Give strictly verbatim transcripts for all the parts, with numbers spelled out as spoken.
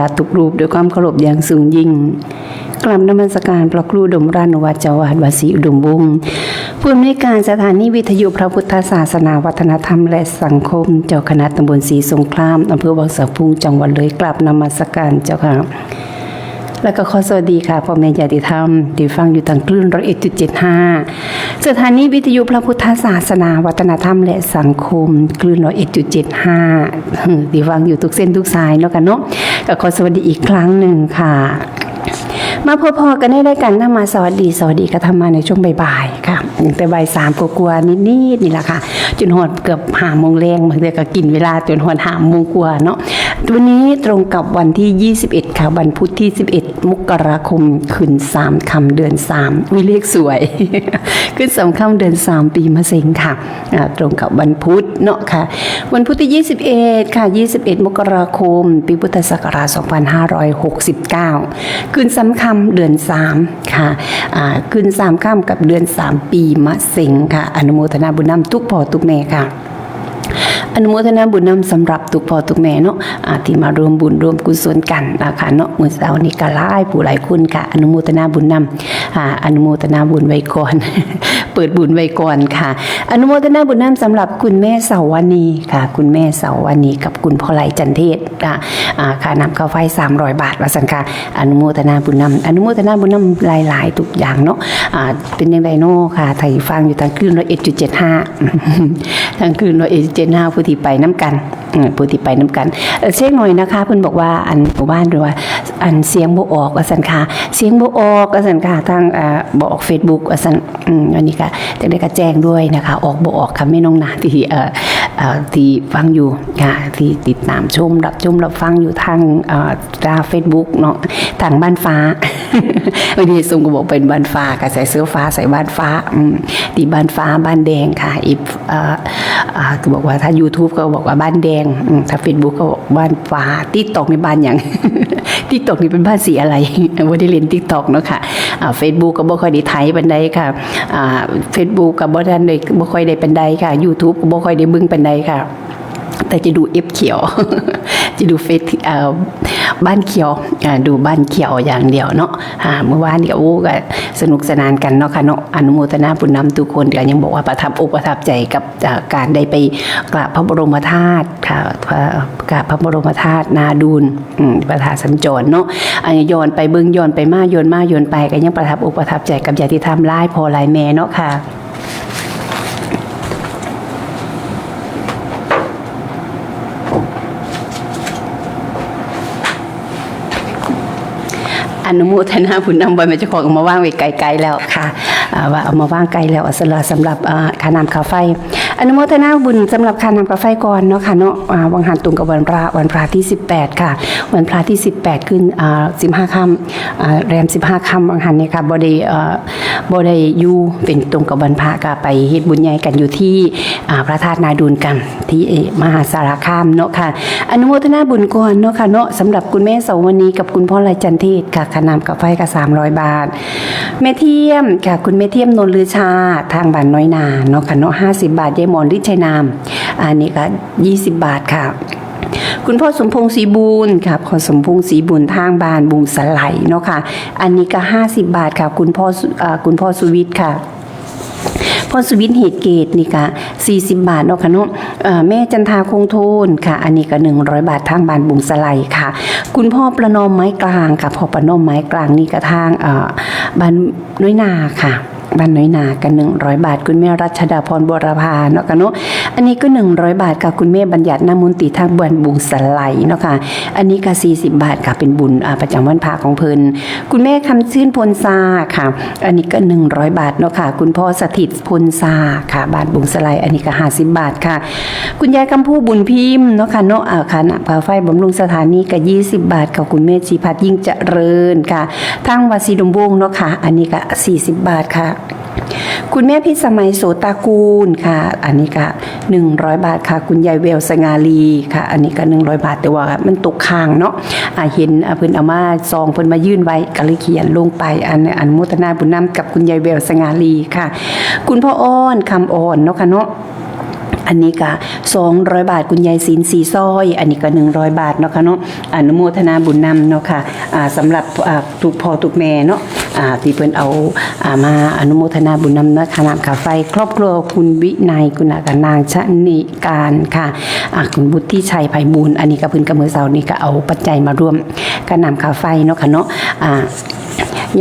ระทุกรูปด้วยความเคารพอย่างสูงยิ่ง กราบนมัสการพระครูอุดมราชนุวัฒน์ เจ้าอาวาสวัดศรีอุดมวงศ์ ผู้อำนวยการสถานีวิทยุพระพุทธศาสนาวัฒนธรรมและสังคม เจ้าคณะตำบลศรีสงคราม อำเภอวังสะพุง จังหวัดเลย กราบนมัสการเจ้าค่ะ แล้วก็ขอสวัสดีค่ะ พ่อแม่ญาติธรรมที่ฟังอยู่ทางคลื่นร้อยเอ็ดจุดเจ็ดห้า สถานีวิทยุพระพุทธศาสนาวัฒนธรรมและสังคม คลื่นร้อยเอ็ดจุดเจ็ดห้า ที่ฟังอยู่ทุกเส้นทุกสายเนาะค่ะเนาะ ก็ขอสวัสดีอีกครั้งหนึ่งค่ะ มาพบพอกันในรายการธรรมะสวัสดี สวัสดีค่ะ ธรรมะในช่วงบ่ายๆค่ะ ตั้งแต่บ่ายสามกว่าๆนิดๆนี่แหละค่ะ จนฮอดเกือบห้าโมงแลง บางเทื่อก็กินเวลาจนฮอดห้าโมงกว่าเนาะ วันนี้ตรงกับวันที่ยี่สิบเอ็ดค่ะ วันพุธที่สิบเอ็ดมกราคม ขึ้นสามค่ำเดือนสาม อุ๊ย เลขสวย ขึ้นสามค่ำเดือนสาม ปีมะเสงค่ะ อ่า ตรงกับวันพุธเนาะค่ะ วันพุธที่ยี่สิบเอ็ดค่ะ ยี่สิบเอ็ดมกราคม ปีพุทธศักราชสองพันห้าร้อยหกสิบเก้า ขึ้นสามค่ำเดือนสามค่ะ อ่า ขึ้นสามค่ำกับเดือนสาม ปีมะเสงค่ะ อนุโมทนาบุญนำทุกพ่อทุกแม่ค่ะ อนุโมทนาบุญนำสำหรับทุกพ่อทุกแม่เนาะ อ่า ที่มาร่วมบุญร่วมกุศลกันนะคะเนาะ มื้อเช้านี้ก็หลายผู้หลายคนค่ะ อนุโมทนาบุญนำ อ่า อนุโมทนาบุญไว้ก่อน เปิดบุญไว้ก่อนค่ะ อนุโมทนาบุญนำสำหรับคุณแม่เสาวนีค่ะ คุณแม่เสาวนีกับคุณพ่อไลจันเทศค่ะ อ่า ค่าน้ำค่าไฟสามร้อยบาท ว่าซั่นค่ะ อนุโมทนาบุญนำ อนุโมทนาบุญนำหลายๆทุกอย่างเนาะ อ่า เป็นจั่งใดเนาะค่ะ ถ้าฟังอยู่ทางคลื่นร้อยเอ็ดจุดเจ็ดห้า ทางคลื่นร้อยเอ็ดจุดเจ็ดห้า ผู้ที่ไปนำกัน อืม ผู้ที่ไปนำกัน เอ่อ เสียงหน่อยนะคะ เพิ่นบอกว่าอันหมู่บ้านเพิ่นว่า อันเสียงบ่ออกว่าซั่นค่ะ เสียงบ่ออกว่าซั่นค่ะ ทาง เอ่อ บ่ออกเฟซบุ๊กว่าซั่น อืม อันนี้ก็จั่งใดก็แจ้งด้วยนะคะ ออกบ่ออกค่ะ แม่น้องนาที่ เอ่อ เอ่อ ที่ฟังอยู่ค่ะ ที่ติดตามชม รับชม รับฟังอยู่ทาง เอ่อ ทางเฟซบุ๊กเนาะ ทางบ้านฟ้า บางทีซุมก็บอกเป็นบ้านฟ้า ก็ใส่เสื้อฟ้า ใส่บ้านฟ้า อืม ที่บ้านฟ้า บ้านแดงค่ะ อีก เอ่อ อ่า ก็บอกว่าถ้ายูทูบก็บอกว่าบ้านแดง อืม ถ้าเฟซบุ๊กก็บอกบ้านฟ้า ติ๊กต็อกนี่บ้านหยัง ติ๊กต็อกนี่เป็นบ้านสีอะไร บ่ได้เล่นติ๊กต็อกเนาะค่ะ อ่า เฟซบุ๊กก็บ่ค่อยได้ไถปานใดค่ะ อ่า เฟซบุ๊กก็บ่ทันได้ บ่ค่อยได้ปานใดค่ะ ยูทูบก็บ่ค่อยได้เบิ่งปานใดค่ะ แต่จะดูเอฟเขียว จะดูเฟซ เอ่อ บ้านเขียว อ่า ดูบ้านเขียวอย่างเดียวเนาะ อ่า เมื่อวานนี้ก็ โอ้ ก็สนุกสนานกันเนาะค่ะเนาะ อนุโมทนาบุญนำทุกคน ก็ยังบอกว่าประทับอกประทับใจกับ อ่า การได้ไปกราบพระบรมธาตุค่ะ พระ กราบพระบรมธาตุนาดูน อืม พระธาตุสัญจรเนาะ อันนี้ย้อนไปเบิ่ง ย้อนไปมา ย้อนมา ย้อนไป ก็ยังประทับอกประทับใจกับญาติธรรมหลายพ่อหลายแม่เนาะค่ะ อนุโมทนาบุญนำ ว่าแม่นเจ้าของเอามาวางไว้ไกลๆแล้วค่ะ อ่า ว่าเอามาวางไกลแล้ว สำหรับ สำหรับ อ่า ค่าน้ำค่าไฟ อนุโมทนาบุญสำหรับค่าน้ำค่าไฟก่อนเนาะค่ะเนาะ อ่า วังหันตรงกับวันพระ วันพระที่สิบแปดค่ะ วันพระที่สิบแปดขึ้น อ่า สิบห้าค่ำ อ่า แรมสิบห้าค่ำ วังหันนี่ค่ะ บ่ได้ เอ่อ บ่ได้อยู่เป็นตรงกับวันพระ ก็ไปเฮ็ดบุญใหญ่กันอยู่ที่ อ่า พระธาตุนาดูนกัน ที่มหาสารคามเนาะค่ะ อนุโมทนาบุญก่อนเนาะค่ะเนาะ สำหรับคุณแม่เสาวนีกับคุณพ่อไลจันเทศค่ะ ค่าน้ำค่าไฟก็สามร้อยบาท แม่เทียมค่ะ คุณแม่เทียมนนท์ลือชา ทางบ้านน้อยนาเนาะค่ะเนาะ ห้าสิบบาท ยายหมอนฤทธิ์ชัยนาม อันนี้ก็ยี่สิบบาทค่ะ คุณพ่อสมพงษ์ศรีบุญค่ะ พ่อสมพงษ์ศรีบุญ ทางบ้านบุงสะไหลเนาะค่ะ อันนี้ก็ห้าสิบบาทค่ะ คุณพ่อสุ เอ่อ คุณพ่อสุวิทย์ค่ะ พ่อสุวิทย์เหตุเกตนี่ก็สี่สิบบาทเนาะค่ะเนาะ เอ่อ แม่จันทาคงโทนค่ะ อันนี้ก็หนึ่งร้อยบาท ทางบ้านบุงสะไหลค่ะ คุณพ่อประนอมไม้กลางค่ะ พ่อประนอมไม้กลางนี่ก็ทาง เอ่อ บ้านน้อยนาค่ะ บ้านน้อยนาก็หนึ่งร้อยบาท คุณแม่รัชดาพรบัวรพาเนาะค่ะเนาะ อันนี้ก็หนึ่งร้อยบาทค่ะ คุณแม่บัญญัตินามนตรี ทางบ้านบุงสะไหลเนาะค่ะ อันนี้ก็สี่สิบบาทค่ะ เป็นบุญ อ่า ประจำวันพระของเพิ่น คุณแม่คำชื่นพลซาค่ะ อันนี้ก็หนึ่งร้อยบาทเนาะค่ะ คุณพ่อสถิตพลซาค่ะ บ้านบุงสะไหล อันนี้ก็ห้าสิบบาทค่ะ คุณยายคำพูบุญพิมพ์เนาะค่ะเนาะ อ่า ค่าน้ำค่าไฟบำรุงสถานีก็ยี่สิบบาทค่ะ คุณแม่ชีพัฒน์ยิ่งเจริญค่ะ ทางวัดศรีอุดมวงศ์เนาะค่ะ อันนี้ก็สี่สิบบาทค่ะ คุณแม่พิสมัยโสตากูลค่ะ อันนี้ก็หนึ่งร้อยบาทค่ะ คุณยายแววสง่าลีค่ะ อันนี้ก็หนึ่งร้อยบาท แต่ว่ามันตกค้างเนาะ อ่า เห็น อ่า เพิ่นเอามาซอง เพิ่นมายื่นไว้ ก็เลยเขียนลงไป อัน อนุโมทนาบุญนำกับคุณยายแววสง่าลีค่ะ คุณพ่ออ้อนคำอ่อนเนาะค่ะเนาะ อั อันนี้ก็สองร้อยบาท คุณยายศิลป์สีสร้อย อันนี้ก็หนึ่งร้อยบาทเนาะค่ะเนาะ อนุโมทนาบุญนำเนาะค่ะ อ่า สำหรับ อ่า ทุกพ่อทุกแม่เนาะ อ่า ที่เพิ่นเอา อ่า มาอนุโมทนาบุญนำเนาะค่ะ น้ำค่าไฟ ครอบครัวคุณวินัย คุณอากับนางชนิการค่ะ อ่า คุณบุตรที่ชัยไพบูลย์ อันนี้ก็เพิ่นก็มื้อเช้านี้ก็เอาปัจจัยมาร่วมกับน้ำค่าไฟเนาะค่ะเนาะ อ่า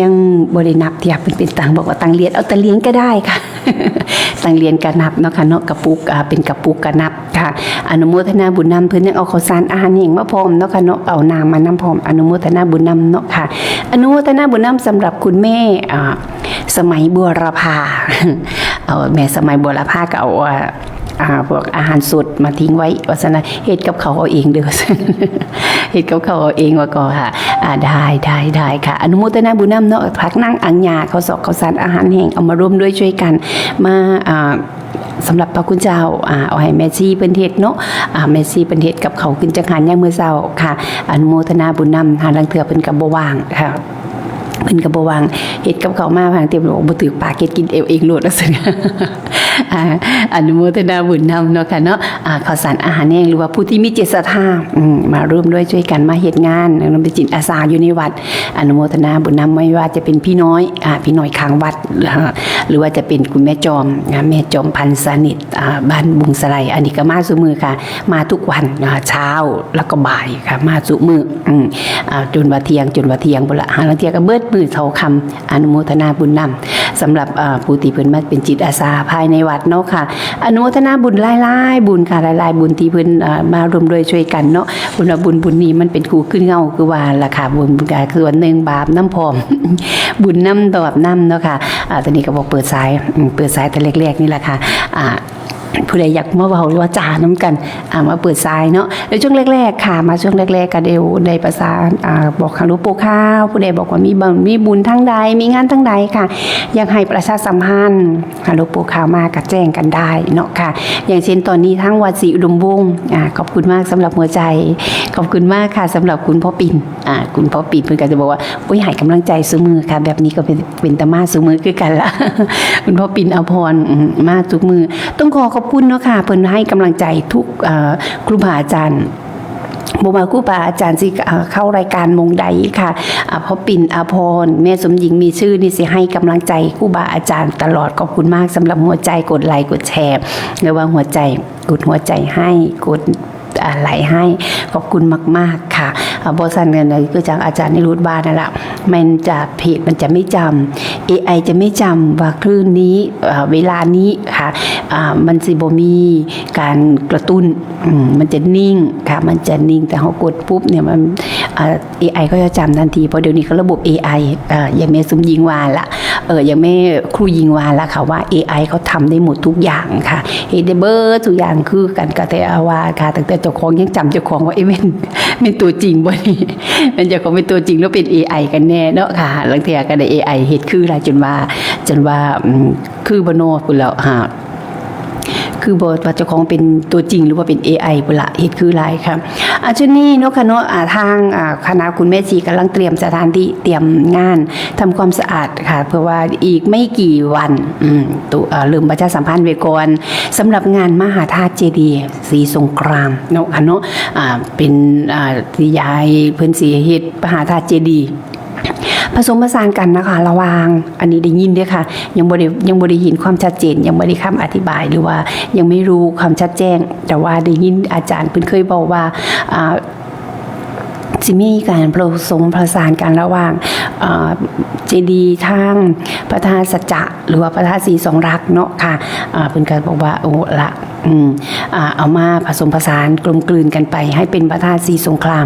ยังบ่ได้นับเทียบเป็นเป็นตังค์ บอกว่าตังเหรียญ เอาแต่เหรียญก็ได้ค่ะ ตังเหรียญก็นับเนาะค่ะเนาะ กระปุก อ่า เป็นกระปุกก็นับค่ะ อนุโมทนาบุญนำ เพิ่นยังเอาข้าวสารอาหารแห้งมาพร้อมเนาะค่ะเนาะ เอาน้ำมานำพร้อม อนุโมทนาบุญนำเนาะค่ะ อนุโมทนาบุญนำสำหรับคุณแม่ อ่า สมัยบัวรพา เอาแม่สมัยบัวรพาก็เอา อ่า อ่า พวกอาหารสดมาทิ้งไว้ ว่าซั่นนะ เฮ็ดกับข้าวเอาเองเด้อ เฮ็ดกับข้าวเอาเองว่าก็ค่ะ อ่า ได้ ได้ ได้ค่ะ อนุโมทนาบุญนำเนาะ ผักนั่งอังยา ข้าวสอกข้าวสารอาหารแห้ง เอามาร่วมด้วยช่วยกัน มา อ่า สำหรับพระคุณเจ้า อ่า เอาให้แม่ชีเพิ่นเฮ็ดเนาะ อ่า แม่ชีเพิ่นเฮ็ดกับข้าวกินจังหันยามมื้อเช้าค่ะ อนุโมทนาบุญนำ หาลางเทื่อเพิ่นก็บ่ว่างค่ะ เพิ่นก็บ่ว่าง เฮ็ดกับข้าวมา บางเทื่อบอกบ่ถืกปาก เฮ็ดกินเอาเองโลด ว่าซั่น อ่า อนุโมทนาบุญนำเนาะค่ะเนาะ อ่า ข้าวสารอาหารแห้ง หรือว่าผู้ที่มีจิตศรัทธา อืม มาร่วมด้วยช่วยกันมาเฮ็ดงาน นำเป็นจิตอาสาอยู่ในวัด อนุโมทนาบุญนำ ไม่ว่าจะเป็นพี่น้อย อ่า พี่น้อยข้างวัด หรือว่าจะเป็นคุณแม่จอม อ่า แม่จอมพันธ์สนิท อ่า บ้านบุงสะไล อันนี้ก็มาซุมื้อค่ะ มาทุกวันนะคะ เช้าแล้วก็บ่ายค่ะ มาซุมื้อ อืม อ่า จนว่าเที่ยง จนว่าเที่ยงพุ้นละ หาลางเทื่อก็เบิดมื้อเท่าค่ำ อนุโมทนาบุญนำ สำหรับ อ่า ผู้ที่เพิ่นมาเป็นจิตอาสาภายในวัดเนาะค่ะ อนุโมทนาบุญหลายๆบุญค่ะ หลายๆบุญที่เพิ่น อ่า มาร่วมด้วยช่วยกันเนาะ บุญว่าบุญ บุญนี้มันเป็นคู่คือเงาคือว่าล่ะค่ะ บุญ บุญก็คือว่าหนึ่งบาปนำพร้อม บุญนำบาปนำเนาะค่ะ อ่า ตอนนี้ก็บอกเปิดสาย อืม เปิดสายแต่แรกๆนี่แหละค่ะ อ่า ผู้ใดอยากมาเว้าหรือว่าจานำกัน อ่า มาเปิดสายเนาะ ในช่วงแรกๆค่ะ มาช่วงแรกๆก็เดี๋ยวได้ประสาน อ่า บอกหาหลวงปู่ขาว ผู้ใดบอกว่ามีบุญ มีบุญทางใด มีงานทางใดค่ะ อยากให้ประชาสัมพันธ์ หาหลวงปู่ขาวมาก็แจ้งกันได้เนาะค่ะ อย่างเช่นตอนนี้ทางวัดศรีอุดมวงศ์ อ่า ขอบคุณมากสำหรับหัวใจ ขอบคุณมากค่ะสำหรับคุณพ่อปิ่น อ่า คุณพ่อปิ่นเพิ่นก็จะบอกว่า โอ้ย ให้กำลังใจซุมื้อค่ะ แบบนี้ก็เป็น เป็นตามาซุมื้อคือกันละ คุณพ่อปิ่นอภรณ์ อืม มาทุกมื้อ ต้องขอขอบคุณเนาะค่ะ เพิ่นให้กำลังใจทุก เอ่อ ครูบาอาจารย์ บ่ว่าครูบาอาจารย์สิ เอ่อ เข้ารายการหม่องใดค่ะ อ่า พ่อปิ่นอภรณ์ แม่สมหญิงมีชื่อนี่สิให้กำลังใจครูบาอาจารย์ตลอด ขอบคุณมากสำหรับหัวใจ กดไลค์กดแชร์ หรือว่าหัวใจ กดหัวใจให้ กด อ่า ไลค์ให้ ขอบคุณมากๆค่ะ อ่า บ่ซั้นก็คือจั่งอาจารย์นิรุตว่านั่นล่ะ มันจะ เพจมันจะไม่จำ เอไอ จะไม่จำว่าคลื่นนี้ อ่า เวลานี้ค่ะ อ่า มันสิบ่มีการกระตุ้น อืม มันจะนิ่งค่ะ มันจะนิ่ง แต่เฮากดปุ๊บเนี่ยมัน อ่า เอไอ ก็จะจำทันที เพราะเดี๋ยวนี้เขาระบบ เอไอ อ่า อย่างแม่สมหญิงว่าล่ะ เออ อย่างแม่ครูหญิงว่าล่ะค่ะ ว่า เอไอ เขาทำได้หมดทุกอย่างค่ะ เฮ็ดได้เบิดทุกอย่างคือกัน ก็แต่ว่าค่ะ ตั้งแต่เจ้าของยังจำเจ้าของว่า เอ๊ะ แม่น แม่นตัวจริงบ่นี่ แม่นเจ้าของเป็นตัวจริงหรือเป็น เอไอ กันแน่เนาะค่ะ ลางเทื่อก็ได้ เอไอ เฮ็ดคือหลาย จนว่า จนว่า อืม คือบ่เนาะพู้นแหล้ว ฮะ คือบ่ว่าเจ้าของเป็นตัวจริงหรือว่าเป็น เอไอ พู้นละ เฮ็ดคือหลายค่ะ อ่ะ ชุดนี้เนาะค่ะเนาะ อ่ะ ทาง อ่ะ คณะคุณแม่ชีกำลังเตรียมสถานที่ เตรียมงาน ทำความสะอาดค่ะ เพื่อว่าอีกไม่กี่วัน อืม ตุ อ่ะ เริ่มประชาสัมพันธ์ไว้ก่อน สำหรับงานมหาธาตุเจดีย์ศรีสงครามเนาะค่ะเนาะ อ่ะ เป็น อ่ะ ที่ยายเพิ่นสิเฮ็ดมหาธาตุเจดีย์ ผสมผสานกันนะคะ ระหว่าง อันนี้ได้ยินเด้อค่ะ ยังบ่ได้ ยังบ่ได้ยินความชัดเจน ยังบ่ได้คำอธิบาย หรือว่ายังไม่รู้ความชัดแจ้ง แต่ว่าได้ยินอาจารย์เพิ่นเคยบอกว่า อ่า สิมีการผสมผสานกันระหว่าง อ่า เจดีย์ทางพระธาตุสัจจะ หรือว่าพระธาตุศรีสองรักเนาะค่ะ อ่า เพิ่นก็บอกว่า โอ้ ละ อืม อ่า เอามาผสมผสานกลมกลืนกันไปให้เป็นพระธาตุศรีสงคราม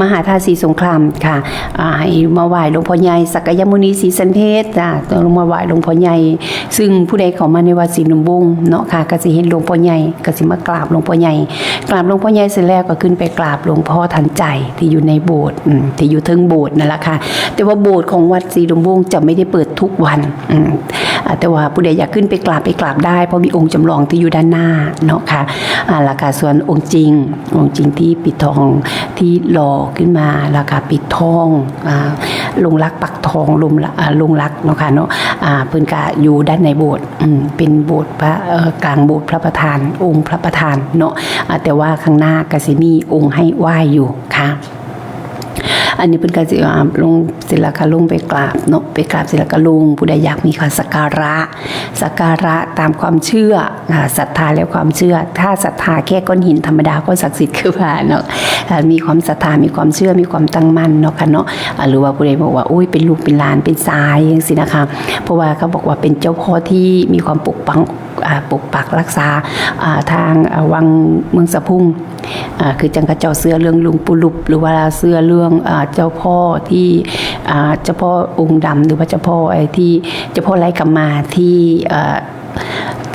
มหาธาตุศรีสงครามค่ะ อ่า ให้มาไหว้หลวงพ่อใหญ่สักยมุนีศรีสันเพชรจ้ะ ต้องลงมาไหว้หลวงพ่อใหญ่ ซึ่งผู้ใดเข้ามาในวัดศรีอุดมวงศ์เนาะค่ะ ก็สิเห็นหลวงพ่อใหญ่ ก็สิมากราบหลวงพ่อใหญ่ กราบหลวงพ่อใหญ่เสร็จแล้วก็ขึ้นไปกราบหลวงพ่อทันใจที่อยู่ในโบสถ์ อืม ที่อยู่เทิงโบสถ์นั่นแหละค่ะ แต่ว่าโบสถ์ของวัดศรีอุดมวงศ์จะไม่ได้เปิดทุกวัน อืม อ่า แต่ว่าผู้ใดอยากขึ้นไปกราบ ไปกราบได้ เพราะมีองค์จำลองที่อยู่ด้านหน้าเนาะค่ะ อ่า แล้วก็ส่วนองค์จริง องค์จริงที่ปิดทอง ที่หล่อขึ้นมา แล้วก็ปิดทอง อ่า ลงรักปักทอง ลงละ อ่า ลงรักเนาะค่ะเนาะ อ่า เพิ่นก็อยู่ด้านในโบสถ์ อืม เป็นโบสถ์พระ เอ่อ กลางโบสถ์พระประธาน องค์พระประธานเนาะ อ่า แต่ว่าข้างหน้าก็สิมีองค์ให้ไหว้อยู่ค่ะ อันนี้เพิ่นก็สิ อ่า ลงเสร็จแล้วก็ลงไปกราบเนาะ ไปกราบเสร็จแล้วก็ลง ผู้ใดอยากมีค่าสักการะ สักการะตามความเชื่อ อ่า ศรัทธาและความเชื่อ ถ้าศรัทธาแค่ก้อนหินธรรมดาก็ศักดิ์สิทธิ์คือว่าเนาะ อ่า มีความศรัทธา มีความเชื่อ มีความตั้งมั่นเนาะค่ะเนาะ อ่า หรือว่าผู้ใดบอกว่า โอ้ย เป็นลูกเป็นหลาน เป็นสายจังซี้นะคะ เพราะว่าเขาบอกว่าเป็นเจ้าพ่อที่มีความปกปัก อ่า ปกปักรักษา อ่า ทาง อ่า วังเมืองสะพุง อ่า คือจังเขาเจ้าเชื่อเรื่องหลวงปู่หลุบ หรือว่าเชื่อเรื่อง อ่า เจ้าพ่อที่ อ่า เจ้าพ่อองค์ดำ หรือว่าเจ้าพ่อไอ้ที่ เจ้าพ่อไร่กำมาที่ เอ่อ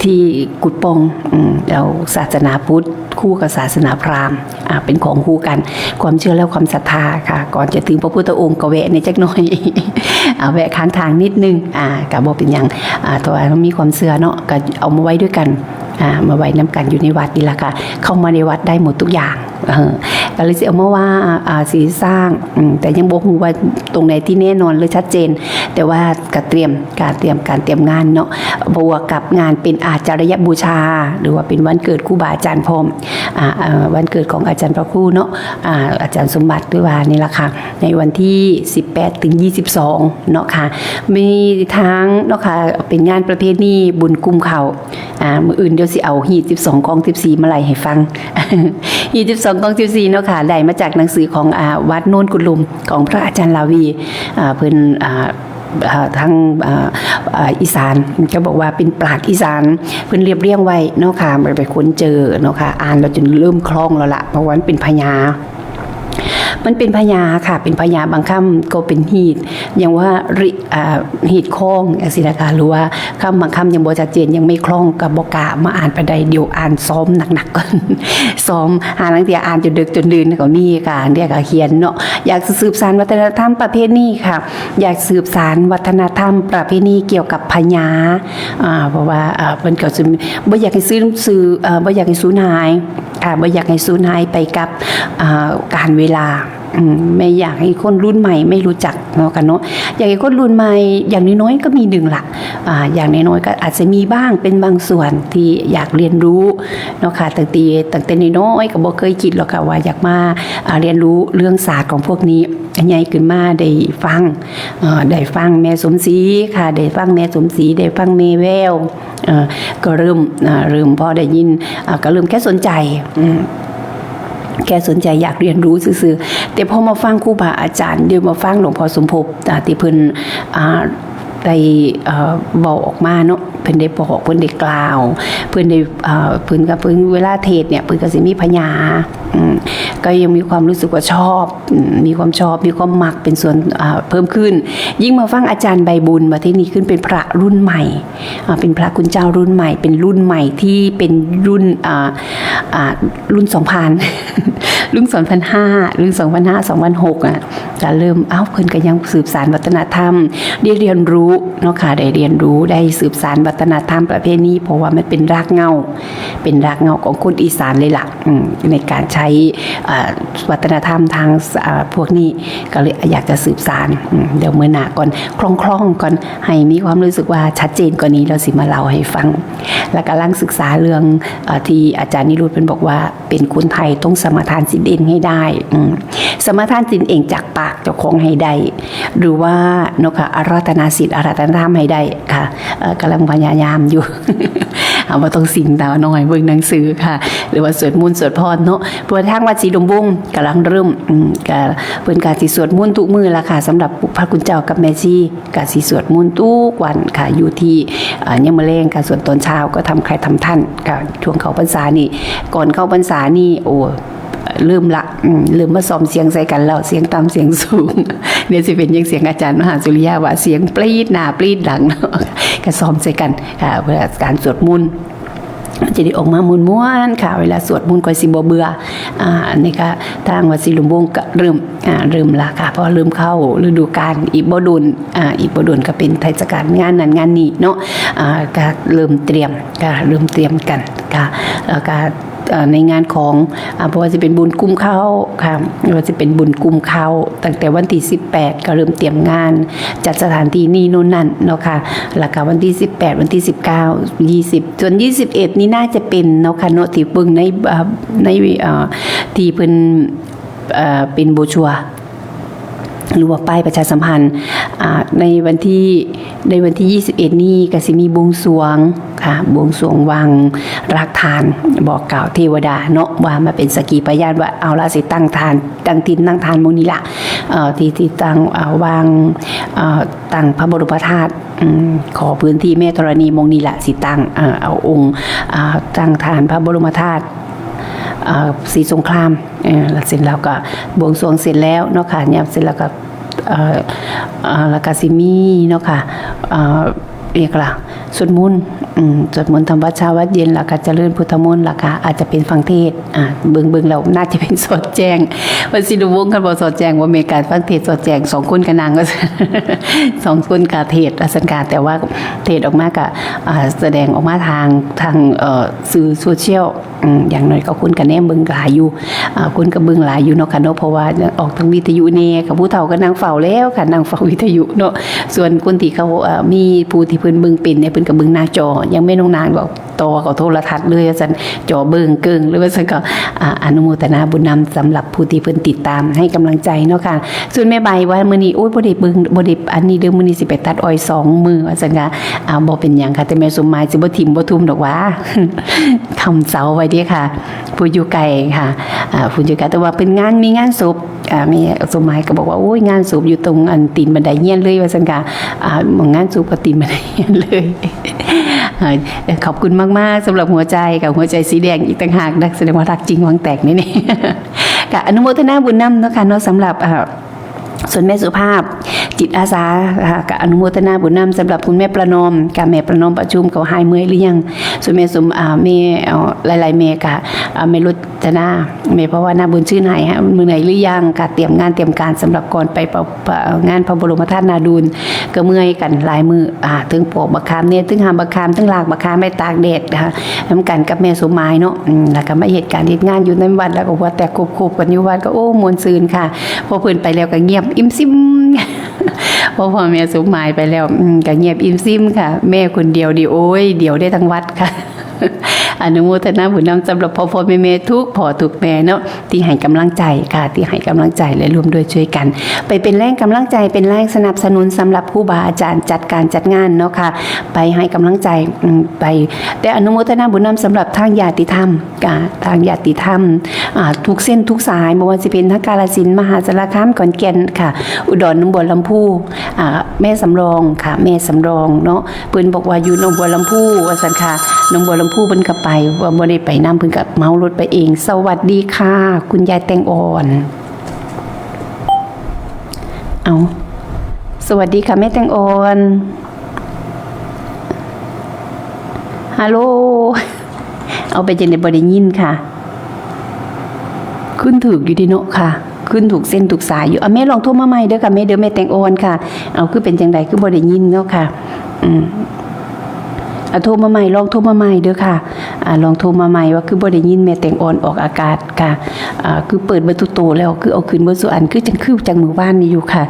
ที่กุดป่อง อืม แล้วศาสนาพุทธคู่กับศาสนาพราหมณ์ อ่า เป็นของคู่กัน ความเชื่อและความศรัทธาค่ะ ก่อนจะถึงพระพุทธองค์ก็แวะในจักหน่อย อ่า แวะข้างทางนิดนึง อ่า ก็บ่เป็นหยัง อ่า แต่ว่ามีความเชื่อเนาะ ก็เอามาไว้ด้วยกัน อ่า มาไว้นำกันอยู่ในวัดนี่ล่ะค่ะ เข้ามาในวัดได้หมดทุกอย่าง เออ ก็เลยสิเอามาว่า อ่า สิสร้าง อืม แต่ยังบ่ฮู้ว่าตรงไหนที่แน่นอนหรือชัดเจน แต่ว่าก็เตรียม การเตรียม การเตรียมงานเนาะ บวกกับงานเป็นอาจาริยบูชา หรือว่าเป็นวันเกิดครูบาอาจารย์พร้อม อ่า เอ่อ วันเกิดของอาจารย์พระครูเนาะ อ่า อาจารย์สมบัติ หรือว่านี่ล่ะค่ะ ในวันที่สิบแปดถึงยี่สิบสองเนาะค่ะ มีทั้งเนาะค่ะ เป็นงานประเพณีบุญกุมข้าว อ่า มื้ออื่นเดี๋ยวสิเอาฮีตสิบสองกองสิบสี่มาไล่ให้ฟัง ฮีตสิบสองกองสิบสี่เนาะค่ะ ได้มาจากหนังสือของ อ่า วัดโนนกุลุม ของพระอาจารย์ลาวี อ่า เพิ่น อ่า อ่า ทาง อ่า อ่า อีสาน ก็บอกว่าเป็นปราชญ์อีสาน เพิ่นเรียบเรียงไว้เนาะค่ะ ไป ไปค้นเจอเนาะค่ะ อ่านแล้วจนเริ่มคล่องแล้วล่ะ เพราะว่ามันเป็นพญา มันเป็นพญาค่ะ เป็นพญาบางคำก็เป็นฮีต อย่างว่าริ อ่า ฮีตคล้องจังซี้นะคะ หรือว่าคำบางคำยังบ่ชัดเจน ยังไม่คล่อง ก็บ่กล้ามาอ่านปานใด เดี๋ยวอ่านซ้อมหนักๆก่อน ซ้อม หาลางเทื่ออ่านจนดึกจนดื่นก็มีค่ะ เดี๋ยวก็เขียนเนาะ อยากจะสืบสานวัฒนธรรมประเพณีค่ะ อยากสืบสานวัฒนธรรมประเพณีเกี่ยวกับพญา อ่า เพราะว่า อ่า เพิ่นก็สิบ่อยากให้สูญ สูญ เอ่อ บ่อยากให้สูญหาย ค่ะ บ่อยากให้สูญหายไปกับ อ่า กาลเวลา อืม แม่อยากให้คนรุ่นใหม่ไม่รู้จักเนาะค่ะเนาะ อยากให้คนรุ่นใหม่อย่างน้อยๆก็มีหนึ่งละ อ่า อย่างน้อยๆก็อาจจะมีบ้างเป็นบางส่วนที่อยากเรียนรู้เนาะค่ะ ตั้งแต่ ตั้งแต่น้อยๆก็บ่เคยคิดหรอกค่ะว่าอยากมา อ่า เรียนรู้เรื่องศาสตร์ของพวกนี้ ใหญ่ขึ้นมาได้ฟัง เอ่อ ได้ฟังแม่สมศรีค่ะ ได้ฟังแม่สมศรี ได้ฟังแม่แวว เอ่อ ก็เริ่ม อ่า เริ่มพอได้ยิน อ่า ก็เริ่มแค่สนใจ อืม แค่สนใจอยากเรียนรู้ซื่อๆ แต่พอมาฟังครูบาอาจารย์ เดี๋ยวมาฟังหลวงพ่อสมภพ อ่า ที่เพิ่น อ่า ได้ เอ่อ เว้าออกมาเนาะ เพิ่นได้บอก เพิ่นได้กล่าว เพิ่นได้ เอ่อ เพิ่นก็ เพิ่นเวลาเทศน์เนี่ย เพิ่นก็สิมีพญา อืม ก็ยังมีความรู้สึกว่าชอบ อืม มีความชอบ มีความมักเป็นส่วน อ่า เพิ่มขึ้น ยิ่งมาฟังอาจารย์ใบบุญ บัดทีนี้ขึ้นเป็นพระรุ่นใหม่ อ่า เป็นพระคุณเจ้ารุ่นใหม่ เป็นรุ่นใหม่ที่เป็นรุ่น อ่า อ่า รุ่นสองพัน รุ่นสองพันห้า รุ่นสองพันห้า สองพันหก อ่ะ จะเริ่ม เอ้า เพิ่นก็ยังสืบสานวัฒนธรรม ได้เรียนรู้เนาะค่ะ ได้เรียนรู้ ได้สืบสานวัฒนธรรมประเพณี เพราะว่ามันเป็นรากเหง้า เป็นรากเหง้าของคนอีสานเลยล่ะ อืม ในการใช้ อ่า วัฒนธรรมทาง อ่า พวกนี้ ก็เลยอยากจะสืบสาน อืม เดี๋ยวมื้อหน้าก่อน คล่องๆก่อน ให้มีความรู้สึกว่าชัดเจนกว่านี้ แล้วสิมาเล่าให้ฟัง แล้วกำลังศึกษาเรื่อง เอ่อ ที่อาจารย์นิรุตเพิ่นบอกว่า เป็นคนไทยต้องสมาทานศีลเองให้ได้ อืม สมาทานศีลเองจากปากเจ้าของให้ได้ หรือว่าเนาะค่ะ อาราธนาศีล อาราธนาธรรมให้ได้ค่ะ เอ่อ กำลังพยายามอยู่ เอา บ่ต้องสิงตาน้อย เบิ่งหนังสือค่ะ หรือว่าสวดมนต์สวดพรเนาะ เพราะว่าทางวัดศรีดมวงศ์กำลังเริ่ม อืม ก็เพิ่นก็สิสวดมนต์ทุกมื้อละค่ะ สำหรับพระคุณเจ้ากับแม่ชี ก็สิสวดมนต์ทุกวันค่ะ อยู่ที่ เอ่อ ยามมื้อแลงค่ะ ส่วนตอนเช้าก็ทำใคร่ทำท่านค่ะ ช่วงเข้าพรรษานี่ ก่อนเข้าพรรษานี่ โอ้ เริ่มละ อืม เริ่มมาซ้อมเสียงใส่กันแล้ว เสียงต่ำเสียงสูง เดี๋ยวสิเป็นจั่งเสียงอาจารย์มหาสุริยะว่า เสียงปรี๊ดหน้าปรี๊ดหลังเนาะ ก็ซ้อมใส่กันค่ะ เพื่อการสวดมนต์ จะได้ออกมาม่วนๆค่ะ เวลาสวดมนต์ค่อยสิบ่เบื่อ อ่า อันนี้ก็ทางวัดศรีลมวงศ์ก็เริ่ม อ่า เริ่มละค่ะ เพราะเริ่มเข้าฤดูกาล อีกบ่โดน อ่า อีกบ่โดนก็เป็นเทศกาลงานนั้นงานนี้เนาะ อ่า ก็เริ่มเตรียม ก็เริ่มเตรียมกันค่ะ แล้วก็ เอ่อ ในงานของ อ่า เพราะว่าจะเป็นบุญกุมข้าวค่ะ ว่าจะเป็นบุญกุมข้าว ตั้งแต่วันที่สิบแปด ก็เริ่มเตรียมงาน จัดสถานที่นี่โน่นนั่นเนาะค่ะ แล้วก็วันที่สิบแปด วันที่สิบเก้า ยี่สิบ ส่วน ยี่สิบเอ็ด นี่น่าจะเป็นเนาะค่ะเนาะ ที่เบิ่งใน เอ่อ ใน เอ่อ ที่เพิ่น เอ่อ เป็นโบรชัวร์ หรือว่าป้ายประชาสัมพันธ์ อ่า ในวันที่ ในวันที่ ยี่สิบเอ็ด นี่ก็สิมีบวงสรวงค่ะ บวงสรวงวางรากฐาน บอกกล่าวเทวดาเนาะ ว่ามาเป็นสักขีพยานว่า เอาละ สิตั้งฐาน ตั้งถิ่นตั้งฐานหม่องนี้ละ เอ่อ ที่ ที่ตั้ง เอ่อ วาง เอ่อ ตั้งพระบรมธาตุ อืม ขอพื้นที่แม่ธรณีหม่องนี้ละ สิตั้ง เอ่อ เอาองค์ อ่า ตั้งฐานพระบรมธาตุ เอ่อ ศรีสงคราม เอ่อ แล้วเสร็จแล้วก็บวงสรวงเสร็จแล้วเนาะค่ะ เนี่ย เสร็จแล้วก็ เอ่อ เอ่อ แล้วก็สิมีเนาะค่ะ เอ่อ เรียกละ สวดมนต์ อืม สวดมนต์ทำวัดเช้าวัดเย็น แล้วก็เจริญพุทธมนต์ แล้วก็อาจจะเป็นฟังเทศน์ อ่า เบิ่งๆแล้วน่าจะเป็นสอดแจ้ง วัดศรีลมวงศ์ คันบ่สอดแจ้ง บ่แม่นการฟังเทศน์สอดแจ้ง สองคนก็นั่ง สองคนก็เทศน์ ว่าซั่นค่ะ แต่ว่าเทศน์ออกมาก็ อ่า แสดงออกมาทาง ทาง เอ่อ สื่อโซเชียล อืม อย่างน้อยก็คนก็แนมเบิ่งหลายอยู่ อ่า คนก็เบิ่งหลายอยู่เนาะค่ะเนาะ เพราะว่าออกทางวิทยุแน่ค่ะ ผู้เฒ่าก็นั่งเฝ้าแล้วค่ะ นั่งเฝ้าวิทยุเนาะ ส่วนคนที่เขา เอ่อ มีผู้ที่เพิ่นเบิ่งเป็นเนี่ย เพิ่นก็เบิ่งหน้าจอ อย่างแม่น้องนางบอก ต่อเข้าโทรทัศน์เลยว่าซั่น จอเบิ่งเกิ่งเลยว่าซั่น ก็ อ่า อนุโมทนาบุญนำสำหรับผู้ที่เพิ่นติดตามให้กำลังใจเนาะค่ะ ส่วนแม่ใบว่ามื้อนี้ โอ๊ย บ่ได้เบิ่ง บ่ได้อันนี้เด้อ มื้อนี้สิไปตัดอ้อยสองมื้อว่าซั่นค่ะ อ่า บ่เป็นหยังค่ะ แต่แม่สมหมายสิบ่ถิ่มบ่ทุ่มดอกหว่า ค้ำเสาไว้เด้อค่ะ ผู้อยู่ไกลค่ะ อ่า ผู้อยู่ไกล แต่ว่าเป็นงาน มีงานศพ อ่า แม่สมหมายก็บอกว่า โอ้ย งานศพอยู่ตรงอันตีนบันไดเฮียนเลยว่าซั่นค่ะ อ่า หม่องงานศพก็ตีนบันไดเฮียนเลย เอ่อ ขอบคุณมากๆสำหรับหัวใจกับหัวใจสีแดงอีกต่างหากนะ แสดงว่ารักจริงหวังแต่งนี่นี่ ก็อนุโมทนาบุญนำเนาะค่ะเนาะ สำหรับ อ่า ส่วนแม่สุภาพจิตอาสา อ่า ก็อนุโมทนาบุญนำสำหรับคุณแม่ประนอม กับแม่ประนอมประชุมเขาหายเมื่อยหรือยัง ส่วนแม่สม อ่า แม่ เอ่อ หลายๆแม่ก็ อ่า แม่รจนา แม่ภาวนาบุญชื่นหายฮะ เมื่อยหรือยัง ก็เตรียมงานเตรียมการสำหรับก่อนไปประ ประ งานพระบรมธาตุนาดูน ก็เมื่อยกันหลายมื้อ อ่า ถึงปอกบักขามเนี่ย ถึงหามบักขาม ถึงลากบักขามไปตากแดดนะคะ นำกันกับแม่สมหมายเนาะ อืม แล้วก็มาเฮ็ดการเฮ็ดงานอยู่ในวัด แล้วก็หัวแตกคบๆกันอยู่วัด ก็โอ้ ม่วนซื่นค่ะ พอเพิ่นไปแล้วก็เงียบอิ่มซิม พอพ่อแม่สมหมายไปแล้ว อืม ก็เงียบอิ่มซิมค่ะ แม่คนเดียวนี่ โอ้ย เดียวได้ทั้งวัดค่ะ อนุโมทนาบุญนำสำหรับพ่อพ่อแม่แม่ทุกพ่อทุกแม่เนาะ ที่ให้กำลังใจค่ะ ที่ให้กำลังใจและร่วมด้วยช่วยกัน ไปเป็นแรงกำลังใจ เป็นแรงสนับสนุนสำหรับครูบาอาจารย์จัดการจัดงานเนาะค่ะ ไปให้กำลังใจ อืม ไป แต่อนุโมทนาบุญนำสำหรับทางญาติธรรม ค่ะ ทางญาติธรรม อ่า ทุกเส้นทุกสาย บ่ว่าสิเป็นทางกาฬสินธุ์ มหาสารคาม ขอนแก่นค่ะ อุดร หนองบัวลำภู อ่า แม่สำรองค่ะ แม่สำรองเนาะ เพิ่นบอกว่าอยู่หนองบัวลำภูว่าซั่นค่ะ หนองบัวลำภูเพิ่นก็ไป ว่าบ่ได้ไปนำ เพิ่นก็เหมารถไปเอง สวัสดีค่ะ คุณยายแตงอ่อน เอา สวัสดีค่ะแม่แตงอ่อน ฮัลโหล เอาไปจังได๋บ่ได้ยินค่ะ ขึ้นถูกอยู่เด้เนาะค่ะ ขึ้นถูกเส้นถูกสายอยู่ อ่ะ แม่ลองโทรมาใหม่เด้อค่ะ แม่ เด้อ แม่แตงอ่อนค่ะ เอา คือเป็นจังได๋ คือบ่ได้ยินเนาะค่ะ อืม อ่ะ โทรมาใหม่ ลองโทรมาใหม่เด้อค่ะ อ่ะ ลองโทรมาใหม่ว่าคือบ่ได้ยินแม่แตงอ่อนออกอากาศค่ะ อ่า คือเปิดเบิดทุกโตแล้ว คือเอาขึ้นเบิดซุอัน คือจัง คือจังมื้อวานนี่อยู่ค่ะ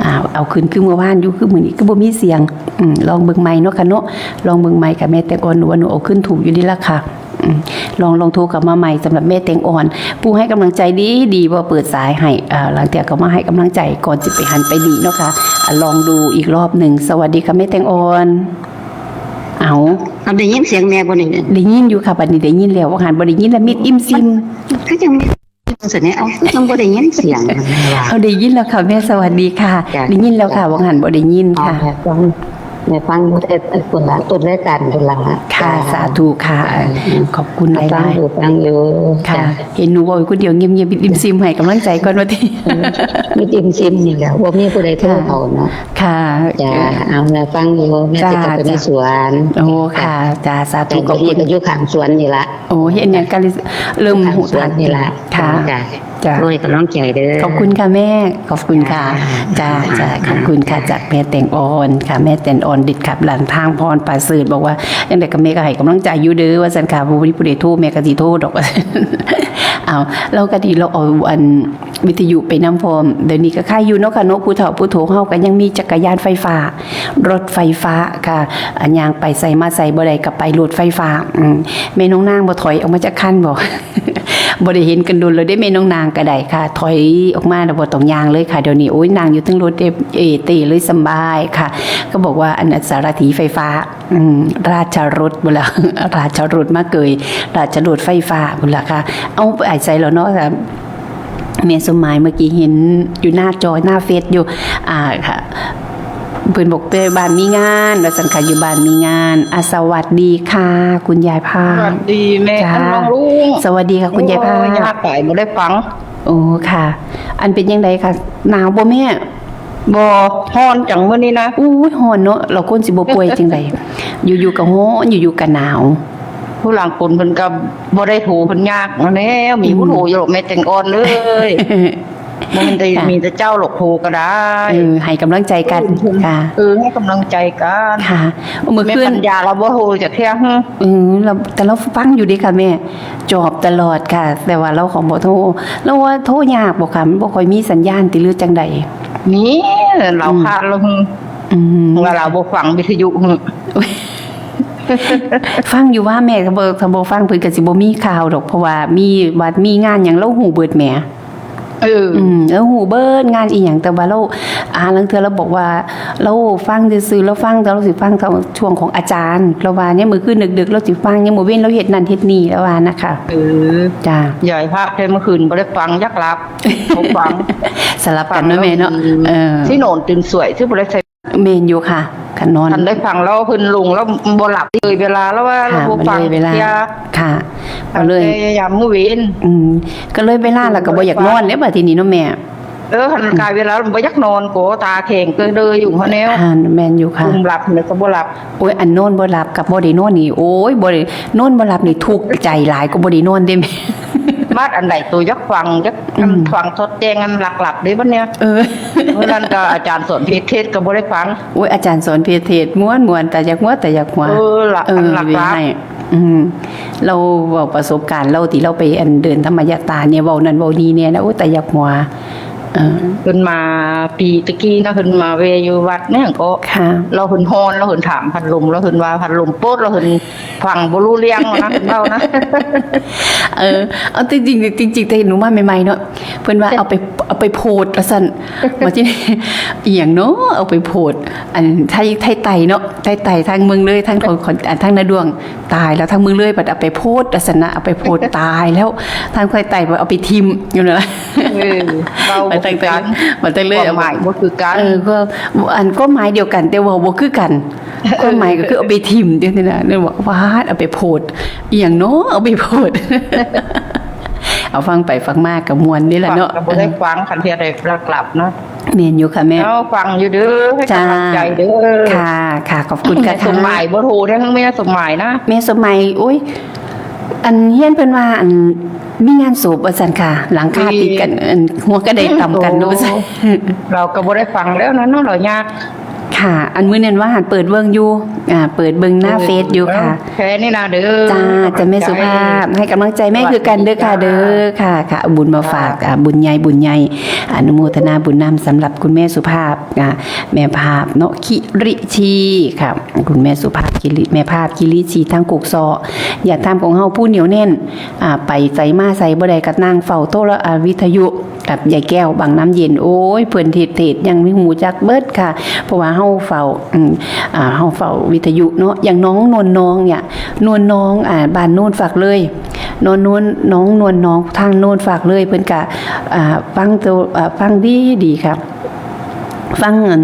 อ่า เอาขึ้นคือมื้อวานอยู่ คือมื้อนี้คือบ่มีเสียง อืม ลองเบิ่งใหม่เนาะค่ะเนาะ ลองเบิ่งใหม่ค่ะ แม่แตงอ่อน หนูว่าหนูเอาขึ้นถูกอยู่เด้ล่ะค่ะ อืม ลอง ลองโทรกลับมาใหม่สำหรับแม่แตงอ่อน ผู้ให้กำลังใจดีดี บ่เปิดสายให้ อ่า หลังจากเขามาให้กำลังใจก่อนสิไปหันไปหนีเนาะค่ะ อ่ะ ลองดูอีกรอบหนึ่ง สวัสดีค่ะแม่แตงอ่อน เอา เอาได้ยินเสียงแม่บ่นี่ ได้ยินอยู่ค่ะ บัดนี้ได้ยินแล้ว ว่าหันบ่ได้ยินแล้ว มิดอิ่มซิม คือจังมีเสียงเนี่ย เอา คือจังบ่ได้ยินเสียง เอา ได้ยินแล้วค่ะแม่ สวัสดีค่ะ จ้ะ ได้ยินแล้วค่ะ ว่าหันบ่ได้ยินค่ะ อ๋อ จ้ะ แม่ฟังอยู่แต่คนละต้นรายการคนละ ค่ะ จ้า สาธุค่ะ อืม ขอบคุณหลายๆ ฟังอยู่ ฟังอยู่ ค่ะ จ้า เห็นหนูเว้าอยู่คนเดียวเงียบๆ อิมซิมให้กำลังใจก่อนว่าติ อืม มีอิมซิมนี่แหละ บ่มีผู้ใดโทร ค่ะ เข้าเนาะ ค่ะ จ้า เอา แม่ฟังอยู่ แม่ จ้า สิเข้าไปใน จ้า สวน โอ้ ค่ะ จ้า สาธุ จ้า ขอบคุณ เดี๋ยวนี้ก็อยู่ข้างสวนนี่ละ โอ้ เห็นอย่างกันเลย เริ่ม ข้างสวนนี่ละ ค่ะ จ้า จ้า จ้า โอ้ย กำลังใจเด้อ ขอบคุณค่ะแม่ ขอบคุณค่ะ จ้า จ้า จ้า ขอบคุณค่ะ จากแม่แตงอ่อนค่ะ แม่แตงอ่อน เด็ดขับหลานทางพรประเสริฐ บอกว่า จั่งใดก็แม่ก็ให้กำลังใจอยู่เด้อ ว่าซั่นค่ะ บ่มีผู้ใดโทร แม่ก็สิโทรดอก เอา เราก็ดี เราเอาอันวิทยุไปนำพร้อม เดี๋ยวนี้ก็ใครอยู่เนาะค่ะเนาะ ผู้เฒ่าผู้โถเฮาก็ยังมีจักรยานไฟฟ้า รถไฟฟ้าค่ะ อันย่างไปไสมาไสบ่ได้ก็ไปรถไฟฟ้า อืม แม่น้องนางบ่ถอยออกมาจากคันบ่ บ่ได้เห็นกันโดนแล้วเด้ แม่น้องนางก็ได้ค่ะ ถอยออกมาแล้วบ่ต้องย่างเลยค่ะ เดี๋ยวนี้ โอ้ย นั่งอยู่เทิงรถเด้ เอเตเลย สำบายค่ะ ก็บอกว่าอันสารถีไฟฟ้า อืม ราชรถบุนละ ราชรถมาเกย ราชรถไฟฟ้าบุนละค่ะ เอาไปใส่แล้วเนาะค่ะ แม่สมหมายเมื่อกี้เห็นอยู่หน้าจอหน้าเฟซอยู่ อ่า ค่ะ เพิ่นบอกไปบ้านมีงาน ว่าซั่นค่ะ อยู่บ้านมีงาน อ่ะ สวัสดีค่ะ คุณยายภาพ สวัสดีแม่ จ้า อันน้องลุง สวัสดีค่ะ คุณยายภาพ โอ้ย ยากตาย บ่ได้ฟัง โอ้ ค่ะ อันเป็นจั่งใดคะ หนาวบ่แม่ บ่ ฮ้อนจังมื้อนี้นะ อู้ย ฮ้อนเนาะ เราคนสิบ่ป่วยจั่งใด อยู่ๆ ก็ฮ้อน อยู่ๆ ก็หนาว ผู้หลังคนเพิ่นก็บ่ได้โทร เพิ่นยากแนว มีผู้โทรอยู่ดอก แม่แตงอ่อนเอ้ย บ่แม่นแต่ ค่ะ มีแต่เจ้าหรอกโทรก็ได้ เออ ให้กำลังใจกัน เออ ค่ะ เออ ให้กำลังใจกัน ค่ะ เมื่อคืน แม่ปัญญาเราบ่โทรจักเทื่อ เออ เรา แต่เราฟังอยู่เด้ค่ะแม่ จอบตลอดค่ะ แต่ว่าเราของบ่โทร เราว่าโทรยากบ่คะ มันบ่ค่อยมีสัญญาณติ หรือจั่งใด นี่ เรา อืม ขาดเรา อืม ว่าเราบ่ฟังวิทยุ ฟังอยู่ว่าแม่ ถ้าบ่ ถ้าบ่ฟังเพิ่นก็สิบ่มีข่าวดอก เพราะว่ามีวัดมีงานหยัง เราฮู้เบิดแหม เออ อืม แล้วฮู้เบิดงานอีหยัง แต่ว่าเรา อ่า ลางเทื่อเราบอกว่า เราฟังซื่อๆ เราฟัง แต่เราสิฟังเท่าช่วงของอาจารย์ เราว่าเนี่ยมื้อคืนดึกๆ เราสิฟัง เนี่ยมื้อเว็นเราเฮ็ดนั่นเฮ็ดนี่ เราว่านะคะ เออ จ้า ยายภาพแท้เมื่อคืนบ่ได้ฟัง อยากหลับ บ่ฟัง สลับกันเนาะแม่เนาะ ฟังแล้ว เออ สินอนตื่นสวย สิบ่ได้ใส่ แม่นอยู่ค่ะ คันนอน คันได้ฟังแล้วเพิ่นลงแล้วบ่หลับเลยเวลา แล้วว่า ค่ะ เราบ่ฟัง มันเลยเวลา เที่ย ค่ะ มันเลย ตั้งแต่ยามมื้อเว็น อืม ก็เลยเวลาแล้วก็บ่อยากนอนเด้ บัดทีนี้เนาะแม่ เออ คันกายเวลาบ่อยากนอน โกตาแข็งก็เลยอยู่หั้นแนว อ่า แม่นอยู่ค่ะ กลุ่มหลับเนี่ยก็บ่หลับ โอ้ย อันนอนบ่หลับกับบ่ได้นอนนี่ โอ้ย บ่ได้ นอนบ่หลับนี่ทุกข์ใจหลายกว่าบ่ได้นอนเด้แม่ มาดอันใดตัวอยากฟัง อยาก อืม อันฟังทอดแจ้งอันหลักๆ เด้บัดเนี่ย เออ มื้อนั้นก็อาจารย์สอนเพชรเทศน์ก็บ่ได้ฟัง โอ้ย อาจารย์สอนเพชรเทศน์ม่วนๆ แต่อยากหัว แต่อยากหัว เออ ละ เออ อันหลักๆ เว้ยให้ อืม เราเว้าประสบการณ์เราที่เราไปอันเดินธรรมยาตราเนี่ย เว้านั่นเว้านี่เนี่ยนะ โอ้ย แต่อยากหัว เออ เพิ่นมาปีตะกี้นะ เพิ่นมาแวะอยู่วัดเนี่ยก็ ค่ะ เราเพิ่นฮ้อน เราเพิ่นถามพัดลม เราเพิ่นว่าพัดลมโปด เราเพิ่นฟังบ่รู้เรื่องนะ เพิ่นเว้านะ เออ เอาจริงๆ จริงๆ แต่หนูมาใหม่ๆ เนาะ เพิ่นว่าเอาไป เอาไปโพดว่าซั่น มาที่นี่ อีหยังเนาะ เอาไปโพด อันไทย ไทยไตเนาะ ไทยไตทางเมืองเลย ทางของ ของ อ่า ทางนาดวง ตายแล้ว ทางเมืองเลยบัดเอาไปโพดว่าซั่นนะ เอาไปโพด ตายแล้ว ทางไทยไตบัดเอาไปถิ่มอยู่นั่นล่ะ เออ เรา บัดตั้งแต่ บ่คือกัน บัดตั้งเลย ความหมายบ่คือกัน เออ ก็ อันก็หมายเดียวกัน แต่ว่าบ่คือกัน ความหมายก็คือเอาไปถิ่มจังซี่นะ เนี่ยบอกว่าเอาไปโพด อีหยังเนาะ เอาไปโพด เอาฟังไปฟังมาก็ม่วนนี่แหละเนาะ ฟังก็บ่ได้ฟัง คันเทื่อใดหลับๆ เนาะ แม่นอยู่ค่ะแม่ เอาฟังอยู่เด้อ ให้กำลังใจเด้อ จ้า ค่ะ ค่ะ ขอบคุณค่ะ แม่สมหมายบ่โทรเด้อ แม่สมหมายนะ แม่สมหมาย โอ้ย อันเฮียนเพิ่นว่า อันมีงานศพว่าซั่นค่ะ หลังคาติดกัน อันหัวกระไดต่ำกัน โอ้ ว่าซั่น เราก็บ่ได้ฟังแล้วนะเนาะ เรายาก ค่ะ อันมื้อนั้นว่าหันเปิดเบิ่งอยู่ อ่า เปิดเบิ่งหน้าเฟซอยู่ค่ะ แค่นี้นะเด้อ จ้า จ้า แม่สุภาพ ให้กำลังใจแม่คือกันเด้อค่ะ สวัสดีจ้า เด้อค่ะ ค่ะ บุญมาฝาก ค่ะ อ่า บุญใหญ่ บุญใหญ่ อนุโมทนาบุญนำสำหรับคุณแม่สุภาพ อ่า แม่ภาพเนาะ คิริชีค่ะ คุณแม่สุภาพคิริ แม่ภาพคิริชีทางกุกซอ ญาติธรรมของเฮาผู้เหนียวแน่น อ่า ไปไสมาไสบ่ได้ก็นั่งเฝ้าโทร อ่า วิทยุ กับยายแก้วบางน้ำเย็น โอ้ย เพิ่นเทศน์ เทศน์ ยังมีฮู้จักเบิดค่ะ เพราะว่าเฮาเฝ้า อืม อ่า เฮาเฝ้าวิทยุเนาะ อย่างน้องนวลน้องเนี่ย นวลน้อง อ่า บ้านโนนฝากเลย น้องนวล น้องนวลน้องทางโนนฝากเลย เพิ่นกะ อ่า ฟังตัว อ่า ฟังดีดีค่ะ ฟังอัน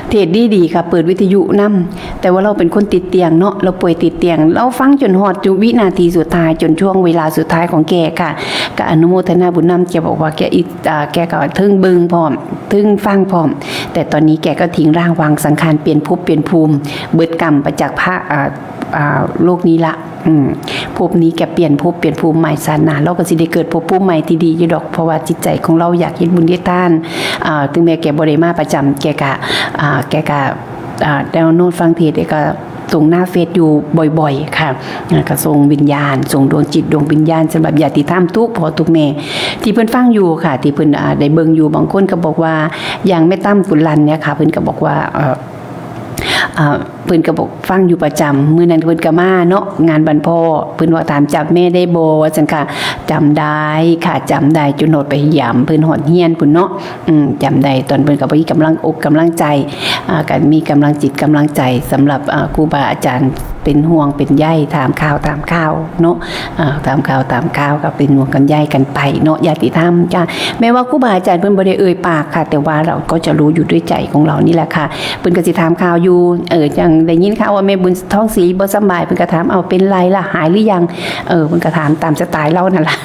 เทศน์ดีๆค่ะ เปิดวิทยุนำ แต่ว่าลาวเป็นคนติดเตียงเนาะ ลาวป่วยติดเตียง ลาวฟังจนฮอดจุวินาทีสุดท้าย จนช่วงเวลาสุดท้ายของแกค่ะ ก็อนุโมทนาบุญนำ แกบอกว่าแกอิจ อ่า แกก็เทิงเบิ่งพร้อม เทิงฟังพร้อม แต่ตอนนี้แกก็ทิ้งร่างวางสังขาร เปลี่ยนภพเปลี่ยนภูมิ เบิดกรรมไปจากพระ อ่า อ่า โลกนี้ละ อืม ภพนี้แกเปลี่ยนภพเปลี่ยนภูมิใหม่ ชาติหน้าลาวก็สิได้เกิดภพภูมิใหม่ที่ดีอยู่ดอก เพราะว่าจิตใจของลาวอยากเฮ็ดบุญเฮ็ดทาน อ่า ถึงแม้แกบ่ได้มาประจำ แกก็ อ่า แกก็ อ่า แนวโน้มฟังเทศน์ แกก็ส่งหน้าเฟซอยู่บ่อยๆ ค่ะ อ่า ก็ส่งวิญญาณ ส่งดวงจิตดวงวิญญาณสำหรับญาติธรรมทุกพ่อทุกแม่ ที่เพิ่นฟังอยู่ค่ะ ที่เพิ่น อ่า ได้เบิ่งอยู่ บางคนก็บอกว่า อย่างแม่ตั้มกุลลันเนี่ยค่ะ เพิ่นก็บอกว่า เอ่อ อ่า เพิ่นก็บอกฟังอยู่ประจำ มื้อนั้นเพิ่นก็มาเนาะ งานวันพ่อ เพิ่นว่าถามจำแม่ได้บ่ ว่าซั่นค่ะ จำได้ค่ะ จำได้ จนฮอดไปเยี่ยมเพิ่นฮอดเฮือนพุ้นเนาะ อืม จำได้ ตอนเพิ่นก็บ่มีกำลังอกกำลังใจ อ่า ก็มีกำลังจิตกำลังใจสำหรับ อ่า ครูบาอาจารย์ เป็นห่วงเป็นใย ถามข่าวถามข่าวเนาะ อ่า ถามข่าวถามข่าว ก็เป็นห่วงกันใยกันไปเนาะ ญาติธรรมจ้ะ แม้ว่าครูบาอาจารย์เพิ่นบ่ได้เอ่ยปากค่ะ แต่ว่าเราก็จะรู้อยู่ด้วยใจของเรานี่แหละค่ะ เพิ่นก็สิถามข่าวอยู่ เออ จั่งได้ยินข่าวว่าแม่บุญทองศรีบ่สำบาย เพิ่นก็ถาม "เอา เป็นไรล่ะ หายหรือยัง?" เออ เพิ่นก็ถามตามสไตล์ลาวนั่นล่ะ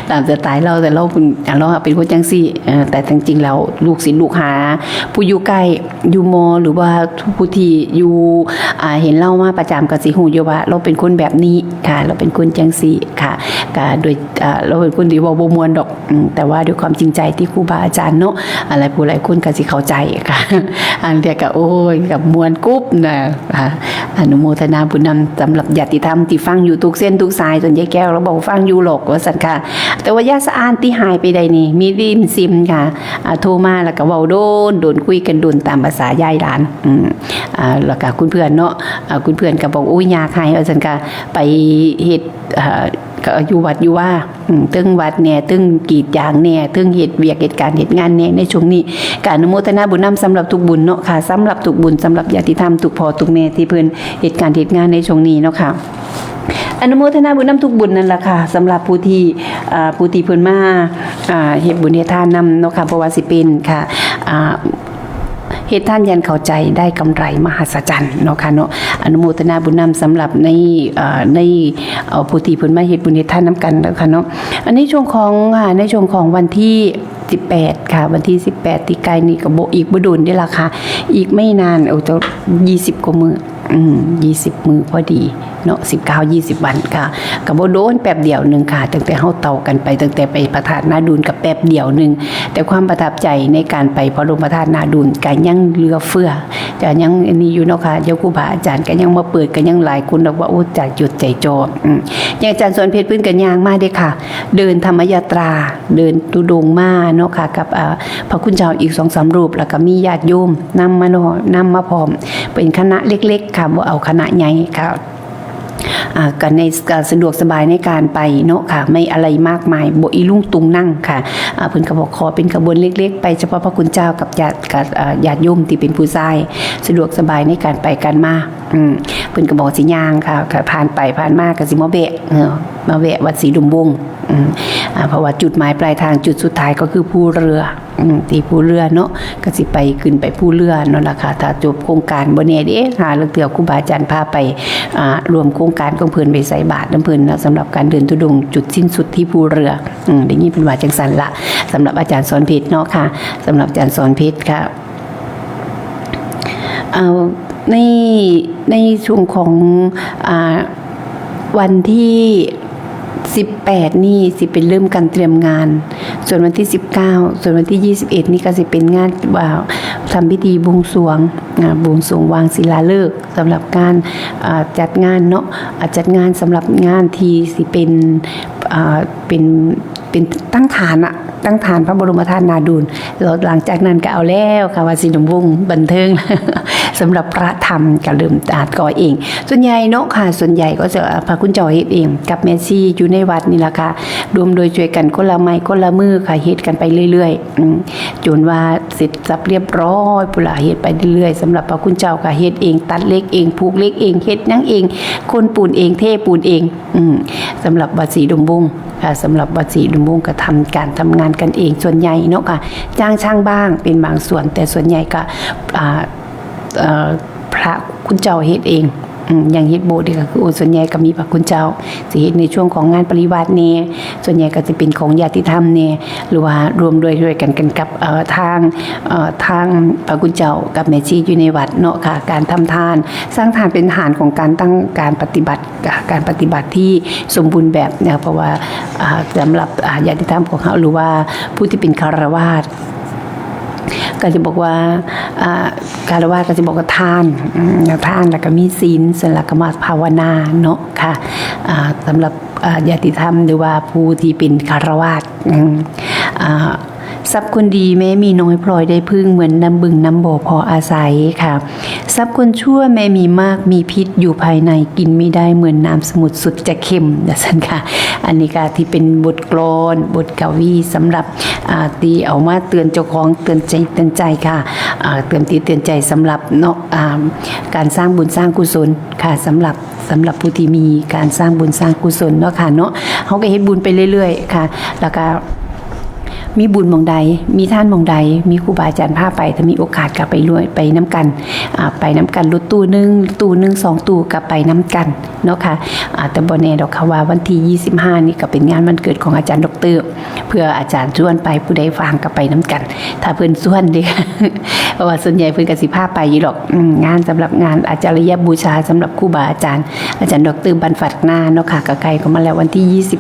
ตามสไตล์ลาว แต่ลาวเพิ่น ลาวเป็นคนจั่งซี้ เออ แต่จริงๆ แล้วลูกศิษย์ลูกหา ผู้อยู่ใกล้ อยู่มอ หรือว่าผู้ที่อยู่ อ่า เห็นลาวมาประจำก็สิฮู้อยู่ว่าลาวเป็นคนแบบนี้ค่ะ ลาวเป็นคนจั่งซี้ค่ะ ก็โดย อ่า ลาวเป็นคนที่เว้าบ่ม่วนดอก อืม แต่ว่าด้วยความจริงใจที่ครูบาอาจารย์เนาะ หลายผู้หลายคนก็สิเข้าใจค่ะ อันเดียวก็ โอ้ย ก็ม่วนกุ๊บนะ อ่า อนุโมทนาบุญนำสำหรับญาติธรรมที่ฟังอยู่ทุกเส้นทุกสาย ส่วนยายแก้วลาวบ่ฟังอยู่หรอก ว่าซั่นค่ะ แต่ว่ายาสะอ้านที่หายไปได้นี่ มีริมซิมค่ะ อ่า โทรมาแล้วก็เว้าโดน โดน คุยกันโดนตามภาษายายหลาน อืม อ่า แล้วก็คุณเพื่อนเนาะ อ่า คุณเพื่อนก็บอก "โอ้ย อยากให้" ว่าซั่นค่ะ ไปเฮ็ด อ่า ก็อยู่วัดอยู่ว่า อืม เทิงวัดแหน่ เทิงกรีดยางแหน่ เทิงเฮ็ดเวียกเฮ็ดการเฮ็ดงานแหน่ ในช่วงนี้ ก็อนุโมทนาบุญนำสำหรับทุกบุญเนาะค่ะ สำหรับทุกบุญ สำหรับญาติธรรมทุกพ่อทุกแม่ที่เพิ่นเฮ็ดการเฮ็ดงานในช่วงนี้เนาะค่ะ อนุโมทนาบุญนำทุกบุญนั่นล่ะค่ะ สำหรับผู้ที่ อ่า ผู้ที่เพิ่นมา อ่า เฮ็ดบุญเฮ็ดทานนำเนาะค่ะ เพราะว่าสิเป็นค่ะ อ่า เฮ็ดทานยันเข้าใจได้กำไรมหัศจรรย์เนาะค่ะเนาะ อนุโมทนาบุญนำสำหรับใน เอ่อ ใน เอ่อ ผู้ที่เพิ่นมาเฮ็ดบุญเฮ็ดทานนำกันเนาะค่ะเนาะ อันในช่วงของ อ่า ในช่วงของวันที่สิบแปดค่ะ วันที่สิบแปดที่ใกล้นี้ก็บ่ อีกบ่โดนเด้อล่ะค่ะ อีกไม่นาน โอ้ จะยี่สิบกว่ามื้อ อืม ยี่สิบมื้อพอดีเนาะ สิบเก้า ยี่สิบวันค่ะ ก็บ่โดน แป๊บเดียวหนึ่งค่ะ ตั้งแต่เฮาเต่ากันไป ตั้งแต่ไปพระธาตุนาดูนก็แป๊บเดียวหนึ่ง แต่ความประทับใจในการไปพระบรมธาตุนาดูนก็ยังเหลือเฟือ จะยังอันนี้อยู่เนาะค่ะ เจ้าครูบาอาจารย์ก็ยังมาเปิด ก็ยังหลายคนบอกว่า โอ้ ใจจดใจจ่อ อืม อย่างอาจารย์สอนเพชรเพิ่นก็ย่างมาเด้อค่ะ เดินธรรมยาตรา เดินธุดงค์มาเนาะค่ะ กับ อ่า พระคุณเจ้าอีกสองสามรูป แล้วก็มีญาติโยมนำมาเนาะ นำมาพร้อม เป็นคณะเล็กๆค่ะ บ่เอาคณะใหญ่ค่ะ อ่า ก็ใน ก็สะดวกสบายในการไปเนาะค่ะ ไม่อะไรมากมาย บ่อีลุงตุงนั่งค่ะ อ่า เพิ่นก็บอกขอเป็นขบวนเล็กๆ ไปเฉพาะพระคุณเจ้ากับญาติ กับ อ่า ญาติโยมที่เป็นผู้ชาย สะดวกสบายในการไปการมา อืม เพิ่นก็บอกสิย่างค่ะ ก็ผ่านไปผ่านมาก็สิมาแวะ เออ มาแวะวัดศรีดมวงศ์ อืม อ่า เพราะว่าจุดหมายปลายทางจุดสุดท้ายก็คือภูเรือ อืม ที่ภูเรือเนาะ ก็สิไปขึ้นไปภูเรือนั่นล่ะค่ะ ถ้าจบโครงการ บ่แน่เด้ หาลางเทื่อครูบาอาจารย์พาไป อ่า ร่วมโครงการของเพิ่น ไปใส่บาตรนำเพิ่นเนาะ สำหรับการเดินธุดงค์จุดสิ้นสุดที่ภูเรือ อืม ได้ยินเพิ่นว่าจั่งซั้นละ สำหรับอาจารย์สอนเพชรเนาะค่ะ สำหรับอาจารย์สอนเพชรค่ะ เอ่อ ใน ในช่วงของ อ่า วันที่สิบแปดนี่สิเป็นเริ่มการเตรียมงาน ส่วนวันที่สิบเก้า ส่วนวันที่ยี่สิบเอ็ดนี่ก็สิเป็นงาน อ่า ทำพิธีบวงสรวง อ่า บวงสรวงวางศิลาฤกษ์สำหรับการ อ่า จัดงานเนาะ อ่า จัดงานสำหรับงานที่สิเป็น อ่า เป็น เป็นตั้งฐานอะ ตั้งฐานพระบรมธาตุนาดูน แล้วหลังจากนั้นก็เอาแล้วค่ะ วัดศรีดมวงศ์บันเทิง สำหรับพระธรรมก็เริ่มจัดก่อเอง ส่วนใหญ่เนาะค่ะ ส่วนใหญ่ก็จะพระคุณเจ้าเฮ็ดเอง กับแม่ชีอยู่ในวัดนี่ล่ะค่ะ ร่วมโดยช่วยกันคนละไม้คนละมือค่ะ เฮ็ดกันไปเรื่อยๆ อืม จนว่าเสร็จสับเรียบร้อยพุ้นล่ะ เฮ็ดไปเรื่อยๆ สำหรับพระคุณเจ้าก็เฮ็ดเอง ตัดเหล็กเอง ผูกเหล็กเอง เฮ็ดหยังเอง คนปูนเอง เทปูนเอง อืม สำหรับวัดศรีดมวงศ์ ค่ะ สำหรับวัดศรีอุดมวงศ์ก็ทำการทำงานกันเองส่วนใหญ่เนาะค่ะ จ้างช่างบ้างเป็นบางส่วน แต่ส่วนใหญ่ก็ อ่า เอ่อ พระคุณเจ้าเฮ็ดเอง อืม อย่างเฮ็ดโบสถ์นี่ก็คือ โอ้ ส่วนใหญ่ก็มีพระคุณเจ้า สิเฮ็ดในช่วงของงานปริวาสแน่ ส่วนใหญ่ก็จะเป็นของญาติธรรมแน่ หรือว่าร่วมด้วยช่วยกัน กันกับ เอ่อ ทาง เอ่อ ทางพระคุณเจ้ากับแม่ชีอยู่ในวัดเนาะค่ะ การทำทาน สร้างทานเป็นฐานของการตั้งการปฏิบัติ การปฏิบัติที่สมบูรณ์แบบนะ เพราะว่า อ่า สำหรับ อ่า ญาติธรรมของเฮา หรือว่าผู้ที่เป็นฆราวาส ก็จะบอกว่า อ่า ฆราวาสก็จะบอกว่าทาน อืม ทานแล้วก็มีศีล เสร็จแล้วก็มาภาวนาเนาะค่ะ อ่า สำหรับ อ่า ญาติธรรมหรือว่าผู้ที่เป็นฆราวาส อืม อ่า ทรัพย์คนดีแม้มีน้อยพลอยได้พึ่ง เหมือนน้ำบึงน้ำบ่อพออาศัยค่ะ ทรัพย์คนชั่วแม้มีมากมีพิษอยู่ภายใน กินไม่ได้เหมือนน้ำสมุทรสุดจะเค็ม ว่าซั่นค่ะ อันนี้ก็ที่เป็นบทกลอน บทกวีสำหรับ อ่า ที่เอามาเตือนเจ้าของ เตือนใจ เตือนใจค่ะ อ่า เตือนจิตเตือนใจสำหรับเนาะ อ่า การสร้างบุญสร้างกุศลค่ะ สำหรับ สำหรับผู้ที่มีการสร้างบุญสร้างกุศลเนาะค่ะเนาะ เฮาก็เฮ็ดบุญไปเรื่อยๆค่ะ แล้วก็มีบุญหม่องใด มีทานหม่องใด มีครูบาอาจารย์พาไป ถ้ามีโอกาสก็ไปร่วม ไปนำกัน อ่า ไปนำกัน รถตู้หนึ่ง ตู้หนึ่ง สองตู้ก็ไปนำกันเนาะค่ะ อ่า แต่บ่แน่ดอกค่ะว่าวันที่ยี่สิบห้านี่ก็เป็นงานวันเกิดของอาจารย์ด็อกเตอร์ เพื่ออาจารย์ชวนไป ผู้ใดว่างก็ไปนำกัน ถ้าเพิ่นชวนเด้ เพราะว่าส่วนใหญ่เพิ่นก็สิพาไปอยู่ดอก อืม งานสำหรับงานอาจาริยบูชาสำหรับครูบาอาจารย์ อาจารย์ด็อกเตอร์ บันฟัดนาเนาะค่ะ ก็ใกล้เข้ามาแล้ว วันที่ยี่สิบ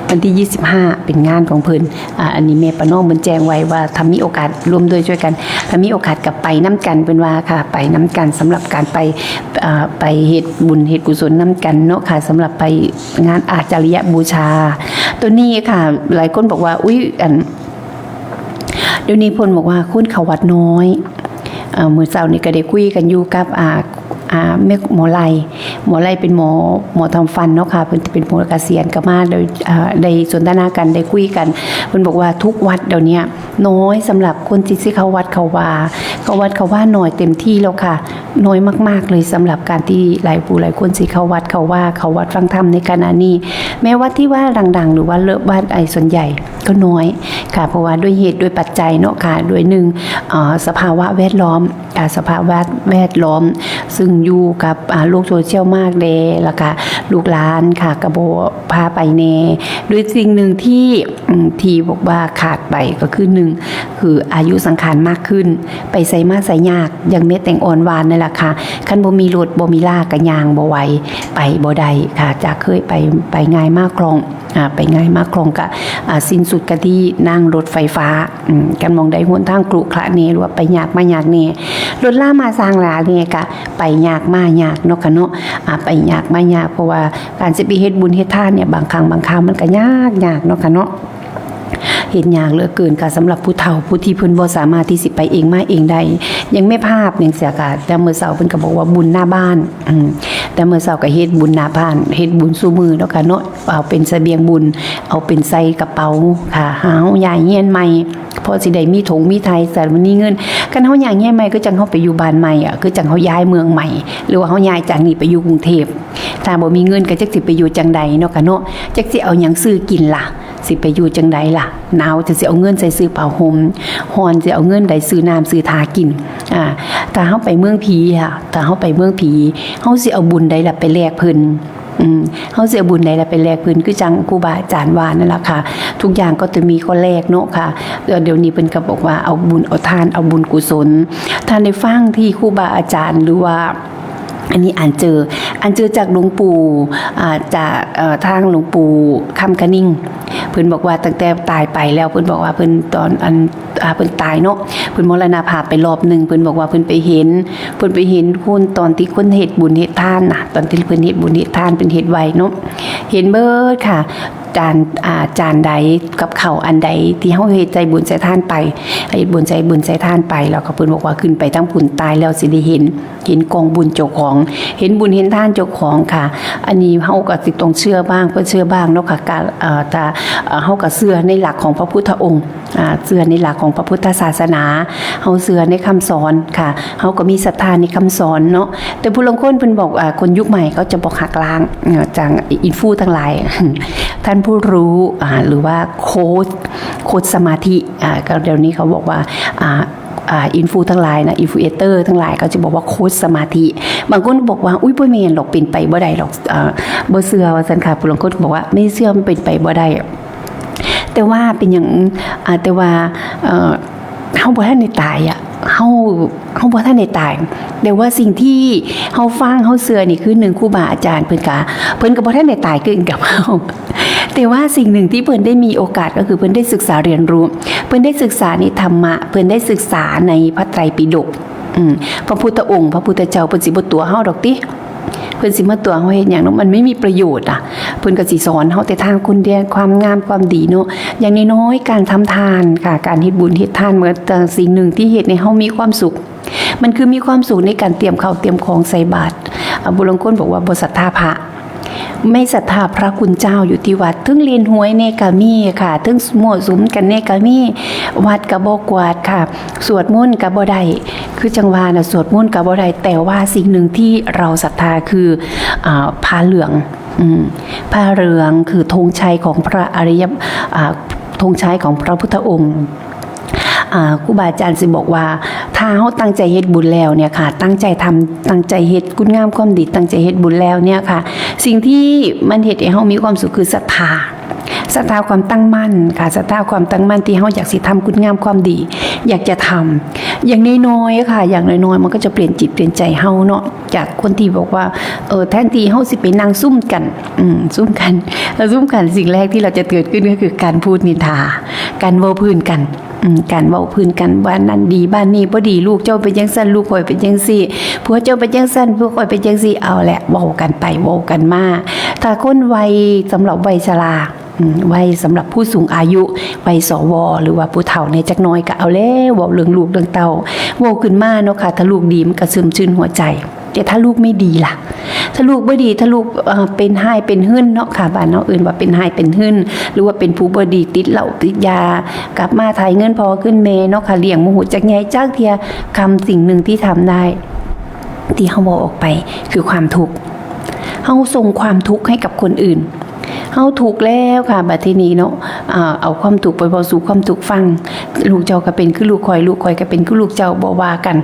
วันที่ยี่สิบห้าเป็นงานของเพิ่น อ่า อันนี้แม่ประนอมเพิ่นแจ้งไว้ว่าถ้ามีโอกาสร่วมด้วยช่วยกัน ถ้ามีโอกาสก็ไปนำกัน เพิ่นว่าค่ะ ไปนำกันสำหรับการไป อ่า ไปเฮ็ดบุญเฮ็ดกุศลนำกันเนาะค่ะ สำหรับไปงานอาจาริยบูชา ตัวนี้ค่ะ หลายคนบอกว่า อุ๊ย อัน เดี๋ยวนี้เพิ่นบอกว่าคนเข้าวัดน้อย เอ่อ มื้อเช้านี่ก็ได้คุยกันอยู่กับ อ่า อ่า แม่หมอไล หมอไลเป็นหมอ หมอทำฟันเนาะค่ะ เพิ่นเป็นหมอเกษียณ ก็มาได้ อ่า ได้สนทนากัน ได้คุยกัน เพิ่นบอกว่าทุกวัดเดี๋ยวเนี้ยน้อยสำหรับคนที่สิเข้าวัดเข้าวา เข้าวัดเข้าวาน้อยเต็มที่แล้วค่ะ น้อยมากๆเลยสำหรับการที่หลายผู้หลายคนสิเข้าวัดเข้าวา เข้าวัดฟังธรรมในขณะนี้ แม้วัดที่ว่าดังๆ หรือว่าเลิศวัดไอ้ส่วนใหญ่ก็น้อยค่ะ เพราะว่าด้วยเหตุด้วยปัจจัยเนาะค่ะ ด้วยหนึ่ง เอ่อ สภาวะแวดล้อม อ่า สภาวะแวดล้อม ซึ่งอยู่กับ อ่า โลกโซเชียลมากแด่ แล้วก็ลูกหลานค่ะ ก็บ่พาไปแน่ ด้วยสิ่งหนึ่งที่ อืม ที่บอกว่าขาดไปก็คือหนึ่ง คืออายุสังขารมากขึ้น ไปไสมาไสยาก อย่างแม่แตงอ่อนว่านั่นล่ะค่ะ คันบ่มีรถบ่มีลาก็ย่างบ่ไหว ไปบ่ได้ค่ะ จากเคยไป ไปง่ายมาคล่อง อ่า ไปง่ายมาคล่องก็ อ่า สิ้นสุดก็ที่นั่งรถไฟฟ้า อืม คันหม่องใดหนทางขรุขระแน่ หรือว่าไปยากมายากแน่ รถลามาสร้างหลาแน่ก็ไปยากมายากเนาะค่ะเนาะ อ่า ไปยากมายาก เพราะว่าการสิไปเฮ็ดบุญเฮ็ดทานเนี่ย บางครั้งบางคราวมันก็ยากยากเนาะค่ะเนาะ เฮ็ดยากเหลือเกินค่ะ สำหรับผู้เฒ่าผู้ที่เพิ่นบ่สามารถที่สิไปเองมาเองได้ อย่างแม่ภาพจั่งซี้ค่ะ แต่มื้อเช้าเพิ่นก็บอกว่าบุญหน้าบ้าน อืม แต่มื้อเช้าก็เฮ็ดบุญหน้าบ้าน เฮ็ดบุญซุมื้อเนาะค่ะเนาะ เอาเป็นเสบียงบุญ เอาเป็นใส่กระเป๋าค่ะ หาเฮาย้ายเฮือนใหม่ พอสิได้มีถงมีไถ สารมีเงิน คันเฮาย้ายเฮือนใหม่ คือจั่งเฮาไปอยู่บ้านใหม่อะ คือจั่งเฮาย้ายเมืองใหม่ หรือว่าเฮาย้ายจากนี่ไปอยู่กรุงเทพฯ ถ้าบ่มีเงินก็จักสิไปอยู่จั่งใดเนาะค่ะเนาะ จักสิเอาหยังซื้อกินล่ะ สิไปอยู่จั่งใดล่ะ หนาวจั่งสิเอาเงินใส่ซื้อผ้าห่ม ร้อนสิเอาเงินใดซื้อน้ำซื้อท่ากิน อ่า ถ้าเฮาไปเมืองผีค่ะ ถ้าเฮาไปเมืองผี เฮาสิเอาบุญใดล่ะไปแลกเพิ่น อืม เฮาสิเอาบุญใดล่ะไปแลกเพิ่น คือจั่งครูบาอาจารย์ว่านั่นล่ะค่ะ ทุกอย่างก็จะมีข้อแลกเนาะค่ะ เดี๋ยวนี้เพิ่นก็บอกว่าเอาบุญเอาทาน เอาบุญกุศล ท่านได้ฟังที่ครูบาอาจารย์ หรือว่า อันนี้อ่านเจอ อ่านเจอจากหลวงปู่ อ่า จาก เอ่อ ทางหลวงปู่คำคะนิ่ง เพิ่นบอกว่าตั้งแต่ตายไปแล้ว เพิ่นบอกว่าเพิ่นตอนอัน อ่า เพิ่นตายเนาะ เพิ่นมรณภาพไปรอบหนึ่ง เพิ่นบอกว่าเพิ่นไปเห็น เพิ่นไปเห็นคนตอนที่คนเฮ็ดบุญเฮ็ดทานน่ะ ตอนที่เพิ่นเฮ็ดบุญเฮ็ดทาน เพิ่นเฮ็ดไว้เนาะ เห็นเบิดค่ะ จาน อ่า จานใดกับข้าวอันใดที่เฮาเฮ็ดใส่บุญใส่ทานไป เฮ็ดบุญใส่บุญใส่ทานไป แล้วก็เพิ่นบอกว่าขึ้นไปทางพุ้น ตายแล้วสิได้เห็น เห็นกองบุญเจ้าของ เห็นบุญเห็นทานเจ้าของค่ะ อันนี้เฮาก็สิต้องเชื่อบ้าง บ่เชื่อบ้างเนาะค่ะ กะ เอ่อ ถ้า เอ่อ เฮาก็เชื่อในหลักของพระพุทธองค์ อ่า เชื่อในหลักของพระพุทธศาสนา เฮาเชื่อในคำสอนค่ะ เฮาก็มีศรัทธาในคำสอนเนาะ แต่ผู้ลางคนเพิ่นบอก อ่า คนยุคใหม่เขาจะบอกหักล้าง เอ่อ จั่งอินฟู ทั้งหลาย ท่านผู้รู้ อ่า หรือว่าโค้ช โค้ชสมาธิ อ่า ก็เดี๋ยวนี้เขาบอกว่า อ่า อ่า อินฟูทั้งหลายนะ อินฟลูเอนเซอร์ทั้งหลาย เขาจะบอกว่าโค้ชสมาธิ บางคนบอกว่า อุ๊ย บ่แม่นดอก เป็นไปบ่ได้ดอก เอ่อ บ่เชื่อว่าซั่นค่ะ ผู้ลางคนบอกว่า ไม่เชื่อ มันเป็นไปบ่ได้ แต่ว่าเป็นหยัง อ่า แต่ว่า เอ่อ เฮาบ่ทันได้ตายอะ เฮา เฮาบ่ทันได้ตาย แต่ว่าสิ่งที่เฮาฟัง เฮาเชื่อนี่คือ หนึ่ง ครูบาอาจารย์เพิ่นกะ เพิ่นก็บ่ทันได้ตายคือกันกับเฮา แต่ว่าสิ่งหนึ่งที่เพิ่นได้มีโอกาสก็คือเพิ่นได้ศึกษาเรียนรู้ เพิ่นได้ศึกษาในธรรมะ เพิ่นได้ศึกษาในพระไตรปิฎก อืม พระพุทธองค์ พระพุทธเจ้า เพิ่นสิบ่ตั๋วเฮาดอกติ เพิ่นสิมาตั๋วเฮาเฮ็ดหยังเนาะ มันไม่มีประโยชน์อะ เพิ่นก็สิสอนเฮาแต่ทางคุณเดีย ความงามความดีเนาะ อย่างน้อยๆ การทำทานค่ะ การเฮ็ดบุญเฮ็ดทาน มันก็สิ่งหนึ่งที่เฮ็ดให้เฮามีความสุข มันคือมีความสุขในการเตรียมข้าวเตรียมของใส่บาตร อ่า ผู้ลางคนบอกว่าบ่ศรัทธาพระ ไม่ศรัทธาพระคุณเจ้าอยู่ที่วัด เทิงเล่นหวยแน่ก็มีค่ะ เทิงมั่วสุมกันแน่ก็มี วัดก็บ่กวาดค่ะ สวดมนต์ก็บ่ได้ คือจังว่าน่ะ สวดมนต์ก็บ่ได้ แต่ว่าสิ่งหนึ่งที่เราศรัทธาคือ อ่า ผ้าเหลือง อืม ผ้าเหลืองคือธงชัยของพระอริย อ่า ธงชัยของพระพุทธองค์ อ่า ครูบาอาจารย์สิบอกว่า ถ้าเฮาตั้งใจเฮ็ดบุญแล้วเนี่ยค่ะ ตั้งใจทำ ตั้งใจเฮ็ดคุณงามความดี ตั้งใจเฮ็ดบุญแล้วเนี่ยค่ะ สิ่งที่มันเฮ็ดให้เฮามีความสุขคือศรัทธา ศรัทธาความตั้งมั่นค่ะ ศรัทธาความตั้งมั่นที่เฮาอยากสิทำคุณงามความดี อยากจะทำ อย่างน้อยๆค่ะ อย่างน้อยๆ มันก็จะเปลี่ยนจิตเปลี่ยนใจเฮาเนาะ จากคนที่บอกว่า เออ แทนที่เฮาสิไปนั่งซุ่มกัน อืม ซุ่มกัน แล้วซุ่มกัน สิ่งแรกที่เราจะเกิดขึ้นก็คือการพูดนินทา การเว้าพื้นกัน อืม การเว้าพื้นกัน บ้านนั่นดี บ้านนี้บ่ดี ลูกเจ้าเป็นจังซั่น ลูกข้อยเป็นจังซี่ ผัวเจ้าเป็นจังซั่น ผัวข้อยเป็นจังซี่ เอาแหละ เว้ากันไป เว้ากันมา ถ้าคนวัย สำหรับวัยชรา อืม วัยสำหรับผู้สูงอายุ วัย สว หรือว่าผู้เฒ่าเนี่ยจักหน่อยก็เอาแล้ว เว้าเรื่องลูกเรื่องเต้า เว้าขึ้นมาเนาะค่ะ ถ้าลูกดีมันก็ชุ่มชื่นหัวใจ แต่ถ้าลูกไม่ดีล่ะ ถ้าลูกบ่ดี ถ้าลูก เอ่อ เป็นฮ้ายเป็นหื้นเนาะค่ะ บ้านเฮาเอิ้นว่าเป็นฮ้ายเป็นหื้น หรือว่าเป็นผู้บ่ดี ติดเหล้าติดยา กลับมาไถเงินพ่อเงินแม่เนาะค่ะ เลี้ยงบ่ฮู้จักใหญ่จักเทื่อ คำสิ่งหนึ่งที่ทำได้ ที่เฮาเว้าออกไป คือความทุกข์ เฮาส่งความทุกข์ให้กับคนอื่น เฮาทุกข์แล้วค่ะ บัดทีนี้เนาะ อ่า เอาความทุกข์ไปเว้าสู่ความทุกข์ฟัง ลูกเจ้าก็เป็นคือลูกข้อย ลูกข้อยก็เป็นคือลูกเจ้า บ่ว่ากัน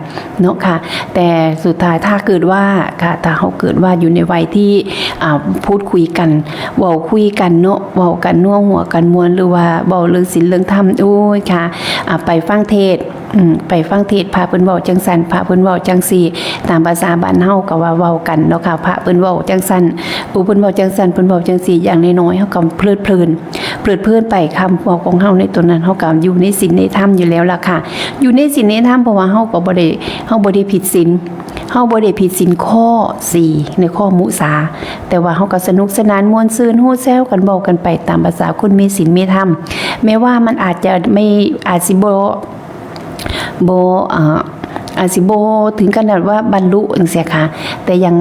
เนาะค่ะ แต่สุดท้ายถ้าเกิดว่าค่ะ ถ้าเฮาเกิดว่าอยู่ในวัยที่ อ่า พูดคุยกัน เว้าคุยกันเนาะ เว้ากันนัวหัวกันม่วน หรือว่าเว้าเรื่องศีลเรื่องธรรม โอ้ยค่ะ อ่า ไปฟังเทศน์ อืม ไปฟังเทศน์ พระเพิ่นเว้าจังซั่น พระเพิ่นเว้าจังซี่ ตามภาษาบ้านเฮาก็ว่าเว้ากันเนาะค่ะ พระเพิ่นเว้าจังซั่น โอ้ เพิ่นเว้าจังซั่น เพิ่นเว้าจังซี่ อย่างน้อยๆ เฮาก็เพลิดเพลิน เพลิดเพลินไป คำเว้าของเฮาในตอนนั้น เฮาก็อยู่ในศีลในธรรมอยู่แล้วล่ะค่ะ อยู่ในศีลในธรรม เพราะว่าเฮาก็บ่ได้ เฮาบ่ได้ผิดศีล เฮาบ่ได้ผิดศีลข้อสี่ ในข้อมุสา แต่ว่าเฮาก็สนุกสนานม่วนซื่น ฮู้แซวกัน เว้ากันไปตามภาษาคนมีศีลมีธรรม แม้ว่ามันอาจจะไม่ อาจสิบ่ บ่ อ่า อาจสิบ่ถึงขนาดว่าบรรลุจังซี้ค่ะ แต่อย่าง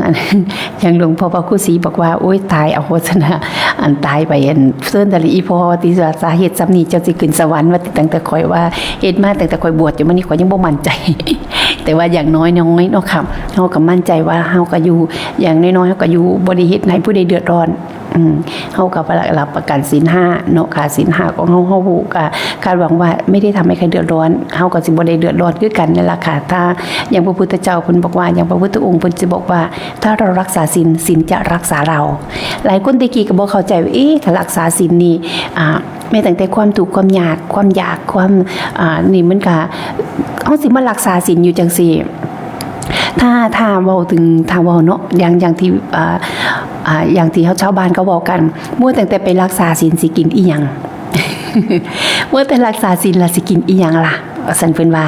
อย่างหลวงพ่อพระครูศรีบอกว่า โอ๊ย ตายเอา ซั่นนะ อันตายไป อันเซิ้นแต่ละอีพ่อที่ว่าสาเหตุส่ำนี้เจ้าสิขึ้นสวรรค์ ว่าตั้งแต่ข้อยว่าเฮ็ดมาตั้งแต่ข้อยบวชจนมื้อนี้ข้อยยังบ่มั่นใจ แต่ว่าอย่างน้อยๆเนาะค่ะ เฮาก็มั่นใจว่าเฮาก็อยู่ อย่างน้อยๆเฮาก็อยู่ บ่ได้เฮ็ดให้ผู้ใดเดือดร้อน อืม เฮาก็รับประกันศีลห้าเนาะค่ะ ศีลห้าของเฮา เฮาก็คาดหวังว่าไม่ได้ทำให้ใครเดือดร้อน เฮาก็สิบ่ได้เดือดร้อนคือกันนั่นล่ะค่ะ ถ้าอย่างพระพุทธเจ้าเพิ่นบอกว่า อย่างพระพุทธองค์เพิ่นสิบอกว่า ถ้าเรารักษาศีล ศีลจะรักษาเรา หลายคนแต่กี้ก็บ่เข้าใจว่า เอ๊ะ ถ้ารักษาศีลนี่ อ่า แม้ตั้งแต่ความทุกข์ความยาก ความอยาก ความ อ่า นี่มันก็ เฮาสิมารักษาศีลอยู่จังซี่ ถ้า ถ้าเว้าถึง ถ้าเว้าเนาะ อย่าง อย่างที่ อ่า อ่า อย่างที่เฮาชาวบ้านเขาเว้ากัน มัวตั้งแต่ไปรักษาศีลสิกินอิหยัง มัวแต่รักษาศีลล่ะสิกินอิหยังล่ะ ว่าซั่นเพิ่นว่า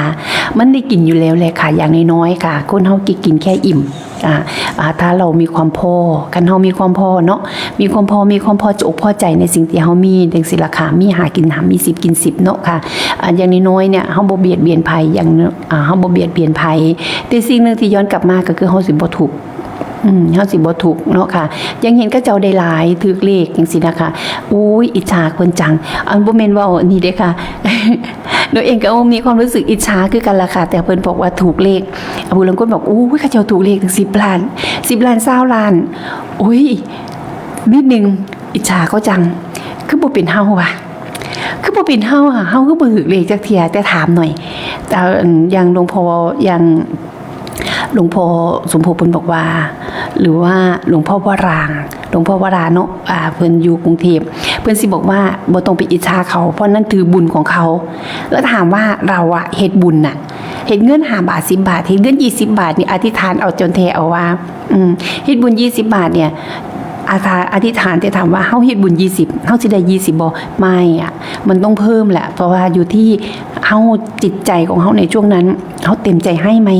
มันได้กินอยู่แล้วแหละค่ะ อย่างน้อยๆค่ะ คนเฮากิน กินแค่อิ่ม อ่า อ่า ถ้าเรามีความพอ คันเฮามีความพอเนาะ มีความพอ มีความพออกพอใจในสิ่งที่เฮามี จังซี่ล่ะค่ะ มีห้ากินห้า มีสิบกินสิบเนาะค่ะ อ่า อย่างน้อยๆเนี่ย เฮาบ่เบียดเบียนไผ อย่าง อ่า เฮาบ่เบียดเบียนไผ แต่สิ่งหนึ่งที่ย้อนกลับมาก็คือเฮาสิบ่ทุกข์ อืม เฮาสิบ่ทุกข์เนาะค่ะ ยังเห็นเขาเจ้าได้หลาย ถืกเลขจังซี่นะคะ โอ้ย อิจฉาเพิ่นจัง อันบ่แม่นเว้านี่เด้ค่ะ หนูเองก็มีความรู้สึกอิจฉาคือกันล่ะค่ะ แต่เพิ่นบอกว่าถูกเลข ผู้ลางคนบอก โอ้ย เขาเจ้าถูกเลขถึงสิบล้าน สิบล้าน ซาวล้าน โอ้ย นิดนึง อิจฉาเขาจัง คือบ่เป็นเฮาวะ คือบ่เป็นเฮาอะ เฮาคือบ่ถืกเลขจักเทื่อ แต่ถามหน่อย แต่อย่างหลวงพ่อ อย่างหลวงพ่อสมภพเพิ่นบอกว่า หรือว่าหลวงพ่อวรางค์ หลวงพ่อวราเนาะ อ่า เพิ่นอยู่กรุงเทพฯ เพิ่นสิบอกว่าบ่ต้องไปอิจฉาเขา เพราะนั่นคือบุญของเขา แล้วถามว่าเราอะเฮ็ดบุญน่ะ เฮ็ดเงินห้าบาท สิบบาท เฮ็ดเงินยี่สิบบาทนี่ อธิษฐานเอาจนแท้เอาว่า อืม เฮ็ดบุญยี่สิบบาทเนี่ย อาถา-, อธิษฐานแต่ถามว่าเฮาเฮ็ดบุญยี่สิบ เฮาสิได้ยี่สิบบ่ ไม่อะ มันต้องเพิ่มแหละ เพราะว่าอยู่ที่เฮา จิตใจของเฮาในช่วงนั้น เฮาเต็มใจให้ไหม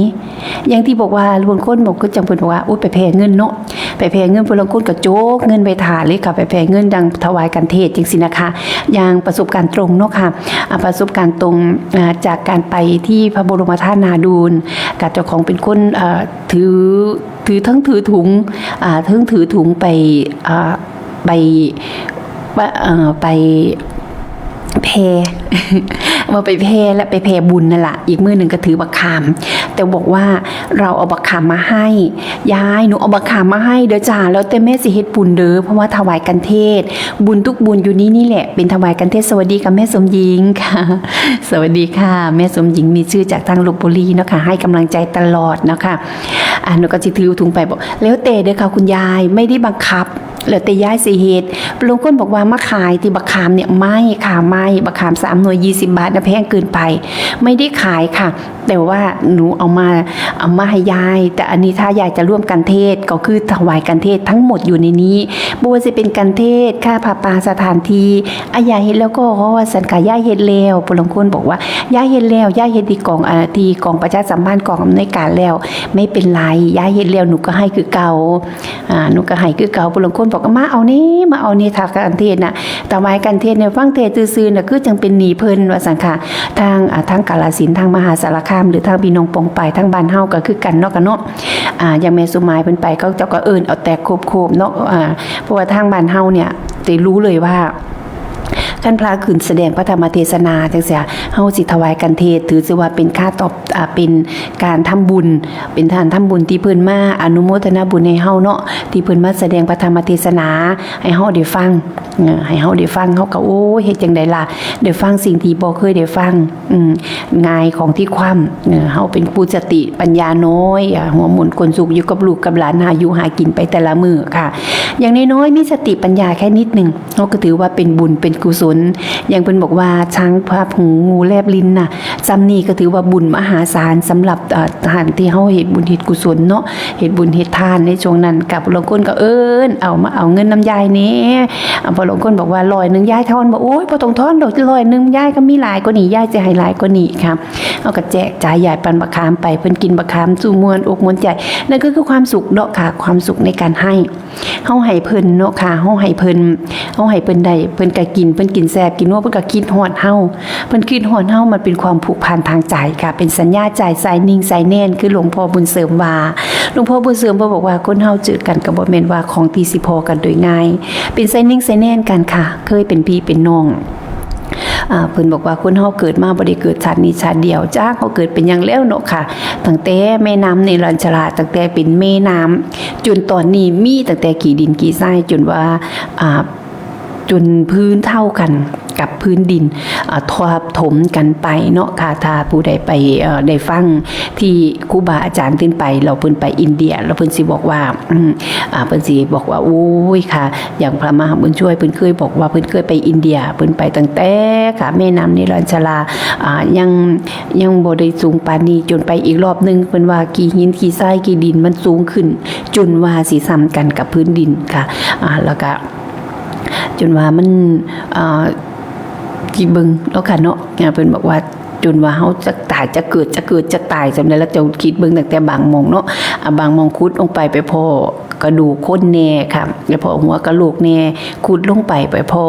อย่างที่บอกว่าบางคนบอก คือจั่งเพิ่นบอกว่า โอ๊ย ไปแผ่เงินเนาะ ไปแผ่เงิน ผู้ลางคนก็โจกเงินไว้ท่าเลยค่ะ ไปแผ่เงินดังถวายคันเทศจั่งซี้นะคะ อย่างประสบการณ์ตรงเนาะค่ะ อ่า ประสบการณ์ตรง อ่า จากการไปที่พระบรมธาตุนาดูน กับเจ้าของเป็นคน เอ่อ ถือ ถือ ทั้งถือถุง อ่า ทั้งถือถุงไป อ่า ไป ไป เอ่อ ไปแผ่ ว่าไปแผ่และไปแผ่บุญนั่นล่ะ อีกมื้อหนึ่งก็ถือบักขาม แต่บอกว่าเราเอาบักขามมาให้ ยาย หนูเอาบักขามมาให้เด้อจ้า แล้วแต่แม่สิเฮ็ดบุญเด้อ เพราะว่าถวายคันเทศ บุญทุกบุญอยู่นี่นี่แหละ เป็นถวายคันเทศ สวัสดีค่ะแม่สมหญิงค่ะ สวัสดีค่ะ แม่สมหญิงมีชื่อจากทางลพบุรีเนาะค่ะ ให้กำลังใจตลอดเนาะค่ะ อ่ะ หนูก็สิถือถุงไปบอก แล้วแต่เด้อค่ะคุณยาย ไม่ได้บังคับ แล้วแต่ยายสิเฮ็ด บางคนบอกว่ามาขายติบักขามเนี่ย ไม่ค่ะ ไม่ บักขามสามหน่วยยี่สิบบาทนะ แพงเกินไป ไม่ได้ขายค่ะ แต่ว่าหนูเอามา เอามาให้ยาย แต่อันนี้ถ้ายายจะร่วมคันเทศก็คือถวายคันเทศทั้งหมดอยู่ในนี้ บ่ว่าจะเป็นคันเทศ ค่าผ้าป่า สถานที่ อ่ะ ยายเฮ็ดแล้วก็ ว่าซั่นค่ะ ยายเฮ็ดแล้ว ผู้ลางคนบอกว่า ยายเฮ็ดแล้ว ยายเฮ็ดที่กอง อ่า ที่กองประชาสัมพันธ์ กองอำนวยการแล้ว ไม่เป็นไร ยายเฮ็ดแล้ว หนูก็ให้คือเก่า อ่า หนูก็ให้คือเก่า ผู้ลางคนบอกว่า มาเอานี่ มาเอานี่ ถ้าคันเทศน่ะ ถวายคันเทศเนี่ย ฟังเทศซื่อๆน่ะ คือจั่งเป็นหนี้เพิ่น ว่าซั่นค่ะ ทาง อ่า ทางกาฬสินธุ์ ทางมหาสารคาม หรือทางพี่น้องปองไปาย ทางบ้านเฮาก็คือกันเนาะ กันเนาะ อ่า อย่างแม่สมหมายเพิ่นไป เขาเจ้าก็เอิ้นเอาแตกโคบๆเนาะ อ่า เพราะว่าทางบ้านเฮาเนี่ย สิรู้เลยว่า คันพระขึ้นแสดงพระธรรมเทศนาจั่งซี้ เฮาสิถวายคันเทศ ถือซะว่าเป็นค่าตอบ อ่า เป็นการทำบุญ เป็นทานทำบุญที่เพิ่นมาอนุโมทนาบุญให้เฮาเนาะ ที่เพิ่นมาแสดงพระธรรมเทศนาให้เฮาได้ฟัง เออ ให้เฮาได้ฟัง เฮาก็ โอ้ย เฮ็ดจั่งใดล่ะ ได้ฟังสิ่งที่บ่เคยได้ฟัง อืม ง่ายของที่ความ เออ เฮาเป็นผู้สติปัญญาน้อย อ่า หัวหมุนก้นสุกอยู่กับลูกกับหลาน หาอยู่หากินไปแต่ละมื้อค่ะ อย่างน้อยๆมีสติปัญญาแค่นิดหนึ่ง เฮาก็ถือว่าเป็นบุญเป็นกุศล อย่างเพิ่นบอกว่า ช้างพับหู งูแลบลิ้นน่ะ ส่ำนี้ก็ถือว่าบุญมหาศาลสำหรับ เอ่อ ท่านที่เฮาเฮ็ดบุญเฮ็ดกุศลเนาะ เฮ็ดบุญเฮ็ดทานในช่วงนั้น กับลางคนก็เอิ้นเอา มาเอาเงินนำยายแหน่ อ่า พอลางคนบอกว่า ร้อยหนึ่ง ยายทอนบ่ โอ้ย บ่ต้องทอนดอก ร้อยหนึ่ง ยายก็มีหลายกว่านี้ ยายสิให้หลายกว่านี้ค่ะ เฮาก็แจกจ่ายยายปันบักขามไป เพิ่นกินบักขามสู่ม่วนอกม่วนใจ นั่นก็คือความสุขเนาะค่ะ ความสุขในการให้ เฮาให้เพิ่นเนาะค่ะ เฮาให้เพิ่น เฮาให้เพิ่นได้ เพิ่นก็กิน เพิ่นกินแซ่บ กินนัว เพิ่นก็คิดฮอดเฮา เพิ่นคิดฮอดเฮา มันเป็นความผูกพันทางใจค่ะ เป็นสัญญาใจ สายนิ่งสายแน่น คือหลวงพ่อบุญเสริมว่า หลวงพ่อบุญเสริมเพิ่นบอกว่า คนเฮาเจอกันก็บ่แม่นว่าของที่สิพ้อกันโดยง่าย เป็นสายนิ่งสายแน่นกันค่ะ เคยเป็นพี่เป็นน้อง อ่า เพิ่นบอกว่าคนเฮาเกิดมาบ่ได้เกิดชาตินี้ชาติเดียว จักเฮาเกิดเป็นหยังแล้วเนาะค่ะ ตั้งแต่แม่น้ำเนรัญชรา ตั้งแต่เป็นแม่น้ำ จนตอนนี้มีตั้งแต่ขี้ดินขี้ทราย จนว่า อ่า จนพื้นเท่ากันกับพื้นดิน อ่า ทับถมกันไปเนาะค่ะ ถ้าผู้ใดไป เอ่อ ได้ฟังที่ครูบาอาจารย์เพิ่นไป แล้วเพิ่นไปอินเดีย แล้วเพิ่นสิบอกว่า อืม อ่า เพิ่นสิบอกว่า โอ้ยค่ะ อย่างพระมหาบุญช่วยเพิ่นเคยบอกว่าเพิ่นเคยไปอินเดีย เพิ่นไปตั้งแต่ค่ะ แม่น้ำเนรัญชรา อ่า ยัง ยังบ่ได้สูงปานนี้ จนไปอีกรอบหนึ่ง เพิ่นว่าขี้หินขี้ทรายขี้ดินมันสูงขึ้น จนว่าสิส่ำกันกับพื้นดินค่ะ อ่า แล้วก็ จนว่ามัน อ่า คิดเบิ่งเนาะค่ะเนาะ อ่า เพิ่นบอกว่า จนว่าเฮาจะตาย จะเกิด จะเกิด จะตาย ส่ำใด แล้วเจ้าคิดเบิ่งตั้งแต่บางหม่องเนาะ อ่า บางหม่องขุดลงไป ไปพ้อกระดูกคนแหน่ค่ะ ไปพ้อหัวกะโหลกแหน่ ขุดลงไป ไปพ้อ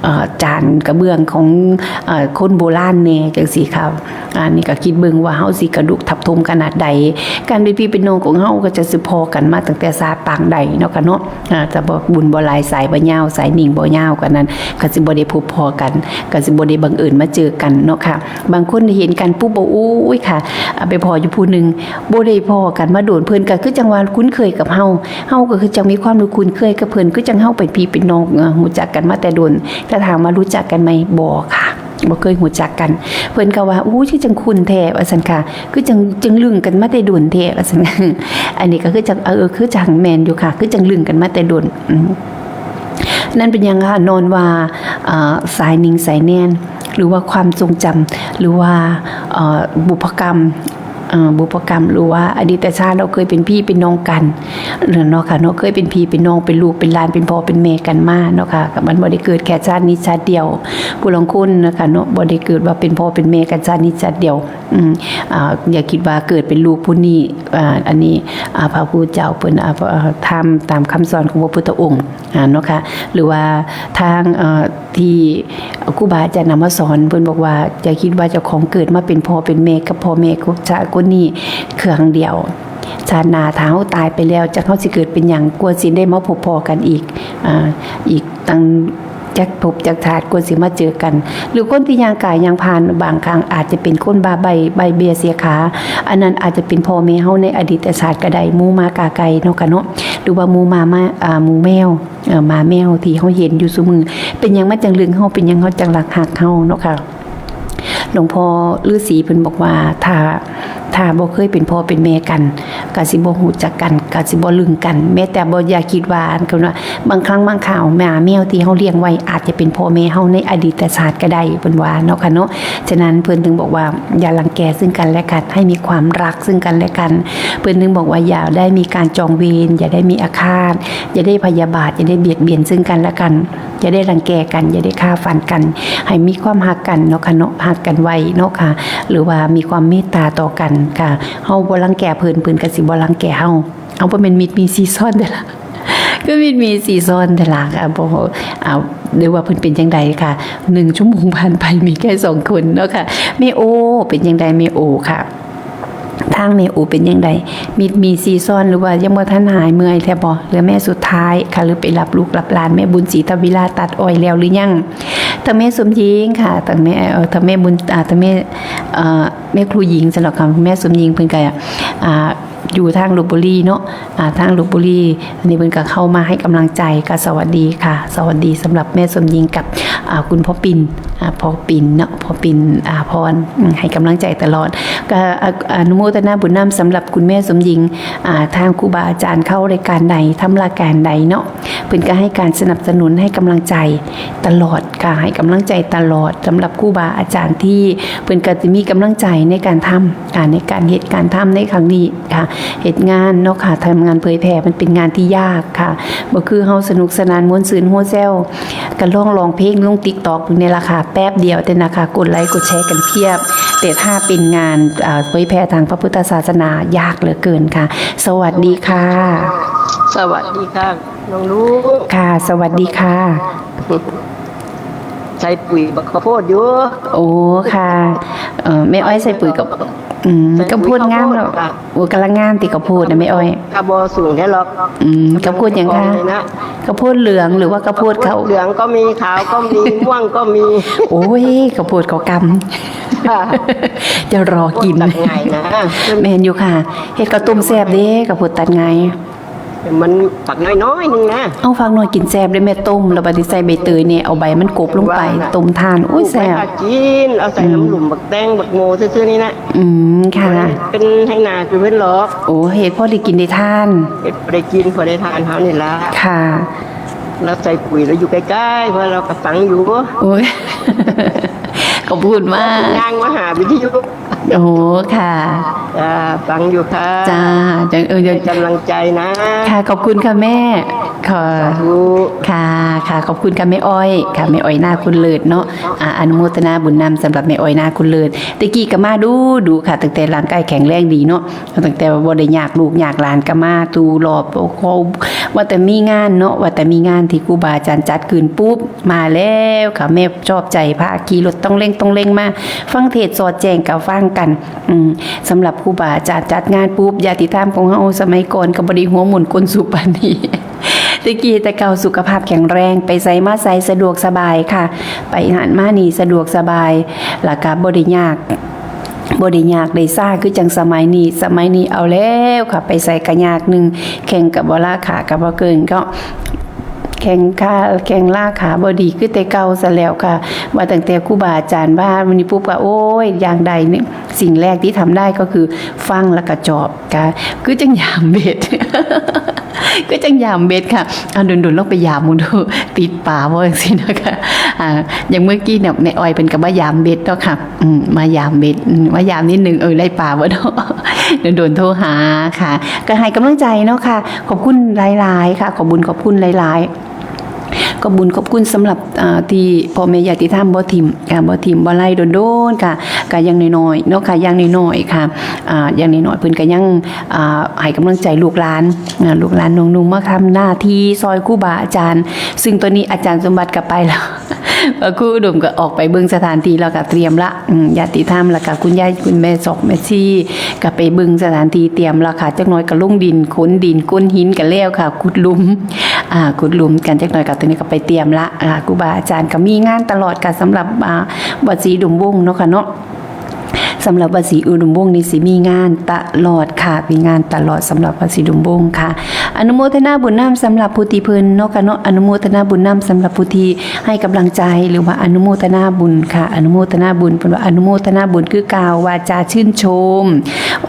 เอ่อ จานกระเบื้องของ เอ่อ คนโบราณแหน่ จั่งซี้ค่ะ อันนี้ก็คิดเบิ่งว่าเฮาสิกระดูกทับถมขนาดใด การเป็นพี่เป็นน้องของเฮาก็จะสิพ้อกันมาตั้งแต่ชาติปางใดเนาะค่ะเนาะ อ่า จะบ่บุญบ่หลาย สายบ่ยาว สายนิ่งบ่ยาว กานนั้น ก็สิบ่ได้พบพ้อกัน ก็สิบ่ได้บังเอิญมาเจอกันเนาะค่ะ บางคนได้เห็นกันปุ๊บ โอ้ยค่ะ อ่า ไปพ้ออยู่ผู้หนึ่ง บ่ได้พ้อกันมาโดน เพิ่นก็คือจั่งว่าคุ้นเคยกับเฮา เฮา ก็คือจังมีความรู้คุ้นเคยกับเพิ่น คือจังเฮาเป็นพี่เป็นน้อง เอ่อ รู้จักกันมาแต่โดน แต่ถามว่ารู้จักกันไหม บ่ค่ะ บ่เคยรู้จักกัน เพิ่นก็ว่า อู้ คือจังคุ้นแท้ ว่าซั่นค่ะ คือจัง จังลึงกันมาแต่โดนแท้ ว่าซั่น อันนี้ก็คือจัง เออ คือจังแม่นอยู่ค่ะ คือจังลึงกันมาแต่โดน อืม นั่นเป็นหยังคะ ย้อนว่า เอ่อ สายนิ่งสายแนน หรือว่าความทรงจำ หรือว่า เอ่อ บุพกรรม เอ่อ บุพกรรม หรือว่าอดีตชาติเราเคยเป็นพี่เป็นน้องกันเนาะค่ะเนาะ เคยเป็นพี่เป็นน้อง เป็นลูกเป็นหลาน เป็นพ่อเป็นแม่กันมาเนาะค่ะ มันบ่ได้เกิดแค่ชาตินี้ชาติเดียว ผู้ลางคนนะคะเนาะ บ่ได้เกิดว่าเป็นพ่อเป็นแม่กันชาตินี้ชาติเดียว อืม อ่า อย่าคิดว่าเกิดเป็นลูกผู้นี้ อ่า อันนี้ อ่า พระพุทธเจ้าเพิ่น อ่า อ่า ทำตามคำสอนของพระพุทธองค์ อ่า เนาะค่ะ หรือว่าทาง เอ่อ ที่ครูบาอาจารย์นำมาสอน เพิ่นบอกว่า อย่าคิดว่าเจ้าของเกิดมาเป็นพ่อเป็นแม่กับพ่อแม่ของชาติคนนี้เครื่องเดียว ชาติหน้าถ้าเฮาตายไปแล้ว จักเฮาสิเกิดเป็นหยัง กว่าสิได้มาพบพ้อกันอีก อ่า อีกตั้งจักภพจักชาติ กว่าสิมาเจอกัน หรือคนที่ย่างกายย่างผ่าน บางครั้งอาจจะเป็นคนบ้าใบ้ ใบ้เบียเสียขา อันนั้นอาจจะเป็นพ่อแม่เฮาในอดีตชาติก็ได้ หมู่หมากาไก่เนาะค่ะเนาะ หรือว่าหมู่หมา หมา อ่า หมู่แมว เอ่อ หมาแมวที่เฮาเห็นอยู่ซุมื้อ เป็นหยังมันจังลึงเฮา เป็นหยังเฮาจังรักฮักเฮาเนาะค่ะ หลวงพ่อฤาษีเพิ่นบอกว่า ถ้า ถ้าบ่เคยเป็นพ่อเป็นแม่กัน ก็สิบ่รู้จักกัน ก็สิบ่ลึงกัน แม้แต่บ่ อย่าคิดว่า อันเพิ่นว่า บางครั้งบางคราว หมาแมวที่เฮาเลี้ยงไว้ อาจจะเป็นพ่อแม่เฮาในอดีตชาติก็ได้ เพิ่นว่าเนาะค่ะเนาะ ฉะนั้นเพิ่นถึงบอกว่า อย่ารังแกซึ่งกันและกัน ให้มีความรักซึ่งกันและกัน เพิ่นถึงบอกว่า อย่าได้มีการจองเวร อย่าได้มีอาฆาต อย่าได้พยาบาท อย่าได้เบียดเบียนซึ่งกันและกัน อย่าได้รังแกกัน อย่าได้ฆ่าฟันกัน ให้มีความฮักกันเนาะค่ะเนาะ ฮักกันไว้เนาะค่ะ หรือว่ามีความเมตตาต่อกันค่ะ เฮาบ่รังแกเพิ่น เพิ่นก็สิบ่รังแกเฮา เอา บ่แม่นมิตรมีสีซ้อนเด้อล่ะ คือมิตรมีสีซ้อนเด้อล่ะ อ่ะ บ่ เอา หรือว่าเพิ่นเป็นจังใดค่ะ หนึ่งชั่วโมงผ่านไปมีแค่สองคนเนาะค่ะ แม่โอ เป็นจังใดแม่โอค่ะ ทางแม่โอเป็นจังใด มิตรมีสีซ้อน หรือว่ายังบ่ทันหายเมื่อยแท้บ่ เหลือแม่สุดท้ายค่ะ หรือไปรับลูกรับหลาน แม่บุญศรีทวิลาตัดอ้อยแล้วหรือยัง ทางแม่สมหญิงค่ะ ทางแม่ เอ่อ ทางแม่บุญ อ่า ทางแม่ เอ่อ แม่ครูหญิงซั่นดอกค่ะ แม่สมหญิงเพิ่นก็ อ่า อยู่ทางลพบุรีเนาะ อ่า ทางลพบุรี อันนี้เพิ่นก็เข้ามาให้กำลังใจ ก็สวัสดีค่ะ สวัสดีสำหรับแม่สมหญิงกับ อ่า คุณพ่อปิ่น อ่า พ่อปิ่นเนาะ พ่อปิ่น อ่า พร อืม ให้กำลังใจตลอด ก็ อ่า อนุโมทนาบุญนำสำหรับคุณแม่สมหญิง อ่า ทางครูบาอาจารย์เข้ารายการใด ทำรายการใดเนาะ เพิ่นก็ให้การสนับสนุน ให้กำลังใจตลอดค่ะ ให้กำลังใจตลอดสำหรับครูบาอาจารย์ที่เพิ่นก็จะมีกำลังใจในการทำ อ่า ในการเฮ็ดการทำในครั้งนี้ค่ะ เฮ็ดงานเนาะค่ะ ทำงานเผยแผ่มันเป็นงานที่ยากค่ะ บ่คือเฮาสนุกสนานม่วนซื่นหัวแซว ก็ลองร้องเพลงลง TikTok เบิ่งนี่ล่ะค่ะ แป๊บเดียวเด้นะคะ กดไลค์กดแชร์กันเพียบ แต่ถ้าเป็นงาน อ่า เผยแผ่ทางพระพุทธศาสนายากเหลือเกินค่ะ สวัสดีค่ะ สวัสดีค่ะ น้องลูก ค่ะ สวัสดีค่ะ ใส่ปุ๋ยบักข้าวโพดอยู่ โอ้ ค่ะ เอ่อ แม่อ้อยใส่ปุ๋ยกับ อืม ใส่ปุ๋ย ข้าวโพด ข้าวโพดงามแล้ว ค่ะ โอ้ กำลังงามติข้าวโพดนะแม่อ้อย กะบ่สูงแท้หรอก อืม ข้าวโพดหยังคะ กองเลยนะ ข้าวโพดเหลืองหรือว่าข้าวโพดเขา ข้าวโพดเหลืองก็มี ขาวก็มี ม่วงก็มี โอ้ย ข้าวโพดเขากำ ค่ะ จะรอกิน ตัดง่ายนะ แม่นอยู่ค่ะ เฮ็ดข้าวต้มแซ่บเด้ ข้าวโพดตัดง่าย มันฝักน้อยๆนึงนะ เอาฝักน้อยกินแซ่บเด้แม่ ต้มแล้วบัดนี้ใส่ใบเตยเนี่ย เอาใบมันกบลงไป ว่านะ ต้มทาน โอ้ย แซ่บ ปลูกไว้ถ้ากิน เอาใส่ อืม น้ำหลุมบักแตงบักโมซื่อๆนี่นะ อืม ค่ะ เป็นไถนาคือเพิ่นหรอก โอ้ เฮ็ดพอได้กินได้ทาน เฮ็ดพอได้กินพอได้ทานเฮานี่ล่ะ ค่ะ แล้วใส่ปุ๋ยแล้วอยู่ใกล้ๆ เพราะเราก็ฟังอยู่ โอ้ย ขอบคุณมาก ย่างมาหาวิทยุ โอ้ ค่ะ จ้า ฟังอยู่ค่ะ จ้า จัง เออ จัง ให้กำลังใจนะ ค่ะ ขอบคุณค่ะแม่ ค่ะ สาธุ ค่ะ ค่ะ ขอบคุณค่ะแม่อ้อย ค่ะ แม่อ้อยนาคุณเลิศเนาะ อ่า อนุโมทนาบุญนำสำหรับแม่อ้อยนาคุณเลิศ แต่กี้ก็มาดูดูค่ะ ตั้งแต่ร่างกายแข็งแรงดีเนาะ ตั้งแต่ว่าบ่ได้ยากลูกยากหลานก็มาสู่รอบ โอ้โห ว่าแต่มีงานเนาะ ว่าแต่มีงานที่ครูบาอาจารย์จัดขึ้นปุ๊บ มาแล้วค่ะ แม่ชอบใจ พาขี่รถต้องเร่งต้องเร่งมา ฟังเทศน์สอดแจ้งกับฟังกัน อืม สำหรับครูบาอาจารย์จัดงานปุ๊บ ญาติธรรมของเฮาสมัยก่อนก็บ่ได้หัวหมุนก้นสูบปานนี้ แต่กี้แต่เก่าสุขภาพแข็งแรง ไปไสมาไสสะดวกสบายค่ะ ไปหั้นมานี่สะดวกสบาย แล้วก็บ่ได้ยาก บ่ได้ยากได้ซ่าคือจั่งสมัยนี้ สมัยนี้เอาแล้วค่ะ ไปไสก็ยาก หนึ่ง แข้งก็บ่ลา ขาก็บ่เกิ่ง ก็แข้งขา แข้งลา ขาบ่ดีคือแต่เก่าซะแล้วค่ะ ว่าตั้งแต่ครูบาอาจารย์ว่าวันนี้ปุ๊บก็ โอ้ย อย่างใดนี่ สิ่งแรกที่ทำได้ก็คือฟังแล้วก็จอบค่ะ คือจั่งยามเบ็ด คือจั่งยามเบ็ดค่ะ เอาโดนๆ ลองไปยามมึงดู ติดปลาบ่จั่งซี้นะคะ อ่า อย่างเมื่อกี้เนี่ย แม่อ้อยเพิ่นก็มายามเบ็ดเนาะค่ะ อืม มายามเบ็ด อืม มายามนิดนึง เออ ได้ปลาบ่เนาะ โดนๆ โทรหาค่ะ ก็ให้กำลังใจเนาะค่ะ ขอบคุณหลายๆ ค่ะ ขอบคุณ ขอบคุณหลายๆ ขอบคุณ ขอบคุณสำหรับ อ่า ที่พ่อแม่ญาติธรรมบ่ถิ่ม ค่ะ บ่ถิ่มบ่ไล่ โดนๆ ค่ะ ก็อย่างน้อยๆ เนาะค่ะ อย่างน้อยๆ ค่ะ อ่า อย่างน้อยๆ เพิ่นก็ยัง อ่า ให้กำลังใจลูกหลาน อ่า ลูกหลานน้องๆ มาทำหน้าที่ซอยครูบาอาจารย์ ซึ่งตอนนี้อาจารย์สมบัติก็ไปแล้ว ครูอุดมก็ออกไปเบิ่งสถานที่แล้วก็เตรียมละ อืม ญาติธรรมแล้วก็คุณยายคุณแม่สอกแม่ชีก็ไปเบิ่งสถานที่เตรียมแล้วค่ะ จักหน่อยก็ลงดิน ขนดิน ขนหินกันแล้วค่ะ ขุดหลุม อ่า ขุดหลุมกันจักหน่อยก็ตอนนี้ก็ไปเตรียมละ อ่า ครูบาอาจารย์ก็มีงานตลอดค่ะ สำหรับ อ่า วัดศรีอุดมวงศ์เนาะค่ะเนาะ สำหรับวัดศรีอุดมวงศ์นี่สิมีงานตลอดค่ะ มีงานตลอดสำหรับวัดศรีอุดมวงศ์ค่ะ อนุโมทนาบุญนำสำหรับผู้ที่เพิ่นเนาะค่ะเนาะ อนุโมทนาบุญนำสำหรับผู้ที่ให้กำลังใจ หรือว่าอนุโมทนาบุญค่ะ อนุโมทนาบุญ เพิ่นว่าอนุโมทนาบุญคือกล่าววาจาชื่นชม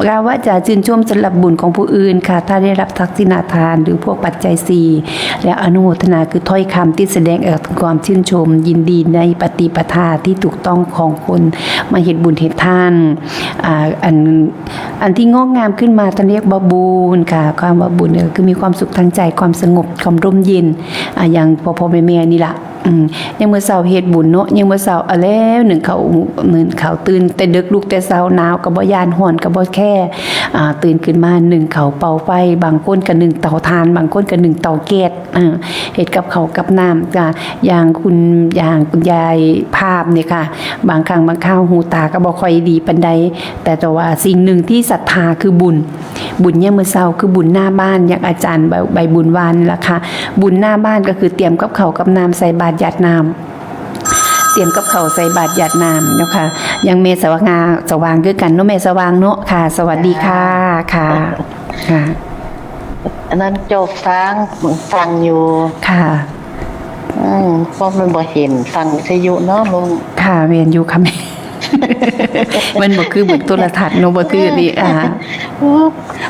กล่าววาจาชื่นชมสำหรับบุญของผู้อื่นค่ะ ถ้าได้รับทักษิณาทานหรือพวกปัจจัยสี่ แล้วอนุโมทนาคือถ้อยคำที่แสดงออกถึงความชื่นชม ยินดีในปฏิปทาที่ถูกต้องของคนมาเฮ็ดบุญเฮ็ดทาน อ่า อัน อันที่งอกงามขึ้นมา ท่านเรียกว่าบุญค่ะ ความว่าบุญเนี่ยคือมีความสุขทางใจ ความสงบ ความร่มเย็น อ่า อย่างพ่อๆ แม่ๆ นี่ล่ะ อืม ยามมื้อเช้าเฮ็ดบุญเนาะ ยามมื้อเช้าเอาแล้ว นึ่งข้าว นึ่งข้าว ตื่นแต่ดึก ลุกแต่เช้า หนาวก็บ่ย้าน ร้อนก็บ่แคร์ อ่า ตื่นขึ้นมานึ่งข้าวเป่าไฟ บางคนก็นึ่งเตาถ่าน บางคนก็นึ่งเตาแก๊ส อ่า เฮ็ดกับข้าวกับน้ำจ้ะ อย่างคุณ อย่างคุณยายภาพเนี่ยค่ะ บางครั้งบางคราวหูตาก็บ่ค่อยดีปานใด แต่ แต่ว่าสิ่งหนึ่งที่ศรัทธาคือบุญ บุญยามมื้อเช้าคือบุญหน้าบ้าน อย่างอาจารย์ใบ ใบบุญว่านี่ล่ะค่ะ บุญหน้าบ้านก็คือเตรียมกับข้าวกับน้ำใส่บาตรหยาดน้ำ เตรียมกับข้าวใส่บาตรหยาดน้ำเนาะค่ะ อย่างแม่สว่าง สว่างคือกันเนาะ แม่สว่างเนาะค่ะ สวัสดีค่ะ ค่ะ ค่ะ อันนั้นจบฟัง ฟังอยู่ ค่ะ อืม เพราะมันบ่เห็นฟังวิทยุเนาะลุง ค่ะ แม่นอยู่ค่ะแม่ มันบ่คือเบิ่งโทรทัศน์เนาะ บ่คือนี่ อ่า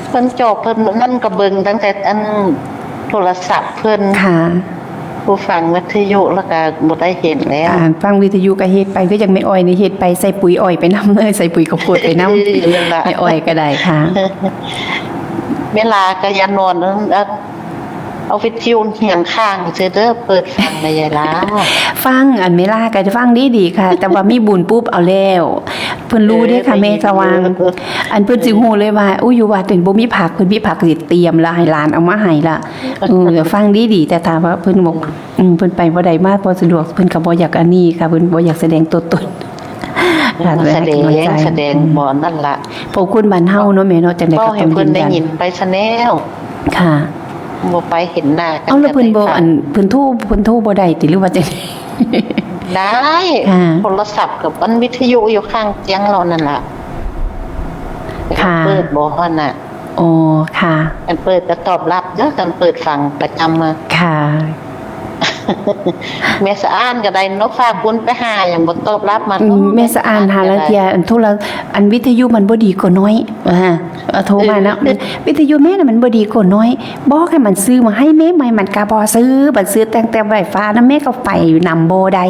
เพิ่นจอบเพิ่นนั่นก็เบิ่งตั้งแต่อันโทรศัพท์เพิ่น ค่ะ ผู้ฟังวิทยุแล้วก็บ่ได้เห็นแล้ว อ่า ฟังวิทยุก็เฮ็ดไป คือจั่งแม่อ้อยนี่เฮ็ดไป ใส่ปุ๋ยอ้อยไปนำเลย ใส่ปุ๋ยข้าวโพดไปนำ เออ นั่นล่ะ แม่อ้อยก็ได้ค่ะ เวลาก็อย่านอน เอ่อ เอาวิทยุเคียงข้างซื่อเด้อ เปิดฟังนะยายหลา ฟัง อันแม่หลาก็ฟังดีๆ ค่ะ แต่ว่ามีบุญปุ๊บเอาแล้ว เพิ่นรู้เด้ค่ะ เออ แม่สว่าง ได้ยินอยู่ อันเพิ่นสิฮู้เลยว่า อู้ อยู่วัดนี่บ่มีผัก เพิ่นมีผักสิเตรียมแล้วให้หลานเอามาให้ละ เออ ฟังดีๆ แต่ถามว่าเพิ่นบอก อืม เพิ่นไปบ่ได้มาบ่สะดวก เพิ่นก็บ่อยากอันนี้ค่ะ เพิ่นบ่อยากแสดงตัวตน ค่ะ แสดง ให้กำลังใจ แสดง อืม บ่นั่นล่ะ เพราะคนบ้านเฮาเนาะแม่เนาะ จั่งใด๋ก็ต้อง เว้าให้เพิ่นได้ยินไปซะแล้ว ค่ะ บ่ไปเห็นหน้ากัน เอ้า แล้วเพิ่นบ่ ก็ได้ฟัง อัน เพิ่นโทร เพิ่นโทรบ่ได้ติ หรือว่าจั่งใด๋ ได้ ค่ะ โทรศัพท์กับอันวิทยุอยู่ข้างเตียงเรานั่นล่ะ ค่ะ เปิดบ่หั่นน่ะ อ๋อ ค่ะ อันเปิดก็ตอบรับเด้อ คันเปิดฟังประจำมา ค่ะ แม่สะอ้านก็ได้เนาะ ฝากบุญไปหา ยังบ่ตอบรับมา อืม เนาะ แม่สะอ้านหาลางเทื่อ อันโทร อันวิทยุมันบ่ดีก็น้อย อ่า เอาโทรมาเนาะ เออ วิทยุแม่น่ะมันบ่ดีก็น้อย บอกให้มันซื้อมาให้แม่ใหม่ มันก็บ่ซื้อ มันซื้อตั้งแต่ไฟฟ้านะ แม่ก็ไปนำบ่ได้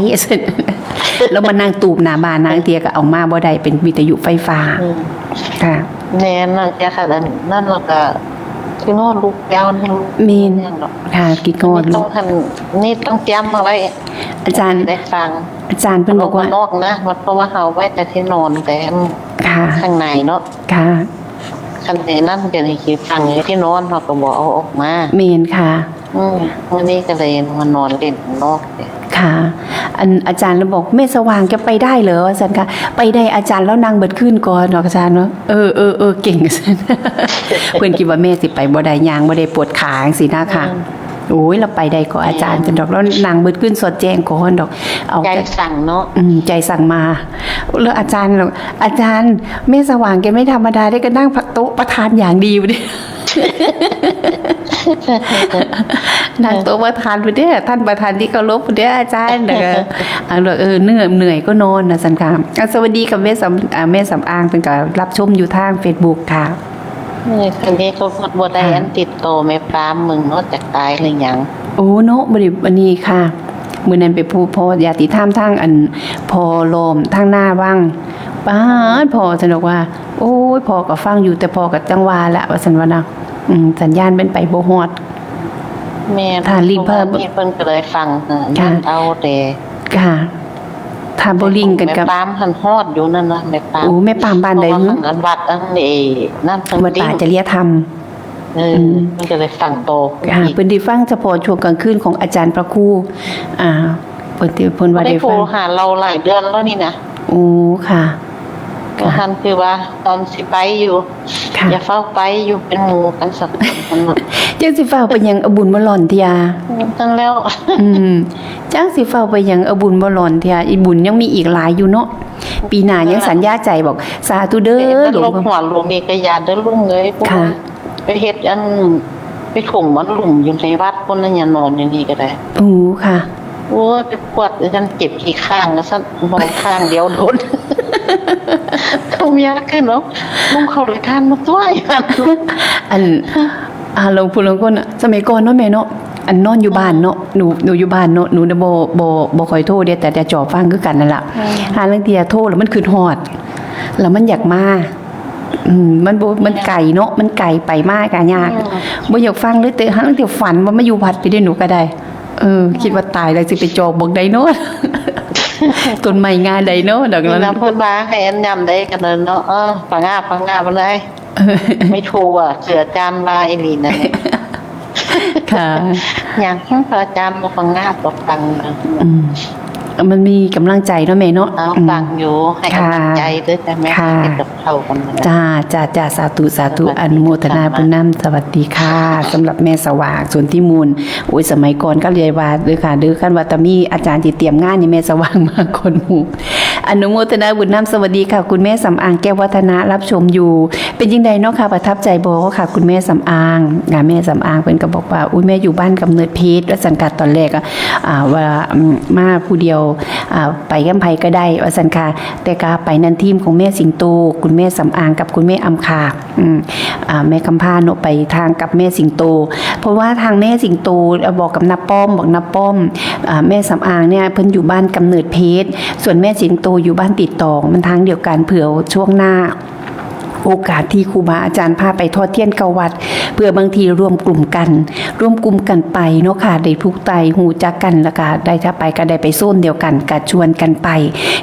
แล้วมานั่งตูบหน้าบ้าน ลางเทื่อก็เอามาบ่ได้ เป็นวิทยุไฟฟ้า อืม ค่ะ แม่นนะ จ้ะค่ะ นั่น นั่นแล้วก็คิดฮอดลูกแก้วนี่ แม่น เรื่องดอก ค่ะ คิดฮอดลูก นี่ต้องหั่น นี่ต้องเตรียมเอาไว้ อาจารย์ ได้ฟัง อาจารย์เพิ่นบอกว่า เออกมานอกนะ เพราะว่าเฮาไว้แต่ที่นอนแต่ ค่ะ ข้างในเนาะ ค่ะ คันในนั้นก็ได้ฟังอยู่ที่นอน เฮาก็บ่เอาออกมา แม่นค่ะ อืม มื้อนี้ก็เลยมานอนเล่นข้างนอกเนี่ย ค่ะ อันอาจารย์เลยบอก "แม่สว่างจะไปได้เหรอ" ว่าซั่นค่ะ "ไปได้ อาจารย์ แล้วนั่งเบิดคืนก่อน" เนาะ อาจารย์เนาะ "เออ เออ เออ เก่ง" เพิ่นคิดว่าแม่สิไปบ่ได้ ย่างบ่ได้ ปวดขาจั่งซี้นะคะ อืม โอ้ย เราไปได้ก็อาจารย์ จั่นดอก แล้วนางเบิดขึ้นสอดแจ้งก่อนดอก เอา ใจสั่งเนาะ อืม ใจสั่งมา แล้วอาจารย์ อาจารย์ แม่สว่างแกไม่ธรรมดาได้ ก็นั่งโต๊ะประธานอย่างดีอยู่เด้ นั่งโต๊ะประธานอยู่เด้ ท่านประธานที่เคารพเด้ อาจารย์ แล้วก็ เอาล่ะ เออ เหนื่อย เหนื่อยก็นอนนะ สันค่ะ อ่ะ สวัสดีกับแม่สำ อ่ะ แม่สำอาง เป็นกับรับชมอยู่ทางเฟซบุ๊กค่ะ เออ คันนี้ก็บ่ได้ ค่ะ อันติดต่อแม่ปาม มึงเนาะ จักตายหรือหยัง โอ้เนาะ บ่ได้ อันนี้ค่ะ มื้อนั้นไปพบพ่อญาติธรรมทางอัน พ่อล้อมทางหน้าวัง ป๊าด พ่อ ซั่นดอกว่า โอ้ย พ่อก็ฟังอยู่ แต่พ่อก็จั่งว่าละ ว่าซั่นว่านะ อืม สัญญาณเป็นไปบ่ฮอด แม่น ถ้ารีบ เพราะว่า เพิ่ม นี่เพิ่นก็เลยฟัง เออ ค่ะ นั่นเอาแต่ ค่ะ ถ้าบ่ลิงก์กันกับ แม่ปามหั้นฮอดอยู่นั่นนะ แม่ปาม โอ้ แม่ปามบ้านใด เพราะว่า หึ อันวัดอันเอ นั่นเพิ่น วัดป่า ลิงก์ จริยธรรม เออ อืม มันก็เลยฟังต่อ ค่ะ อีก เพิ่นได้ฟังเฉพาะช่วงกลางคืนของอาจารย์พระครู อ่า เพิ่นที่ เพิ่นว่าได้ฟัง บ่ได้โทรหาเราหลายเดือนแล้วนี่นะ โอ้ ค่ะ ค่ะ ท่านคือว่าตอนสิไปอยู่ ค่ะ อย่าเฝ้าไปอยู่เป็นหมู่กันสักคน จั่งสิเฝ้าไปหยัง เอาบุญมาหล่อนเทีย อืม จั่งแล้ว อืม จั่งสิเฝ้าไปหยัง เอาบุญมาหล่อนเทีย อีบุญยังมีอีกหลายอยู่เนาะ ปีหน้ายังสัญญาใจบอก สาธุเด้อ เอ๊ะ หลวงพ่อ หัวหลวงเอกยาเด้อลุงเอ้ย เพราะว่า ค่ะ ไปเฮ็ดอัน ไปถมมันหลุมอยู่ในวัดพุ้นนะ อย่านอนอยู่นี่ก็ได้ โอ้ ค่ะ โอ้ย ไปปวด ฉันเจ็บขี้ข้างนะ ฉันนอนข้างเดียวโดน เขาเมียขึ้นเนาะ ลุงเขาเลยท่านมาช่วย อัน อ่า หลวงปู่หลวงคนน่ะ สมัยก่อนเนาะแม่เนาะ อันนอนอยู่บ้านเนาะ หนู หนูอยู่บ้านเนาะ หนูน่ะบ่ บ่ บ่ค่อยโทรเด้ แต่จะจ่อฟังคือกันนั่นล่ะ อืม หาลางเทื่อโทรแล้วมันคิดฮอด แล้วมันอยากมา อืม มันบ่ มันไกลเนาะ มันไกล ไปมากะยาก อืม บ่อยากฟังเลย แต่หาลางเทื่อฝันว่ามาอยู่วัดไปเด้ หนูก็ได้ เออ คิดว่าตายแล้วสิไปจ่อหม่องใดเนาะ ต้นไม้ง่าใดเนาะ ดอกนั้น นี่นะ เพิ่นว่าให้อันยามใดก็ได้เนาะ เออ ผงาบ ผงาบเลย ไม่โทรอ่ะ เสืออาจารย์ว่าอีหลีนั่นแหละ ค่ะ อย่างพระอาจารย์มาฟังหน้าก็ฟังนะ อืม มันมีกำลังใจเนาะแม่เนาะ เอา อืม ฟังอยู่ ให้กำลังใจด้วยจ้ะแม่ ค่ะ เก็บกับเขากันนะ จ้า จ้า จ้า สาธุ สาธุ สวัสดี อนุโมทนาบุญนำ สวัสดีค่ะ สำหรับแม่สว่าง สนธิมูล โอ้ย สมัยก่อนก็เรียกว่าเด้อค่ะ เด้อ คันว่าแต่มีอาจารย์ที่เตรียมงานนี่แม่สว่างมาก่อนหมู่ อนุโมทนาบุญนำ สวัสดีค่ะ คุณแม่สำอางแก้ววัฒนะ รับชมอยู่ เป็นจั่งใดเนาะค่ะ ประทับใจบ่ค่ะ คุณแม่สำอาง อ่า แม่สำอางเพิ่นก็บอกว่า อุ๊ย แม่อยู่บ้านกำเนิดเพชร ว่าซั่นค่ะ ตอนแรกอะ อ่า ว่า อืม มาผู้เดียว อ่า ไปกับไผก็ได้ ว่าซั่นค่ะ แต่ก็ไปนั่นทีมของแม่สิงโต คุณแม่สำอางกับคุณแม่อำคา อืม อ่า แม่คำพาเนาะ ไปทางกับแม่สิงโต เพราะว่าทางแม่สิงโต เอ่อ บอกกับน้าป้อม บอกน้าป้อม อ่า แม่สำอางเนี่ยเพิ่นอยู่บ้านกำเนิดเพชร ส่วนแม่สิงโตอยู่บ้านติดต่อ มันทางเดียวกัน เผื่อช่วงหน้า โอกาสที่ครูบาอาจารย์พาไปทอดเทียนเข้าวัด เพื่อบางทีรวมกลุ่มกัน รวมกลุ่มกันไปเนาะค่ะ ได้ผูกไตฮู้จักกัน แล้วก็ได้ถ้าไปก็ได้ไปโซนเดียวกัน ก็ชวนกันไป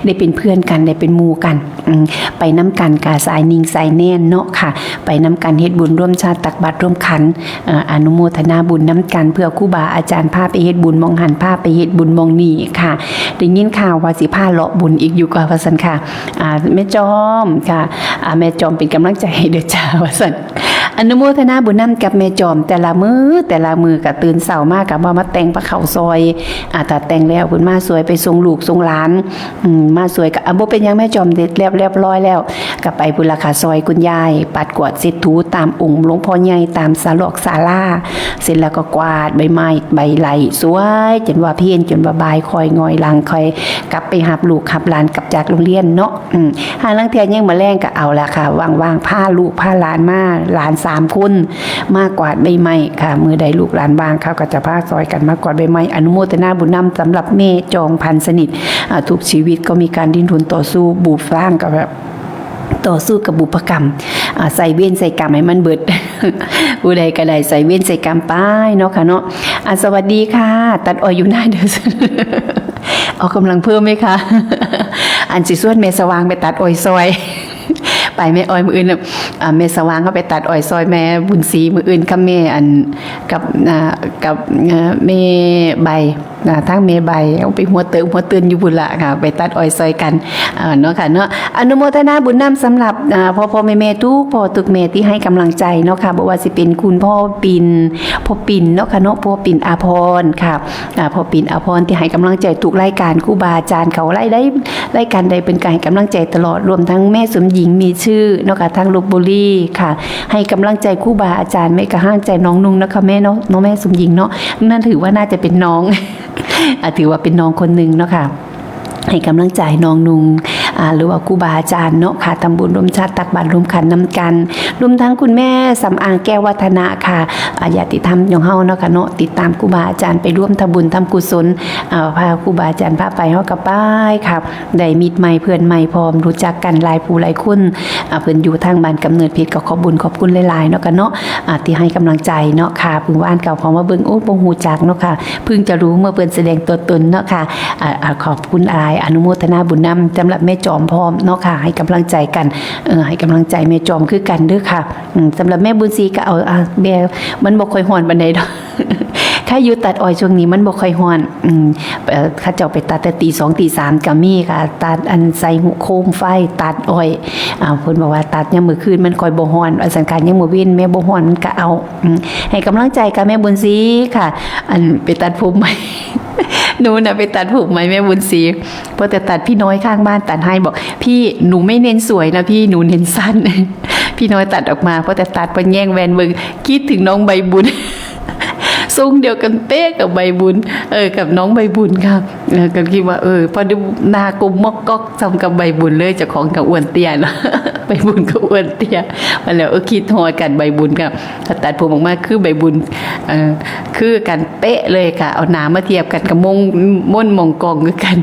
ได้เป็นเพื่อนกัน ได้เป็นหมู่กัน อืม ไปนำกันกะสายนิ่งสายแน่นเนาะค่ะ ไปนำกันเฮ็ดบุญร่วมชาติตักบาตรร่วมขัน เอ่อ อนุโมทนาบุญนำกัน เพื่อครูบาอาจารย์พาไปเฮ็ดบุญหม่องหั้น พาไปเฮ็ดบุญหม่องนี้ค่ะ ได้ยินข่าวว่าสิพาเลาะบุญอีกอยู่กะ ว่าซั่นค่ะ อ่า แม่จอมค่ะ อ่า แม่จอมเป็นกำลังใจให้เด้อจ้า ว่าซั่น อนุโมทนาบุญนำกับแม่จอม แต่ละมื้อ แต่ละมื้อกะตื่นเช้ามากะว่ามาแต่งพาข้าวซอย อ่า ถ้าแต่งแล้วเพิ่นมาซอยไปส่งลูกส่งหลาน อืม มาซอยกะ อ่ะ บ่เป็นหยังแม่จอม เสร็จเรียบ เรียบร้อยแล้ว กะไปพุ้นล่ะค่ะ ซอยคุณยาย ปัดกวาดเช็ดถูตามองค์หลวงพ่อใหญ่ ตามศาลอกศาลา เสร็จแล้วก็กวาดใบไม้ใบไร่ ซอยจนว่าเพล จนว่าบ่าย ค่อยหงอยหลัง ค่อยกลับไปรับลูกรับหลานกลับจากโรงเรียนเนาะ อืม หาลางเทื่อยามมื้อแลงกะเอาล่ะค่ะ ว่างๆ พาลูกพาหลานมา หลานสามคน มากวาดใบไม้ค่ะ มื้อใดลูกหลานว่างเขาก็จะพาซอยกันมากวาดใบไม้ อนุโมทนาบุญนำสำหรับแม่จอมพันธุ์สนิท อ่า ทุกชีวิตก็มีการดิ้นรนต่อสู้ บุพร่างก็แบบ ต่อสู้กับบุพกรรม อ่า ใส่เวรใส่กรรมให้มันเบิด ผู้ใดก็ได้ใส่เวรใส่กรรมไปเนาะค่ะเนาะ อ่า สวัสดีค่ะ ตัดอ้อยอยู่หน้าเด้อ ออกกำลังเพิ่มไหมคะ อันสิชวนแม่สว่างไปตัดอ้อยซอย ไปแม่อ้อยมื้ออื่นน่ะ อ่า แม่สว่างเขาไปตัดอ้อยซอยแม่บุญศรีมื้ออื่นกับแม่อัน กับ อ่า กับ เอ่อ แม่ใบ อ่า ทางแม่ใบ เอาไปหัวเติมหัวเตินอยู่พุ้นละค่ะ ไปตัดอ้อยซอยกัน อ่า เนาะค่ะเนาะ อนุโมทนาบุญนำสำหรับ อ่า พ่อๆ แม่ๆ ทุกพ่อทุกแม่ที่ให้กำลังใจเนาะค่ะ บ่ว่าสิเป็นคุณพ่อปิ่น พ่อปิ่นเนาะค่ะเนาะ พ่อปิ่นอาภรณ์ค่ะ อ่า พ่อปิ่นอาภรณ์ที่ให้กำลังใจทุกรายการ ครูบาอาจารย์เขา รายได้ รายการใดเพิ่นก็ให้กำลังใจตลอด รวมทั้งแม่สมหญิงมีชื่อเนาะค่ะ ทางลพบุรีค่ะ ให้กำลังใจครูบาอาจารย์ แม่ก็ให้กำลังใจน้องนุ่งนะคะแม่เนาะ เนาะแม่สมหญิงเนาะ นั่นถือว่าน่าจะเป็นน้อง อ่ะ ถือว่าเป็นน้องคนหนึ่งเนาะค่ะ ให้กำลังใจน้องนุ่ง อ่า หรือว่าครูบาอาจารย์เนาะค่ะ ทำบุญร่วมชาติตักบาตรร่วมขันนำกัน รวมทั้งคุณแม่สำอางแก้ววัฒนะค่ะ อ่า ญาติธรรมของเฮาเนาะค่ะเนาะ ติดตามครูบาอาจารย์ไปร่วมทำบุญทำกุศล อ่า พาครูบาอาจารย์พาไป เฮาก็ไปค่ะ ได้มิตรใหม่เพื่อนใหม่พร้อม รู้จักกันหลายผู้หลายคน อ่า เพิ่นอยู่ทางบ้านกำเนิดเพชร ก็ขอบบุญขอบคุณหลายๆ เนาะค่ะเนาะ อ่า ที่ให้กำลังใจเนาะค่ะ เพิ่งว่านเก่าของมาเบิ่ง โอ้ บ่ฮู้จักเนาะค่ะ เพิ่งจะรู้เมื่อเพิ่นแสดงตัวตนเนาะค่ะ อ่า อ่า ขอบคุณหลาย อนุโมทนาบุญนำ สำหรับแม่จอมพร้อมเนาะค่ะ ให้กำลังใจกัน เออ ให้กำลังใจแม่จอมคือกันเด้อค่ะ อืม สำหรับแม่บุญศรีก็เอา อ่า แม่ มันบ่ค่อยฮ้อนปานใดดอก ถ้าอยู่ตัดอ้อยช่วงนี้มันบ่ค่อยฮ้อน อืม เอ่อ เขาเจ้าไปตัดแต่ตีสองตีสามก็มีค่ะ ตัดอันใส่โคมไฟ ตัดอ้อย อ่า เพิ่นบอกว่าตัดยามมื้อคืนมันค่อยบ่ฮ้อน ว่าซั่นค่ะ ยามมื้อเว็นแม่บ่ฮ้อนมันก็เอา อืม ให้กำลังใจกับแม่บุญศรีค่ะ อันไปตัดผมใหม่ หนูน่ะไปตัดผมใหม่แม่บุญศรี พอแต่ตัดพี่น้อยข้างบ้านตัดให้บอก "พี่ หนูไม่เน้นสวยนะพี่ หนูเน้นสั้น" พี่น้อยตัดออกมา พอแต่ตัด พอแย่งแว่นเบิ่ง คิดถึงน้องใบบุญ ทรงเดียวกันเป๊ะกับใบบุญ เออ กับน้องใบบุญค่ะ เออ ก็คิดว่า เออ พอดูหน้ากลมมอกก๊อก ส่ำกับใบบุญเลย เจ้าของก็อ้วนเตี้ยเนาะ ใบบุญก็อ้วนเตี้ย มาแล้ว เออ คิดฮอดกัน ใบบุญก็ตัดผมออกมาคือใบบุญ เอ่อ คือกันเป๊ะเลยค่ะ เอาหน้ามาเทียบกันกับมง ม่นหม่องกองคือกัน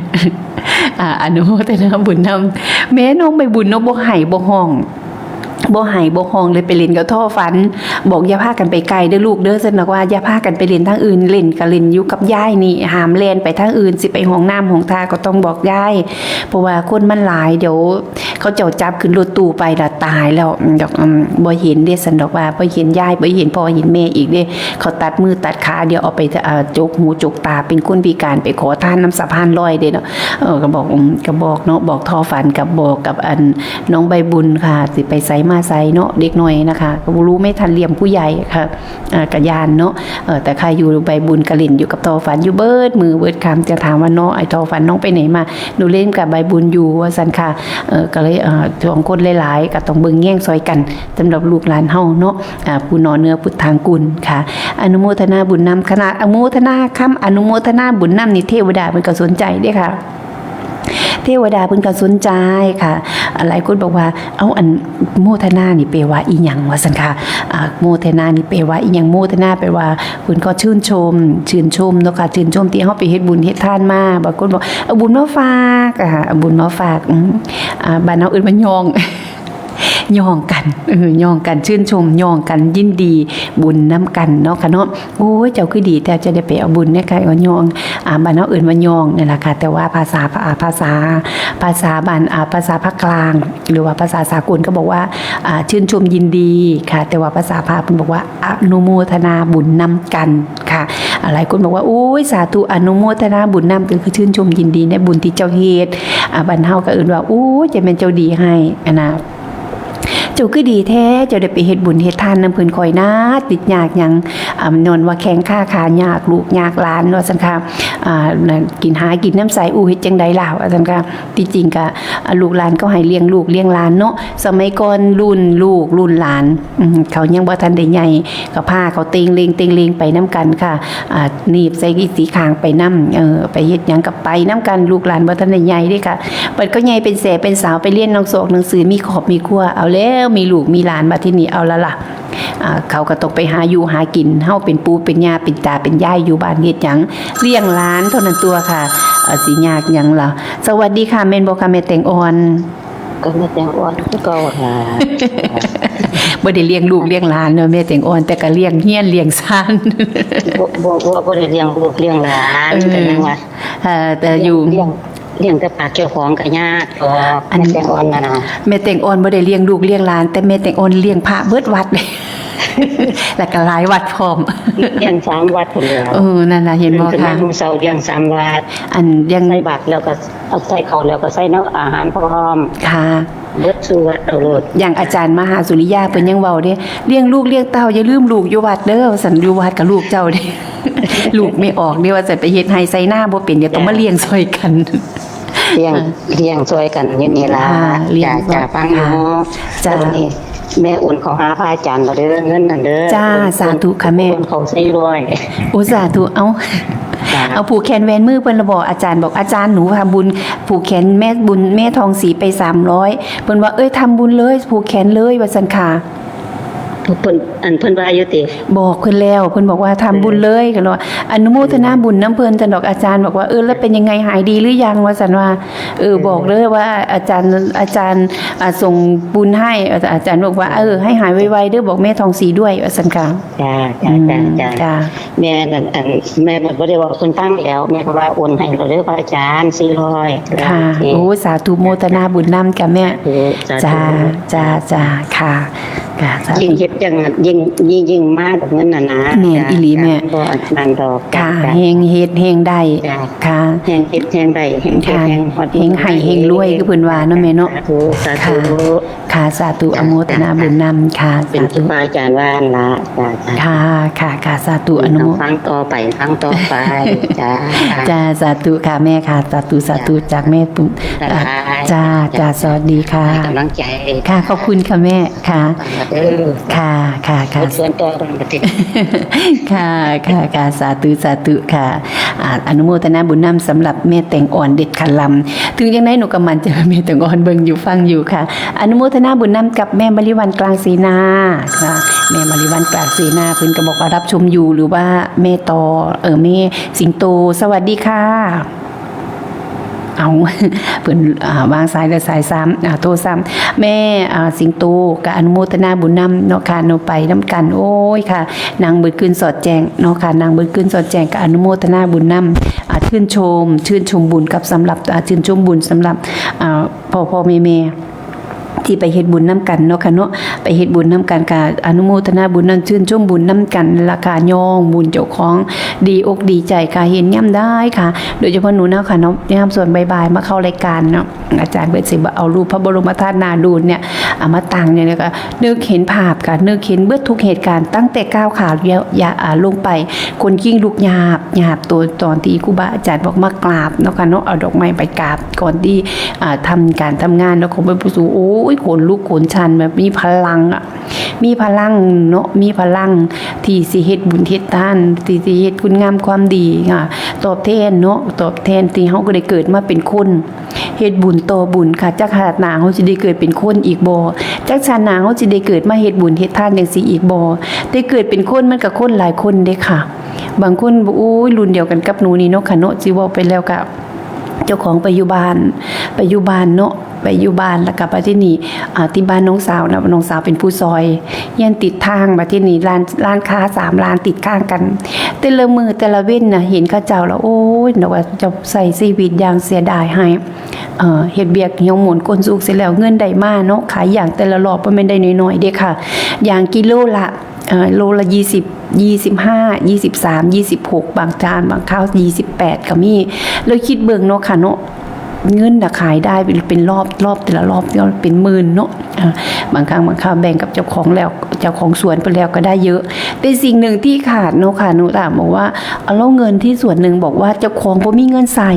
อ่า อนุโมทนาบุญนำ แม่น้องใบบุญเนาะ บ่ไห้บ่ฮ้อง บ่ไห้บ่ฮ้องเลย ไปเล่นกับท่อฟัน บอกอย่าพากันไปไกลเด้อลูกเด้อ ซั่นดอกว่า อย่าพากันไปเล่นทางอื่น เล่นก็เล่นอยู่กับยายนี่ ห้ามแล่นไปทางอื่น สิไปห้องน้ำห้องท่าก็ต้องบอกยาย เพราะว่าคนมันหลาย เดี๋ยวเขาเจ้าจับขึ้นรถตู้ไปละตายแล้ว ดอก อืม บ่เห็นเด้ ซั่นดอกว่า บ่เห็นยาย บ่เห็นพ่อเห็นแม่อีกเด้ เขาตัดมือตัดขา เดี๋ยวเอาไป เอ่อ จกหูจกตา เป็นคนพิการ ไปขอทานนำสะพานลอยเด้เนาะ เออ ก็บอก อืม ก็บอกเนาะ บอกท่อฟัน กับบอกกับอันน้องใบบุญค่ะ สิไปไสมาไสเนาะ เด็กน้อยนะคะ ก็บ่รู้ไม่ทันเลี้ยงผู้ใหญ่ค่ะ อ่า ก็ย้านเนาะ เออ แต่ค่ะอยู่ใบบุญก็เล่นอยู่กับท่อฟันอยู่เบิดมื้อเบิดค่ำ จะถามว่า "น้อง ไอ้ท่อฟันน้องไปไหนมา" "หนูเล่นกับใบบุญอยู่" ว่าซั่นค่ะ เออ ก็เลย เอ่อ สองคนหลายๆ ก็ต้องเบิ่งแยงซอยกัน สำหรับลูกหลานเฮาเนาะ อ่า ผู้หน่อเนื้อพุทธางกุลค่ะ อนุโมทนาบุญนำ ขนาดอนุโมทนาคำ อนุโมทนาบุญนำนี่ เทวดาเพิ่นก็สนใจเด้ค่ะ เทวดาเพิ่นก็สนใจค่ะ อ่า หลายคนบอกว่า "เอ้า อันโมทนานี่แปลว่าอีหยัง" ว่าซั่นค่ะ อ่า โมทนานี่แปลว่าอีหยัง โมทนาแปลว่าเพิ่นก็ชื่นชม ชื่นชมเนาะค่ะ ชื่นชมที่เฮาไปเฮ็ดบุญเฮ็ดทานมา บางคนบอก "เอาบุญมาฝาก" อ่า "เอาบุญมาฝาก" อืม อ่า บ้านเฮาเอิ้นว่าย่อง ย่องกัน เออ ย่องกัน ชื่นชม ย่องกัน ยินดีบุญนำกันเนาะค่ะเนาะ "โอ้ย เจ้าคือดีแท้ เจ้าได้ไปเอาบุญ" เนี่ยค่ะ ก็ย่อง อ่า บ้านเฮาเอิ้นว่าย่องนั่นล่ะค่ะ แต่ว่าภาษา อ่า ภาษา ภาษาบ้าน อ่า ภาษาภาคกลาง หรือว่าภาษาสากลก็บอกว่า อ่า ชื่นชมยินดีค่ะ แต่ว่าภาษาพาเพิ่นบอกว่า อนุโมทนาบุญนำกันค่ะ อ่า หลายคนบอกว่า "โอ้ย สาธุ อนุโมทนาบุญนำ" ก็คือชื่นชมยินดีในบุญที่เจ้าเฮ็ด อ่า บ้านเฮาก็เอิ้นว่า "โอ้ย จะแม่นเจ้าดีให้" อันน่ะ "เจ้าคือดีแท้ เจ้าได้ไปเฮ็ดบุญเฮ็ดทานนำเพิ่น ข้อยนะ ติดยากหยัง อ่า ย้อนว่าแข้งขาขายาก ลูกยากหลาน" ว่าซั่นค่ะ อ่า นั่น "กินหากินนำไส อู้ เฮ็ดจั่งใดล่ะ" ว่าซั่นค่ะ ที่จริงก็ อ่า ลูกหลานก็ให้เลี้ยงลูกเลี้ยงหลานเนาะ สมัยก่อนรุ่นลูกรุ่นหลาน อืม เขายังบ่ทันได้ใหญ่ ก็พาเขาเต็งเลงเต็งเลงไปนำกันค่ะ อ่า หนีบใส่อีสีข้างไปนำ เออ ไปเฮ็ดหยังก็ไปนำกัน ลูกหลานบ่ทันได้ใหญ่เด้ค่ะ บัดเขาใหญ่เป็นแสเป็นสาว ไปเรียนหนังสอกหนังสือ มีครอบมีครัว เอาแล้ว มีลูกมีหลาน บัดทีนี้เอาละล่ะ อ่า เขาก็ต้องไปหาอยู่หากิน เฮาเป็นปู่เป็นย่าเป็นตาเป็นยายอยู่บ้านเฮ็ดหยัง เลี้ยงหลานเท่านั้นตัวค่ะ อ่า สิยากหยังล่ะ สวัสดีค่ะ แม่นบ่คะแม่แตงอ่อน ก็แม่แตงอ่อนคือเก่าค่ะ บ่ได้เลี้ยงลูกเลี้ยงหลานเนาะแม่แตงอ่อน แต่ก็เลี้ยงเฮียนเลี้ยงซาน บ่ บ่ บ่ บ่ได้เลี้ยงลูกเลี้ยงหลาน เออ ก็ยังว่า เอ่อ แต่อยู่ เลี้ยง เลี้ยงแต่ปากเจ้าของก็ยากดอก อัน แม่แตงอ่อนน่ะนะ แม่แตงอ่อนบ่ได้เลี้ยงลูกเลี้ยงหลาน แต่แม่แตงอ่อนเลี้ยงพระเบิดวัดเลย แล้วก็หลายวัดพร้อม เลี้ยงสามวัดพุ่นแหล้ว เออ นั่นล่ะ เห็นบ่ ขึ้นมา คะ มื้อเช้าเลี้ยงสามวัด อันยัง ใส่บาตรแล้วก็เอาใส่ข้าวแล้วก็ใส่น้ำอาหารพร้อม ค่ะ เบิดสู่วัดเอาโลด อย่างอาจารย์มหาสุริยาเพิ่นยังเว้าเด้ เลี้ยงลูกเลี้ยงเต้าอย่าลืมลูกอยู่วัดเด้อ ว่าซั่น อยู่วัดกับลูกเจ้าเด้ ลูกไม่ออกเด้ ว่าซั่น ไปเฮ็ดไร่ไถนาบ่เป็น เดี๋ยวต้องมาเลี้ยงซอยกัน เลี้ยงเลี้ยงช่วยกันอยู่นี่ล่ะ ค่ะเลี้ยง จ้าจ้าฟังอยู่ จ้า เดี๋ยวนี้แม่โอนเข้าหาพระอาจารย์แล้วเด้อ เงินนั่นเด้อ จ้า โอน สาธุค่ะแม่ โอนเข้าสี่ร้อย โอ้ สาธุ เอ้า จ้า เอาผูกแขนแหวนมือเพิ่นละบอก อาจารย์บอก อาจารย์หนูทำบุญ ผูกแขนแม่บุญแม่ทองศรีไปสามร้อย เพิ่นว่า เอ้ย ทำบุญเลย ผูกแขนเลย ว่าซั่นค่ะ เพิ่นอันเพิ่นว่าอยู่ติ บอกเพิ่นแล้ว เพิ่นบอกว่าทำบุญเลย ก็เลยว่าอนุโมทนาบุญนำเพิ่น ซั่นดอก อาจารย์บอกว่า เออ แล้วเป็นยังไง หายดีหรือยัง ว่าซั่นว่า เออ บอกเลยว่าอาจารย์ อาจารย์ อ่า ส่งบุญให้ อาจารย์บอกว่า เออ ให้หายไวๆเด้อ บอกแม่ทองศรีด้วย ว่าซั่นค่ะ จ้าจ้าจ้าจ้า จ้า แม่นั่นอันแม่บ่ได้บอกเพิ่นฟังแล้ว แม่ก็ว่าโอนให้เราเด้อพระอาจารย์สี่ร้อย ค่ะ โอ้ สาธุโมทนาบุญนำค่ะแม่ สาธุ จ้า จ้า จ้า ค่ะ ค่ะ สาธุ ยิ่งเฮ็ดจังยิ่งยิ่งยิ่งมาแบบนั้นน่ะนะ แม่นอีหลีแม่ จ้าบ่อันนั้นดอก ค่ะ จ้า เฮงเฮ็ดเฮงได้ จ้า ค่ะ แฮงเฮ็ดแฮงได้แฮงเฮ็ด ค่ะ แฮงฮอด เฮงให้เฮงรวยคือเพิ่นว่าเนาะแม่เนาะ สาธุสาธุ ค่ะ ค่ะ สาธุ จ้า อนุโมทนาบุญนำค่ะ เป็น สาธุ ครูบาอาจารย์ว่าหั่นล่ะจ้าจ้า ค่ะ ค่ะ ค่ะ สาธุ อนุโม ฟังต่อไปฟังต่อไปจ้า จ้า สาธุค่ะแม่ค่ะ สาธุ สาธุ จากแม่ปุ้ม จ้า อ่าจ้า จ้า สวัสดีค่ะ ให้กำลังใจ ค่ะ ขอบคุณค่ะแม่ค่ะ เออ ค่ะ ค่ะ ค่ะ ส่วนตัวของประเทศ ค่ะ ค่ะ ค่ะ สาธุ สาธุค่ะ อ่า อนุโมทนาบุญนำสำหรับแม่แตงอ่อนเด็ดขาดลำ ถึงยังไงหนูก็มั่นใจว่าแม่แตงอ่อนเบิ่งอยู่ฟังอยู่ค่ะ อนุโมทนาบุญนำกับแม่มะลิวันกลางเสนาค่ะ แม่มะลิวันกลางเสนา เพิ่นก็บอกว่ารับชมอยู่ หรือว่าแม่ต่อ เออ แม่สิงโต สวัสดีค่ะ เอา เพิ่น อ่า วางสายแล้วสายซ้ำ อ่า โทรซ้ำ แม่ อ่า สิงโต ก็อนุโมทนาบุญนำเนาะค่ะ เนาะ ไปนำกัน โอ้ยค่ะ นั่งเบิดคืนสอดแจ้งเนาะค่ะ นั่งเบิดคืนสอดแจ้ง ก็อนุโมทนาบุญนำ อ่า ชื่นชม ชื่นชมบุญกับสำหรับ อ่า ชื่นชมบุญสำหรับ อ่า พ่อพ่อแม่แม่ ที่ไปเฮ็ดบุญนำกันเนาะค่ะเนาะ ไปเฮ็ดบุญนำกัน ก็อนุโมทนาบุญนำ ชื่นชมบุญนำกันล่ะค่ะ ย้องบุญเจ้าของ ดีอกดีใจค่ะ เห็นยามใดค่ะ โดยเฉพาะหนูเนาะค่ะเนาะ ยามส่วนบ่ายๆ มาเข้ารายการเนาะ อาจารย์เพิ่นสิว่าเอารูปพระบรมธาตุนาดูนเนี่ย เอามาตั้งเนี่ย แล้วก็นึกเห็นภาพค่ะ นึกเห็นเบิดทุกเหตุการณ์ ตั้งแต่ก้าวขาเลี้ยว อย่า อ่า ลงไป ขนคิงลุกหยาบ หยาบ ตัวตอนที่ครูบาอาจารย์บอกมากราบเนาะค่ะเนาะ เอาดอกไม้ไปกราบ ก่อนที่ อ่า ทำการทำงานเนาะ ของพระผู้สูง โอ้ย ขนลุกขนชัน แบบมีพลังอะ มีพลังเนาะ มีพลังที่สิเฮ็ดบุญเฮ็ดทาน ที่สิเฮ็ดคุณงามความดีค่ะ ตอบแทนเนาะ ตอบแทนที่เฮาก็ได้เกิดมาเป็นคน เฮ็ดบุญต่อบุญค่ะ จักชาติหน้าเฮาสิได้เกิดเป็นคนอีกบ่ จักชาติหน้าเฮาสิได้เกิดมาเฮ็ดบุญเฮ็ดทานจังซี่อีกบ่ แต่เกิดเป็นคนมันก็คนหลายคนเด้ค่ะ บางคนบอก โอ้ย รุ่นเดียวกันกับหนูนี่เนาะค่ะเนาะ สิเว้าไปแล้วก็ เจ้าของไปอยู่บ้าน ไปอยู่บ้านเนาะ ไปอยู่บ้าน แล้วก็ไปที่นี่ อ่า ที่บ้านน้องสาวนะ น้องสาวเป็นผู้ซอย เฮียนติดทาง บัดที่นี่ร้าน ร้านค้าสามร้านติดข้างกัน แต่ละมื้อแต่ละเว็นน่ะ เห็นเขาเจ้าแล้ว โอ้ย นึกว่าเจ้าใช้ชีวิตอย่างเสียดายให้ เอ่อ เฮ็ดเวียกเหี่ยวหมนก้นสุกเสร็จแล้ว เงินได้มาเนาะ ขายยางแต่ละรอบบ่แม่นได้น้อยๆเด้ค่ะ ยางกิโลละ เอ่อ โลละยี่สิบ ยี่สิบห้า ยี่สิบสาม ยี่สิบหก บางจาน บางคราว ยี่สิบแปด ก็มี แล้วคิดเบิ่งเนาะค่ะเนาะ เงินน่ะขายได้เป็น เป็นรอบ รอบแต่ละรอบก็เป็นหมื่นเนาะ อ่า บางครั้งบางคราวแบ่งกับเจ้าของแล้ว เจ้าของสวนไปแล้วก็ได้เยอะ แต่สิ่งหนึ่งที่ขาดเนาะค่ะ หนูถามบอกว่า เอาแล้วเงินที่ส่วนหนึ่งบอกว่าเจ้าของบ่มีเงินใช้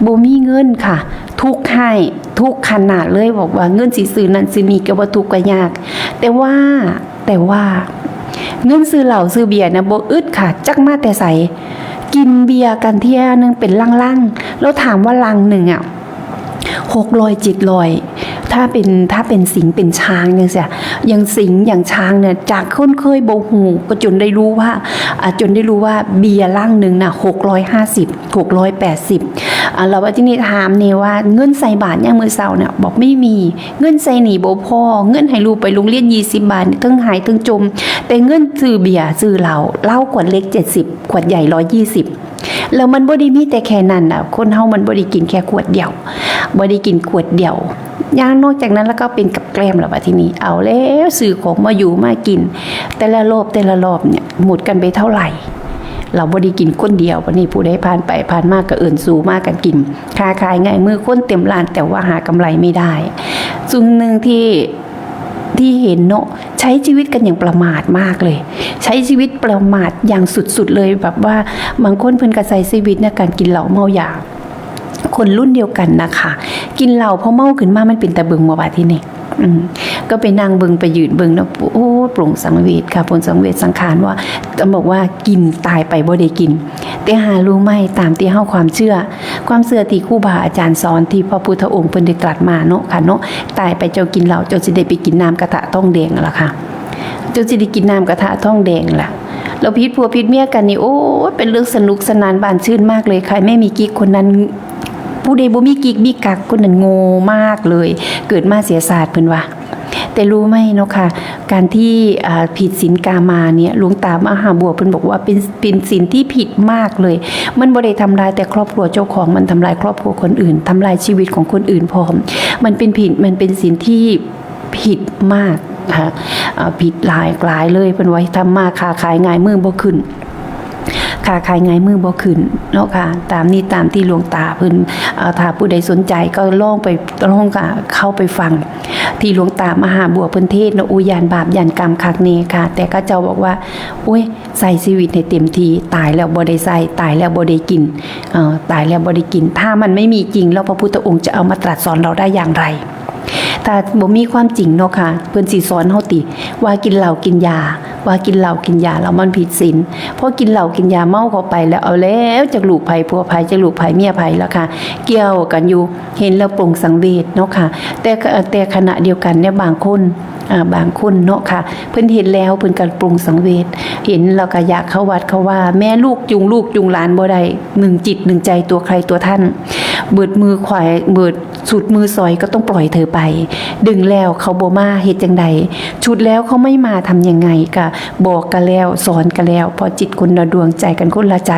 บ่มีเงินค่ะ ทุกข์ให้ ทุกข์ขนาดเลย บอกว่าเงินสิซื้อนั่นซื้อนี่ก็บ่ทุกข์ก็ยาก แต่ว่า แต่ว่า เงินซื้อเหล้าซื้อเบียร์นะบ่อึดค่ะ จักมาแต่ไส กินเบียร์กันเที่ยหนึ่งเป็นลังๆ แล้วถามว่าลังหนึ่งอะ หกร้อย เจ็ดร้อย ถ้าเป็น ถ้าเป็นสิงห์เป็นช้างจังซี้ อย่างสิงห์อย่างช้างเนี่ย จากคนเคยบ่ฮู้ก็จนได้รู้ว่า อ่ะ จนได้รู้ว่าเบียร์ลังหนึ่งน่ะ หกร้อยห้าสิบ หกร้อยแปดสิบ อ่ะ แล้วว่าที่นี่ถามนี่ว่าเงินใส่บาตรยามมื้อเช้าเนี่ย บอกไม่มี เงินใส่หนี้บ่พอ เงินให้ลูกไปโรงเรียน ยี่สิบ บาท ทั้งหายทั้งจม แต่เงินซื้อเบียร์ซื้อเหล้า เหล้าขวดเล็ก เจ็ดสิบ ขวดใหญ่ ร้อยยี่สิบ แล้วมันบ่ได้มีแต่แค่นั้นน่ะ คนเฮามันบ่ได้กินแค่ขวดเดียว บ่ได้กินขวดเดียว อย่างนอกจากนั้นแล้วก็เป็นกับแกล้มแล้วบัดทีนี้ เอาแล้วซื้อของมาอยู่มากิน แต่ละรอบแต่ละรอบเนี่ยหมดกันไปเท่าไหร่ เราบ่ได้กินคนเดียว บัดนี้ผู้ใดผ่านไปผ่านมาก็เอิ้นสู่มากันกิน ค้าขายง่ายมือคนเต็มร้าน แต่ว่าหากำไรไม่ได้ สิ่งหนึ่งที่ที่เห็นเนาะ ใช้ชีวิตกันอย่างประมาทมากเลย ใช้ชีวิตประมาทอย่างสุดๆเลย แบบว่าบางคนเพิ่นก็ใช้ชีวิตในการกินเหล้าเมายา คนรุ่นเดียวกันนะคะ กินเหล้าพอเมาขึ้นมามันเป็นตาเบิ่งบ่บาดทีนี้ อืม ก็ไปนั่งเบิ่งไปยืนเบิ่งเนาะ โอ้ ปลงสังเวชค่ะ ปลงสังเวชสังขารว่า ก็บอกว่ากินตายไปบ่ได้กิน แต่หารู้ไหม ตามที่เฮาความเชื่อ ความเชื่อที่ครูบาอาจารย์สอน ที่พระพุทธองค์เพิ่นได้ตรัสมาเนาะค่ะเนาะ ตายไปเจ้ากินเหล้า เจ้าสิได้ไปกินน้ำกะทะทองแดงนั่นล่ะค่ะ เจ้าสิได้กินน้ำกะทะทองแดงล่ะ แล้วผิดผัวผิดเมียกันนี่ โอ้ย เป็นเรื่องสนุกสนานบานชื่นมากเลย ใครไม่มีกิ๊กคนนั้น ผู้ใดบ่มีกิ๊กมีกักคนนั้นโง่มากเลย เกิดมาเสียชาติเพิ่นว่า แต่รู้ไหมเนาะค่ะ การที่ อ่า ผิดศีลกามาเนี่ย หลวงตามหาบัวเพิ่นบอกว่าเป็น เป็นศีลที่ผิดมากเลย มันบ่ได้ทำลายแต่ครอบครัวเจ้าของ มันทำลายครอบครัวคนอื่น ทำลายชีวิตของคนอื่นพร้อม มันเป็นผิด มันเป็นศีลที่ผิดมากค่ะ อ่า ผิดหลาย หลายเลย เพิ่นว่าทำมาค้าขายง่ายมือบ่ขึ้น ค้าขายง่ายมือบ่ขึ้นเนาะค่ะ ตามนี้ตามที่หลวงตาเพิ่น อ่า ถ้าผู้ใดสนใจก็ลองไป ลองก็เข้าไปฟัง ที่หลวงตามหาบัวเพิ่นเทศน์เนาะ อู้ ย้านบาปย้านกรรมคักแน่ค่ะ แต่เขาเจ้าบอกว่า โอ้ย ใช้ชีวิตให้เต็มที่ ตายแล้วบ่ได้ใช้ ตายแล้วบ่ได้กิน เอ่อ ตายแล้วบ่ได้กิน ถ้ามันไม่มีจริงแล้วพระพุทธองค์จะเอามาตรัสสอนเราได้อย่างไร ถ้าบ่มีความจริงเนาะค่ะ เพิ่นสิสอนเฮาติ ว่ากินเหล้ากินยา ว่ากินเหล้ากินยาแล้วมันผิดศีล พอกินเหล้ากินยาเมาเข้าไปแล้ว เอาแล้ว จักลูกไผผัวไผ จักลูกไผเมียไผแล้วค่ะ เกี่ยวกันอยู่ เห็นแล้วปลงสังเวชเนาะค่ะ แต่ แต่ขณะเดียวกันเนี่ย บางคน อ่า บางคนเนาะค่ะ เพิ่นเห็นแล้วเพิ่นก็ปลงสังเวช เห็นแล้วก็อยากเข้าวัดเข้าวา แม่ลูกจูงลูกจูงหลานบ่ได้ หนึ่งจิตหนึ่งใจตัวใครตัวท่าน เบิดมือขวาย เบิดสุดมือซอยก็ต้องปล่อยเธอไป ดึงแล้วเขาบ่มา เฮ็ดจั่งใด ชุดแล้วเขาไม่มา ทำยังไง ก็บอกกันแล้ว สอนกันแล้ว เพราะจิตคนละดวง ใจกันคนละใจ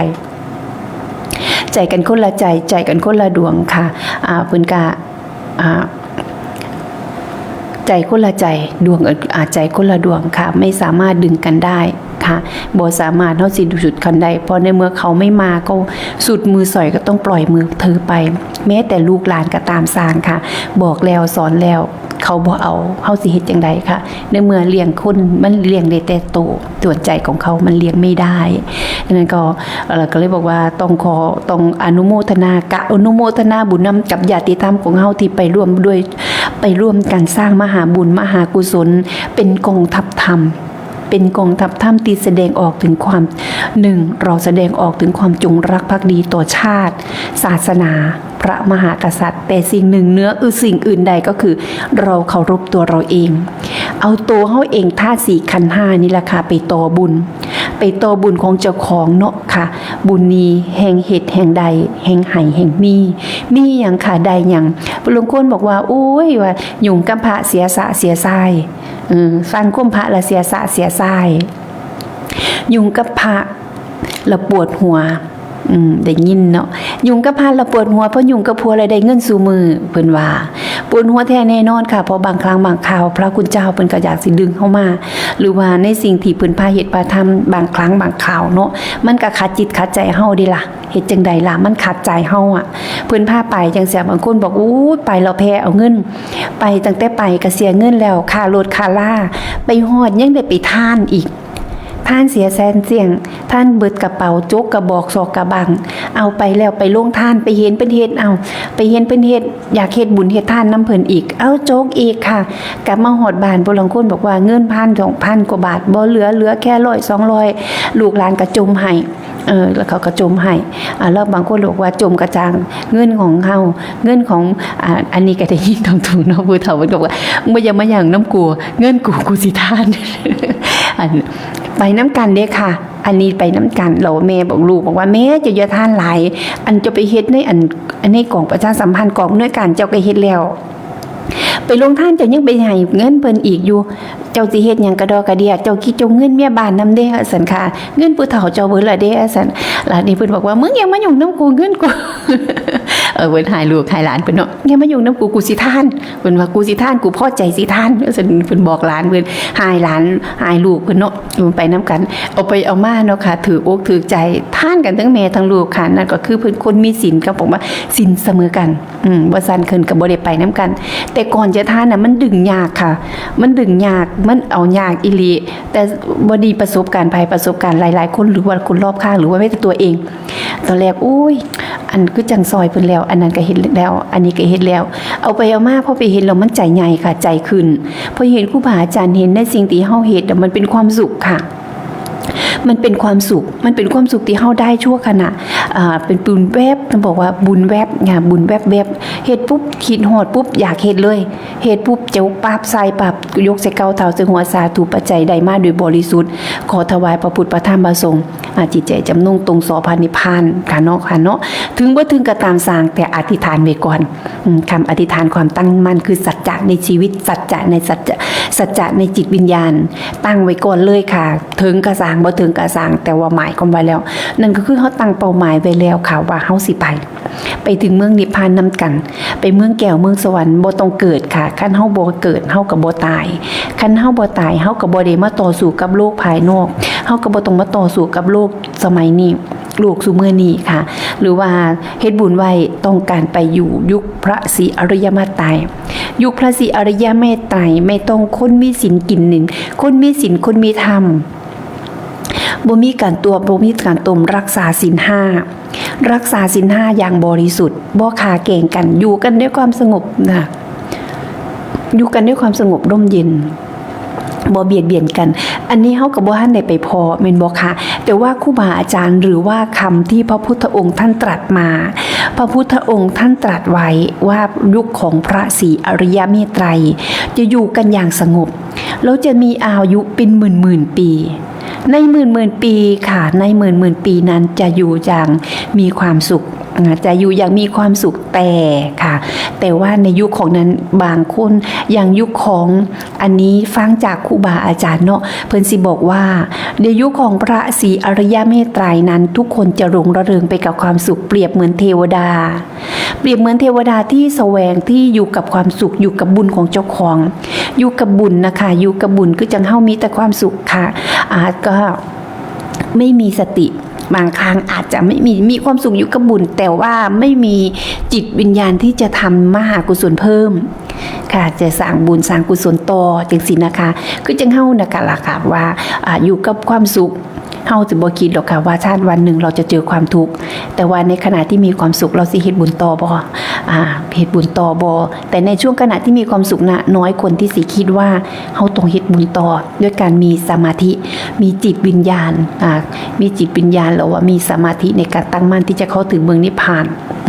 ใจกันคนละใจ ใจกันคนละดวงค่ะ อ่า เพิ่นก็ อ่า ใจคนละใจ ดวง อ่า ใจคนละดวงค่ะ ไม่สามารถดึงกันได้ค่ะ บ่สามารถเฮาสิดึงสุดกันได้ เพราะในเมื่อเขาไม่มาก็สุดมือซอยก็ต้องปล่อยมือเธอไป แม้แต่ลูกหลานก็ตามสร้างค่ะ บอกแล้วสอนแล้ว เขาบ่เอา เฮาสิเฮ็ดจั่งใดคะ ในเมื่อเลี้ยงคนมันเลี้ยงได้แต่โต ส่วนใจของเขามันเลี้ยงไม่ได้ ฉะนั้นก็ เอ่อ ก็เลยบอกว่าต้องขอ ต้องอนุโมทนา กะอนุโมทนาบุญนำกับญาติธรรมของเฮาที่ไปร่วมด้วย ไปร่วมกันสร้างมหาบุญมหากุศล เป็นกองทัพธรรม เป็นกองทัพธรรมที่แสดงออกถึงความ หนึ่ง เราแสดงออกถึงความจงรักภักดีต่อชาติ ศาสนา พระมหากษัตริย์ แต่สิ่งหนึ่งเหนืออื่นสิ่งอื่นใดก็คือ เราเคารพตัวเราเอง เอาตัวเฮาเอง ธาตุสี่ขันธ์ห้านี่แหละค่ะ ไปต่อบุญ ไปต่อบุญของเจ้าของเนาะค่ะ บุญนี้แห่งเฮ็ดแห่งได้ แห่งให้แห่งมี มีหยังค่ะ ได้หยัง บางคนบอกว่า โอ้ย ว่ายุ่งกับพระเสียสะเสียสาย เออ ฟังความพระละเสียสะเสียสาย ยุ่งกับพระละปวดหัว อืม ได้ยินเนาะ ยุ่งกับพระละปวดหัว เพราะยุ่งกับผัวแล้วได้เงินสู่มือ เพิ่นว่า ปวดหัวแท้แน่นอนค่ะ เพราะบางครั้งบางคราว พระคุณเจ้าเพิ่นก็อยากสิดึงเฮามา หรือว่าในสิ่งที่เพิ่นพาเฮ็ดพาทำ บางครั้งบางคราวเนาะ มันก็ขัดจิตขัดใจเฮาเด้ล่ะ เฮ็ดจั่งใดล่ะ มันขัดใจเฮาอะ เพิ่นพาไปจั่งซี้ บางคนบอก อู้ย ไปแล้วแพ้เอาเงิน ไปตั้งแต่ไปก็เสียเงินแล้ว ค่ารถค่าลา ไปฮอดยังได้ไปทานอีก ทานเสียแสนเสี้ยง ทานเบิดกระเป๋า จกกระบอก ซอกกระบัง เอาไปแล้วไปโรงทาน ไปเห็นเพิ่นเฮ็ด เอา ไปเห็นเพิ่นเฮ็ด อยากเฮ็ดบุญเฮ็ดทานนำเพิ่นอีก เอาจกอีกค่ะ กลับมาฮอดบ้าน ผู้ลางคนบอกว่าเงินพัน สองพันกว่าบาท บ่เหลือ เหลือแค่ร้อยสองร้อย ลูกหลานก็จ่มให้ เออ แล้วเขาก็จ่มให้ อ่า แล้วบางคนบอกว่าจ่มกะจ่าง เงินของเฮา เงินของ อ่า อันนี้ก็ได้ยินตามถูกเนาะ ผู้เฒ่าเพิ่นก็บอกว่า บ่อย่ามาหยังนำกู เงินกู กูสิทาน อัน ไปนำกันเด้ค่ะ อันนี้ไปนำกัน แล้วแม่บอกลูกบอกว่า แม่จะอย่าทานหลาย อันจะไปเฮ็ดในอัน อันนี้กองประชาสัมพันธ์ กองอำนวยการเจ้าก็เฮ็ดแล้ว ไปโรงทานเจ้ายังไปให้เงินเพิ่นอีกอยู่ เจ้าสิเฮ็ดหยังกะดอกกะเดี้ย เจ้าคิดเจ้าเงินเมียบ้านนำเด้ ว่าซั่นค่ะ เงินผู้เฒ่าเจ้าเบิดแล้วเด้ ว่าซั่น หลานนี่เพิ่นบอกว่า มึงอย่ามายุ่งนำกู เงินกู เออ เพิ่นให้ลูกให้หลานเพิ่นเนาะ อย่ามายุ่งนำกู กูสิทาน เพิ่นว่า กูสิทาน กูพอใจสิทาน ว่าซั่น เพิ่นบอกหลานเพิ่น ให้หลาน ให้ลูกเพิ่นเนาะ เออ ไปนำกัน เอาไปเอามาเนาะค่ะ ถืกอกถืกใจ ทานกันทั้งแม่ทั้งลูกค่ะ นั่นก็คือเพิ่นคนมีศีล ก็บอกว่าศีลเสมอกัน อืม บ่ซั้นเพิ่นก็บ่ได้ไปนำกัน แต่ก่อนจะทานน่ะ มันดึงยากค่ะ มันดึงยาก มันเอายากอีหลี แต่บ่ดีประสบการณ์ไผประสบการณ์หลายๆคน หรือว่าคนรอบข้าง หรือว่าแม้แต่ตัวเอง ตอนแรก โอ้ย อันคือจั่งซอยเพิ่นแล้ว อันนั้นก็เฮ็ดแล้ว อันนี้ก็เฮ็ดแล้ว เอาไปเอามา พอไปเฮ็ดแล้วมันใจใหญ่ค่ะ ใจขึ้น พอเห็นครูบาอาจารย์ เห็นในสิ่งที่เฮาเฮ็ดอะ มันเป็นความสุขค่ะ มันเป็นความสุข มันเป็นความสุขที่เฮาได้ชั่วขณะ อ่า เป็นบุญแวบ ต้องบอกว่าบุญแวบ อ่า บุญแวบๆ เฮ็ดปุ๊บ คิดฮอดปุ๊บ อยากเฮ็ดเลย เฮ็ดปุ๊บ จกปั๊บ ใส่ปั๊บ ยกใส่เก้าเท้า ใส่หัว สาธุ ปัจจัยได้มาโดยบริสุทธิ์ ขอถวายพระพุทธ พระธรรม พระสงฆ์ อ่า จิตใจจำนงตรงสอพระนิพพาน ค่ะเนาะ ค่ะเนาะ ถึงบ่ถึงก็ตามสร้าง แต่อธิษฐานไว้ก่อน อืม คำอธิษฐาน ความตั้งมั่น คือสัจจะในชีวิต สัจจะในสัจจะ สัจจะในจิตวิญญาณ ตั้งไว้ก่อนเลยค่ะ ถึงกะสร้าง บ่ถึงกะสร้าง แต่ว่าหมายความไว้แล้ว นั่นก็คือเฮาตั้งเป้าหมายไว้แล้วค่ะ ว่าเฮาสิไป ไปถึงเมืองนิพพานนำกัน ไปเมืองแก้วเมืองสวรรค์ บ่ต้องเกิดค่ะ คันเฮาบ่เกิด เฮาก็บ่ตาย คันเฮาบ่ตาย เฮาก็บ่ได้มาต่อสู้กับโลกภายนอก เฮาก็บ่ต้องมาต่อสู้กับโลกสมัยนี้ โลกซุมื้อนี้ค่ะ หรือว่าเฮ็ดบุญไว้ ต้องการไปอยู่ยุคพระศรีอริยเมตไตรย ยุคพระศรีอริยเมตไตรย ไม่ต้องคนมีศีลกินหนึ่ง คนมีศีล คนมีธรรม บ่มีการตวบ บ่มีการต้ม รักษาศีลห้า รักษาศีลห้าอย่างบริสุทธิ์ บ่ฆ่าแกล้งกัน อยู่กันด้วยความสงบนะ อยู่กันด้วยความสงบร่มเย็น บ่เบียดเบียนกัน อันนี้เฮาก็บ่ทันได้ไปพ้อ แม่นบ่คะ แต่ว่าครูบาอาจารย์ หรือว่าคำที่พระพุทธองค์ท่านตรัสมา พระพุทธองค์ท่านตรัสไว้ว่ายุคของพระศรีอริยเมตไตรย จะอยู่กันอย่างสงบ แล้วจะมีอายุเป็นหมื่นหมื่นปี ในหมื่นหมื่นปีค่ะ ในหมื่นหมื่นปีนั้นจะอยู่อย่างมีความสุข อ่า จะอยู่อย่างมีความสุข แต่ค่ะ แต่ว่าในยุคของนั้นบางคน อย่างยุคของ อันนี้ฟังจากครูบาอาจารย์เนาะ เพิ่นสิบอกว่า ในยุคของพระศรีอริยเมตไตรยนั้น ทุกคนจะหลงระเริงไปกับความสุข เปรียบเหมือนเทวดา เปรียบเหมือนเทวดาที่แสวงที่อยู่กับความสุข อยู่กับบุญของเจ้าของ อยู่กับบุญนะคะ อยู่กับบุญ คือจั่งเฮามีแต่ความสุขค่ะ อ่า ก็ไม่มีสติ บางครั้งอาจจะไม่มี มีความสุขอยู่กับบุญ แต่ว่าไม่มีจิตวิญญาณที่จะทำมหากุศลเพิ่มค่ะ จะสร้างบุญสร้างกุศลต่อจั่งซี้นะคะ คือจั่งเฮานะคะล่ะค่ะว่า อ่า อยู่กับความสุข เฮาจะบ่คิดหรอกค่ะว่าชาติวันหนึ่งเราจะเจอความทุกข์ แต่ว่าในขณะที่มีความสุขเราสิเฮ็ดบุญต่อบ่ อ่า เฮ็ดบุญต่อบ่ แต่ในช่วงขณะที่มีความสุขนะ น้อยคนที่สิคิดว่าเฮาต้องเฮ็ดบุญต่อ ด้วยการมีสมาธิ มีจิตวิญญาณ อ่า มีจิตวิญญาณ หรือว่ามีสมาธิในการตั้งมั่นที่จะเข้าถึงเมืองนิพพาน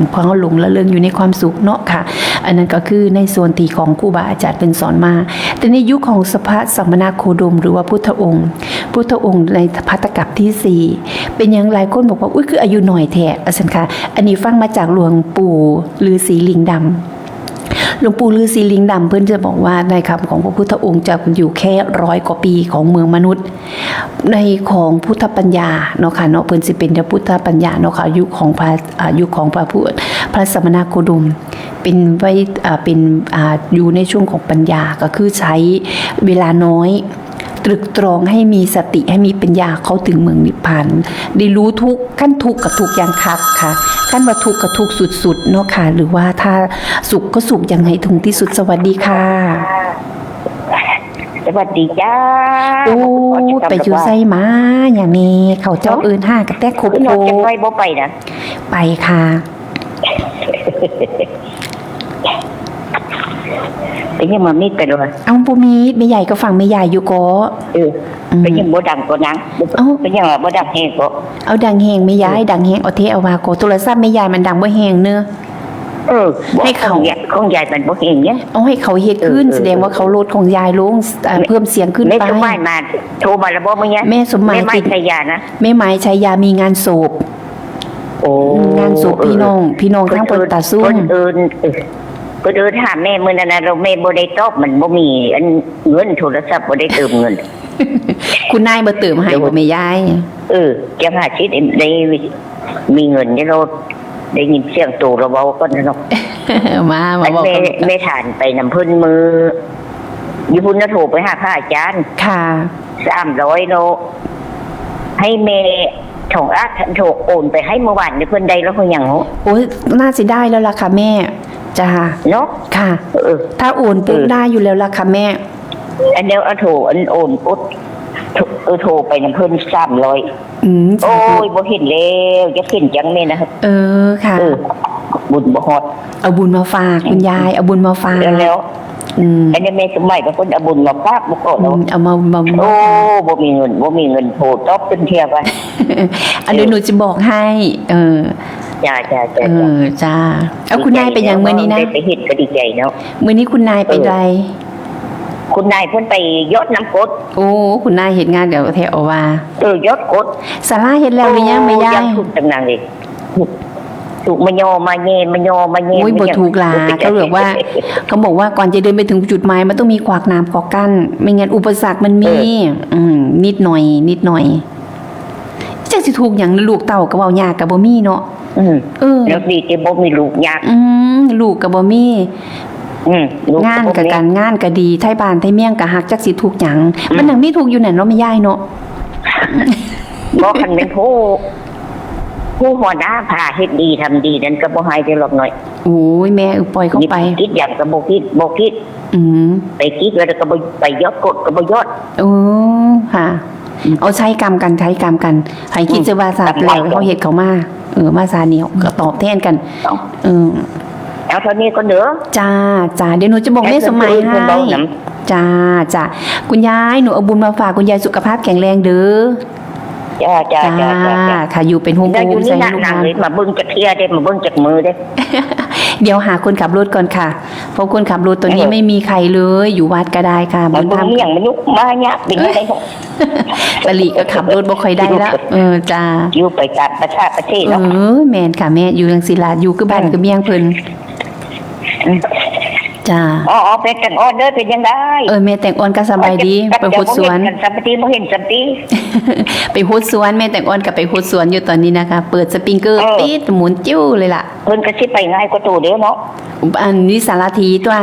เพราะเฮาหลงระเริงอยู่ในความสุขเนาะค่ะ อันนั้นก็คือในส่วนที่ของครูบาอาจารย์เพิ่นสอนมา แต่ในยุคของพระสมณโคดม หรือว่าพุทธองค์ พุทธองค์ในภัตตกัปที่สี่ เป็นหยังหลายคนบอกว่า อุ๊ย คืออายุน้อยแท้ ว่าซั่นค่ะ อันนี้ฟังมาจากหลวงปู่ฤาษีลิงดำ หลวงปู่ฤาษีลิงดำเพิ่นจะบอกว่าในคำของพระพุทธองค์จะอยู่แค่ร้อยกว่าปีของเมืองมนุษย์ ในของพุทธปัญญาเนาะค่ะเนาะ เพิ่นสิเป็นพระพุทธปัญญาเนาะค่ะ ยุคของพระ อ่า ยุคของพระพุทธ พระสมณโคดม เป็นไว้ อ่า เป็น อ่า อยู่ในช่วงของปัญญา ก็คือใช้เวลาน้อย ตรึกตรองให้มีสติ ให้มีปัญญาเข้าถึงเมืองนิพพาน ได้รู้ทุกข์ คันทุกข์ก็ทุกข์อย่างคักค่ะ คันว่าทุกข์ก็ทุกข์สุดๆ เนาะค่ะ หรือว่าถ้าสุขก็สุขอย่างให้ถึงที่สุด สวัสดีค่ะ สวัสดีจ้า โอ้ ไปอยู่ไสมา อย่างนี้เขาเจ้าเอิ้นหากระแตกครบ พี่น้องจังน้อยบ่ไปนะ ไปค่ะ เป็นยังมามีดไปเลย เอ้า บ่มี แม่ยายก็ฟังแม่ยายอยู่ก็ เออ อืม เป็นยังบ่ดังก็นะ เอ้า เป็นยังว่าบ่ดังแฮงก็ เอาดังแฮงแม่ยาย เออ ดังแฮง เอาเทเอาว่าก็ โทรศัพท์แม่ยายมันดังบ่แฮงเนอะ เออ ให้เขา ของยาย ของยายมันบ่แฮงเนี่ย เอาให้เขาเฮ็ดขึ้น เออ เออ แสดงว่าเขาลดของยายลง เอ่อ เพิ่มเสียงขึ้นไป แม่สมหมายมา โทรมาแล้วบ่มื้อนี้ แม่สมหมาย แม่ไม้ชัยยานะ แม่ไม้ชัยยามีงานศพ โอ้ งานศพพี่น้อง เออ พี่น้องทางปนตาซุ่ม เพิ่นเอิ้น เออ ก็เดินหาแม่มื้อนั้นนะ แล้วแม่บ่ได้ตอบ มันบ่มีอันเงินโทรศัพท์ บ่ได้เติมเงิน คุณนายบ่เติมให้บ่แม่ยาย เออ จังหาสิได้มีเงินนี่ เราได้ยินเสียงโตเราเว้าก่อนเนาะ มา มา อัน เว้า แม่ กัน แม่ถานไปนำเพิ่นมื้อ อยู่พุ้นนะ โทรไปหาพระอาจารย์ ค่ะ สามร้อยเนาะ ให้แม่ทองอาจโทรโอนไปให้เมื่อวานนี่ เพิ่นได้แล้วคือหยังเนาะ โอ้ย น่าสิได้แล้วล่ะค่ะแม่ จ้า เนาะ ค่ะ เออ ถ้าโอนปุ๊บ เออ ได้อยู่แล้วล่ะค่ะแม่ อันเดียวเอาโทร อันโอนปุ๊บ โทร เออ โทรไปนำเพิ่นสามร้อย อืม สาธุ โอ้ย บ่เห็นแล้ว อยากเห็นจังแม่นะ เออ ค่ะ เออ บุญบ่ฮอด เอาบุญมาฝากคุณยาย เอาบุญมาฝาก แล้ว อืม อันนี้แม่สมัยเป็นคนเอาบุญมาฝากบ่ก่อน อื เนาะ ม เอามา มา มา โอ้ บ่มีเงิน บ่มีเงินโทรตอบเพิ่นเทื่อว่า อันเดี๋ยวหนูจะบอกให้ เออ จ้า จ้า จ้า เออ จ้า เอาคุณนายไปหยังมื้อนี้นะ ได้ไปเห็นก็ดีใจเนาะ มื้อนี้คุณนายไป เออ ใด คุณนายเพิ่นไปหยอดน้ำกรด โอ้ คุณนายเฮ็ดงานเดี๋ยวแท้เอาว่า เออ หยอดกรด ศาลาเฮ็ดแล้วหรือยังแม่ยาย โอ้ ยังถูกจังนางเลย ถูก ถูกมายอมาแย่ มายอมาแย่ โอ้ย มาแย่ บ่ถูกล่ะ บ่เป็น เขาบอกว่า เขาบอกว่าก่อนจะเดินไปถึงจุดหมายมันต้องมีขวากหนามขวากกั้น ไม่งั้นอุปสรรคมันมี เออ อืม นิดหน่อย นิดหน่อย จักสิถูกหยังนะ ลูกเต้าก็เว้ายากก็บ่มีเนาะ อืม เออ แล้วดีที่บ่มีลูกยาก อืม ลูกก็บ่มี อืม ลูกก็บ่มี งานก็การงานก็ดี ไทบ้านไทเมืองก็ฮัก จักสิถูกหยัง อืม มันหยังมีถูกอยู่นั่นเนาะแม่ยายเนาะ บ่ คันเป็นผู้ ผู้หัวหน้าพาเฮ็ดดีทำดีนั่นก็บ่ให้เด้อ หลอกน้อย โอ้ย แม่ เออ ปล่อยเขาไป คิดหยังก็บ่คิด บ่คิด อืม ไปคิดแล้วก็บ่ ไปหยอดกรดก็บ่หยอด โอ้ ค่ะ อืม เอาใช้กรรมกัน ใช้กรรมกัน ให้คิด อืม ซะว่าสัตว์แล้ว กรรมกัน เขาเฮ็ดเขามา เออ มาซาเนี่ย ก็ตอบแทนกัน เอา เออ เอาเท่านี้ก่อนเด้อ จ้า จ้า เดี๋ยวหนูจะบอกแม่สมหมายให้ ให้เพิ่นเว้านำ จ้า จ้า คุณยาย หนูเอาบุญมาฝากคุณยาย สุขภาพแข็งแรงเด้อ จ้า จ้า จ้า จ้า จ้า จ้า ค่ะ อยู่เป็นห่วง แล้วอยู่ เป็นใย นี่นะ ลูกหลาน นางเลย มาเบิ่งจักเทื่อเด้ มาเบิ่งจักมือเด้ เดี๋ยวหาคนขับรถก่อนค่ะ เพราะคนขับรถตอนนี้ เออ ไม่มีใครเลย อยู่วัดก็ได้ค่ะ มาเบิ่ง บุญธรรม เรื่องมันยุกมาเนี่ย เป็นยังไง ปลีก็ขับรถบ่ค่อยได้ละ เออ จ้า อยู่ไปตามประสาประเทศเนาะ เออ แม่นค่ะแม่ อยู่จังซี่ล่ะ อยู่คือบ้าน อืม คือเมืองเพิ่น อืม จ้า อ๋อ อ๋อ แม่แตงอ่อนเด้อ เป็นยังไง เออ แม่แตงอ่อนก็สบายดี ไปหดสวน สบายดี บ่เห็นสันติ ไปหดสวน แม่แตงอ่อนก็ไปหดสวนอยู่ตอนนี้นะคะ เปิดสปริงเกอร์ เออ ปิด หมุนจิ้วเลยล่ะ เพิ่นก็สิไปง่ายกว่าโตเด้อเนาะ อันนี้สารถีตัว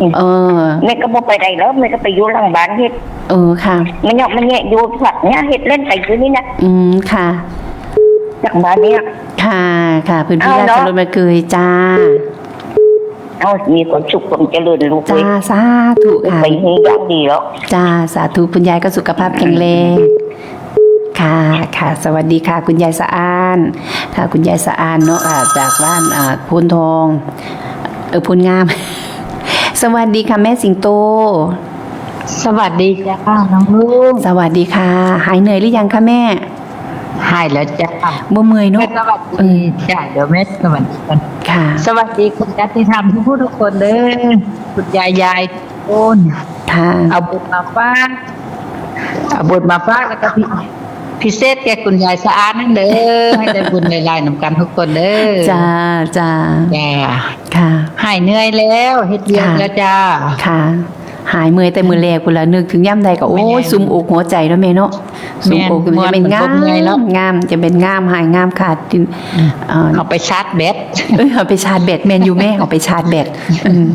อืม เออ แม่ก็บ่ไปใดแล้ว แม่ก็ไปอยู่หลังบ้านเฮ็ด เออ ค่ะ มันเหยาะมันแยะอยู่ผักเนี่ย เฮ็ดเล่นไปอยู่นี่นะ อืม ค่ะ หลังบ้านเนี่ย ค่ะ ค่ะ เพิ่นพี่ เอาเนาะ ราชรถมาเกยจ้า เอา มีความสุขความเจริญลูกเอ้ย จ้า สาธุค่ะ ไปให้อย่างดีแล้ว จ้า สาธุ คุณยายก็สุขภาพแข็งแรง ค่ะ ค่ะ สวัสดีค่ะ คุณยายสะอ้าน ค่ะ คุณยายสะอ้านเนาะ อ่า จากบ้าน อ่า โพนทอง เออ โพนงาม สวัสดีค่ะ แม่สิงโต สวัสดีจ้า น้องลุง สวัสดีค่ะ หายเหนื่อยหรือยังคะแม่ หายแล้วจ้า บ่เมื่อยเนาะ แม่สวัสดี เออ จ้า เดี๋ยวแม่สวัสดีกัน ค่ะ สวัสดีคุณญาติธรรมทุกผู้ทุกคนเด้อ คุณยาย ยายทุกคน ค่ะ เอาบุญมาฝาก เอาบุญมาฝาก แล้วก็พิ พิเศษแก่คุณยายสะอาดนั่นเด้อ ให้ได้บุญหลายๆนำกันทุกคนเด้อ จ้า จ้า จ้า ค่ะ หายเหนื่อยแล้ว เฮ็ดเวียก ค่ะ แล้วจ้า ค่ะ หายเมื่อยแต่มื้อแรกพุ้นละ นึกถึงยามใดก็ โอ้ย แม่น สุมอกหัวใจเนาะแม่เนาะ สุมอก แม่น จะเป็น ม่วน งาม บ่เมื่อยแล้ว งาม จะเป็นงาม หายงามขาด อืม เอ่อ เอาไปชาร์จแบต เอ้ย เอาไปชาร์จแบต แม่นอยู่แม่ เอาไปชาร์จแบต อืม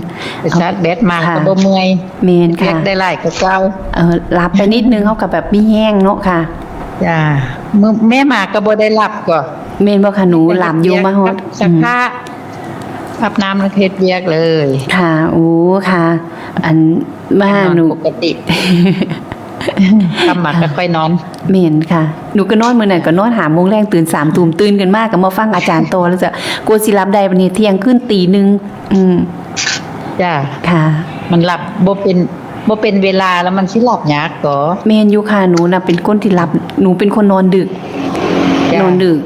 ไปชาร์จแบตมา ค่ะ ก็บ่เมื่อย แม่นค่ะ เฮ็ดได้หลายกว่าเก่า เออ หลับไปนิดนึง เขาก็แบบมีแฮงเนาะค่ะ จ้า มื้อแม่มาก็บ่ได้หลับก็ แม่นบ่คะหนู หลับอยู่มาฮอด ซักผ้า อืม อาบน้ำแล้วเฮ็ดเวียกเลย ค่ะ โอ้ ค่ะ อัน มา หนู ปกติ ค่ำมาก็ค่อยนอน แม่นค่ะ หนูก็นอนมื้อนั้นก็นอนห้าโมงแลง ตื่นสามทุ่ม ตื่นขึ้นมาก็มาฟังอาจารย์ต่อแล้วจ้ะ กว่าสิหลับได้บัดนี้เที่ยงคืนตีหนึ่ง อืม จ้า ค่ะ มันหลับบ่เป็น บ่เป็นเวลาแล้วมันสิหลับยากก็ แม่นอยู่ค่ะ หนูน่ะเป็นคนที่หลับ หนูเป็นคนนอนดึก จ้ะ นอนดึก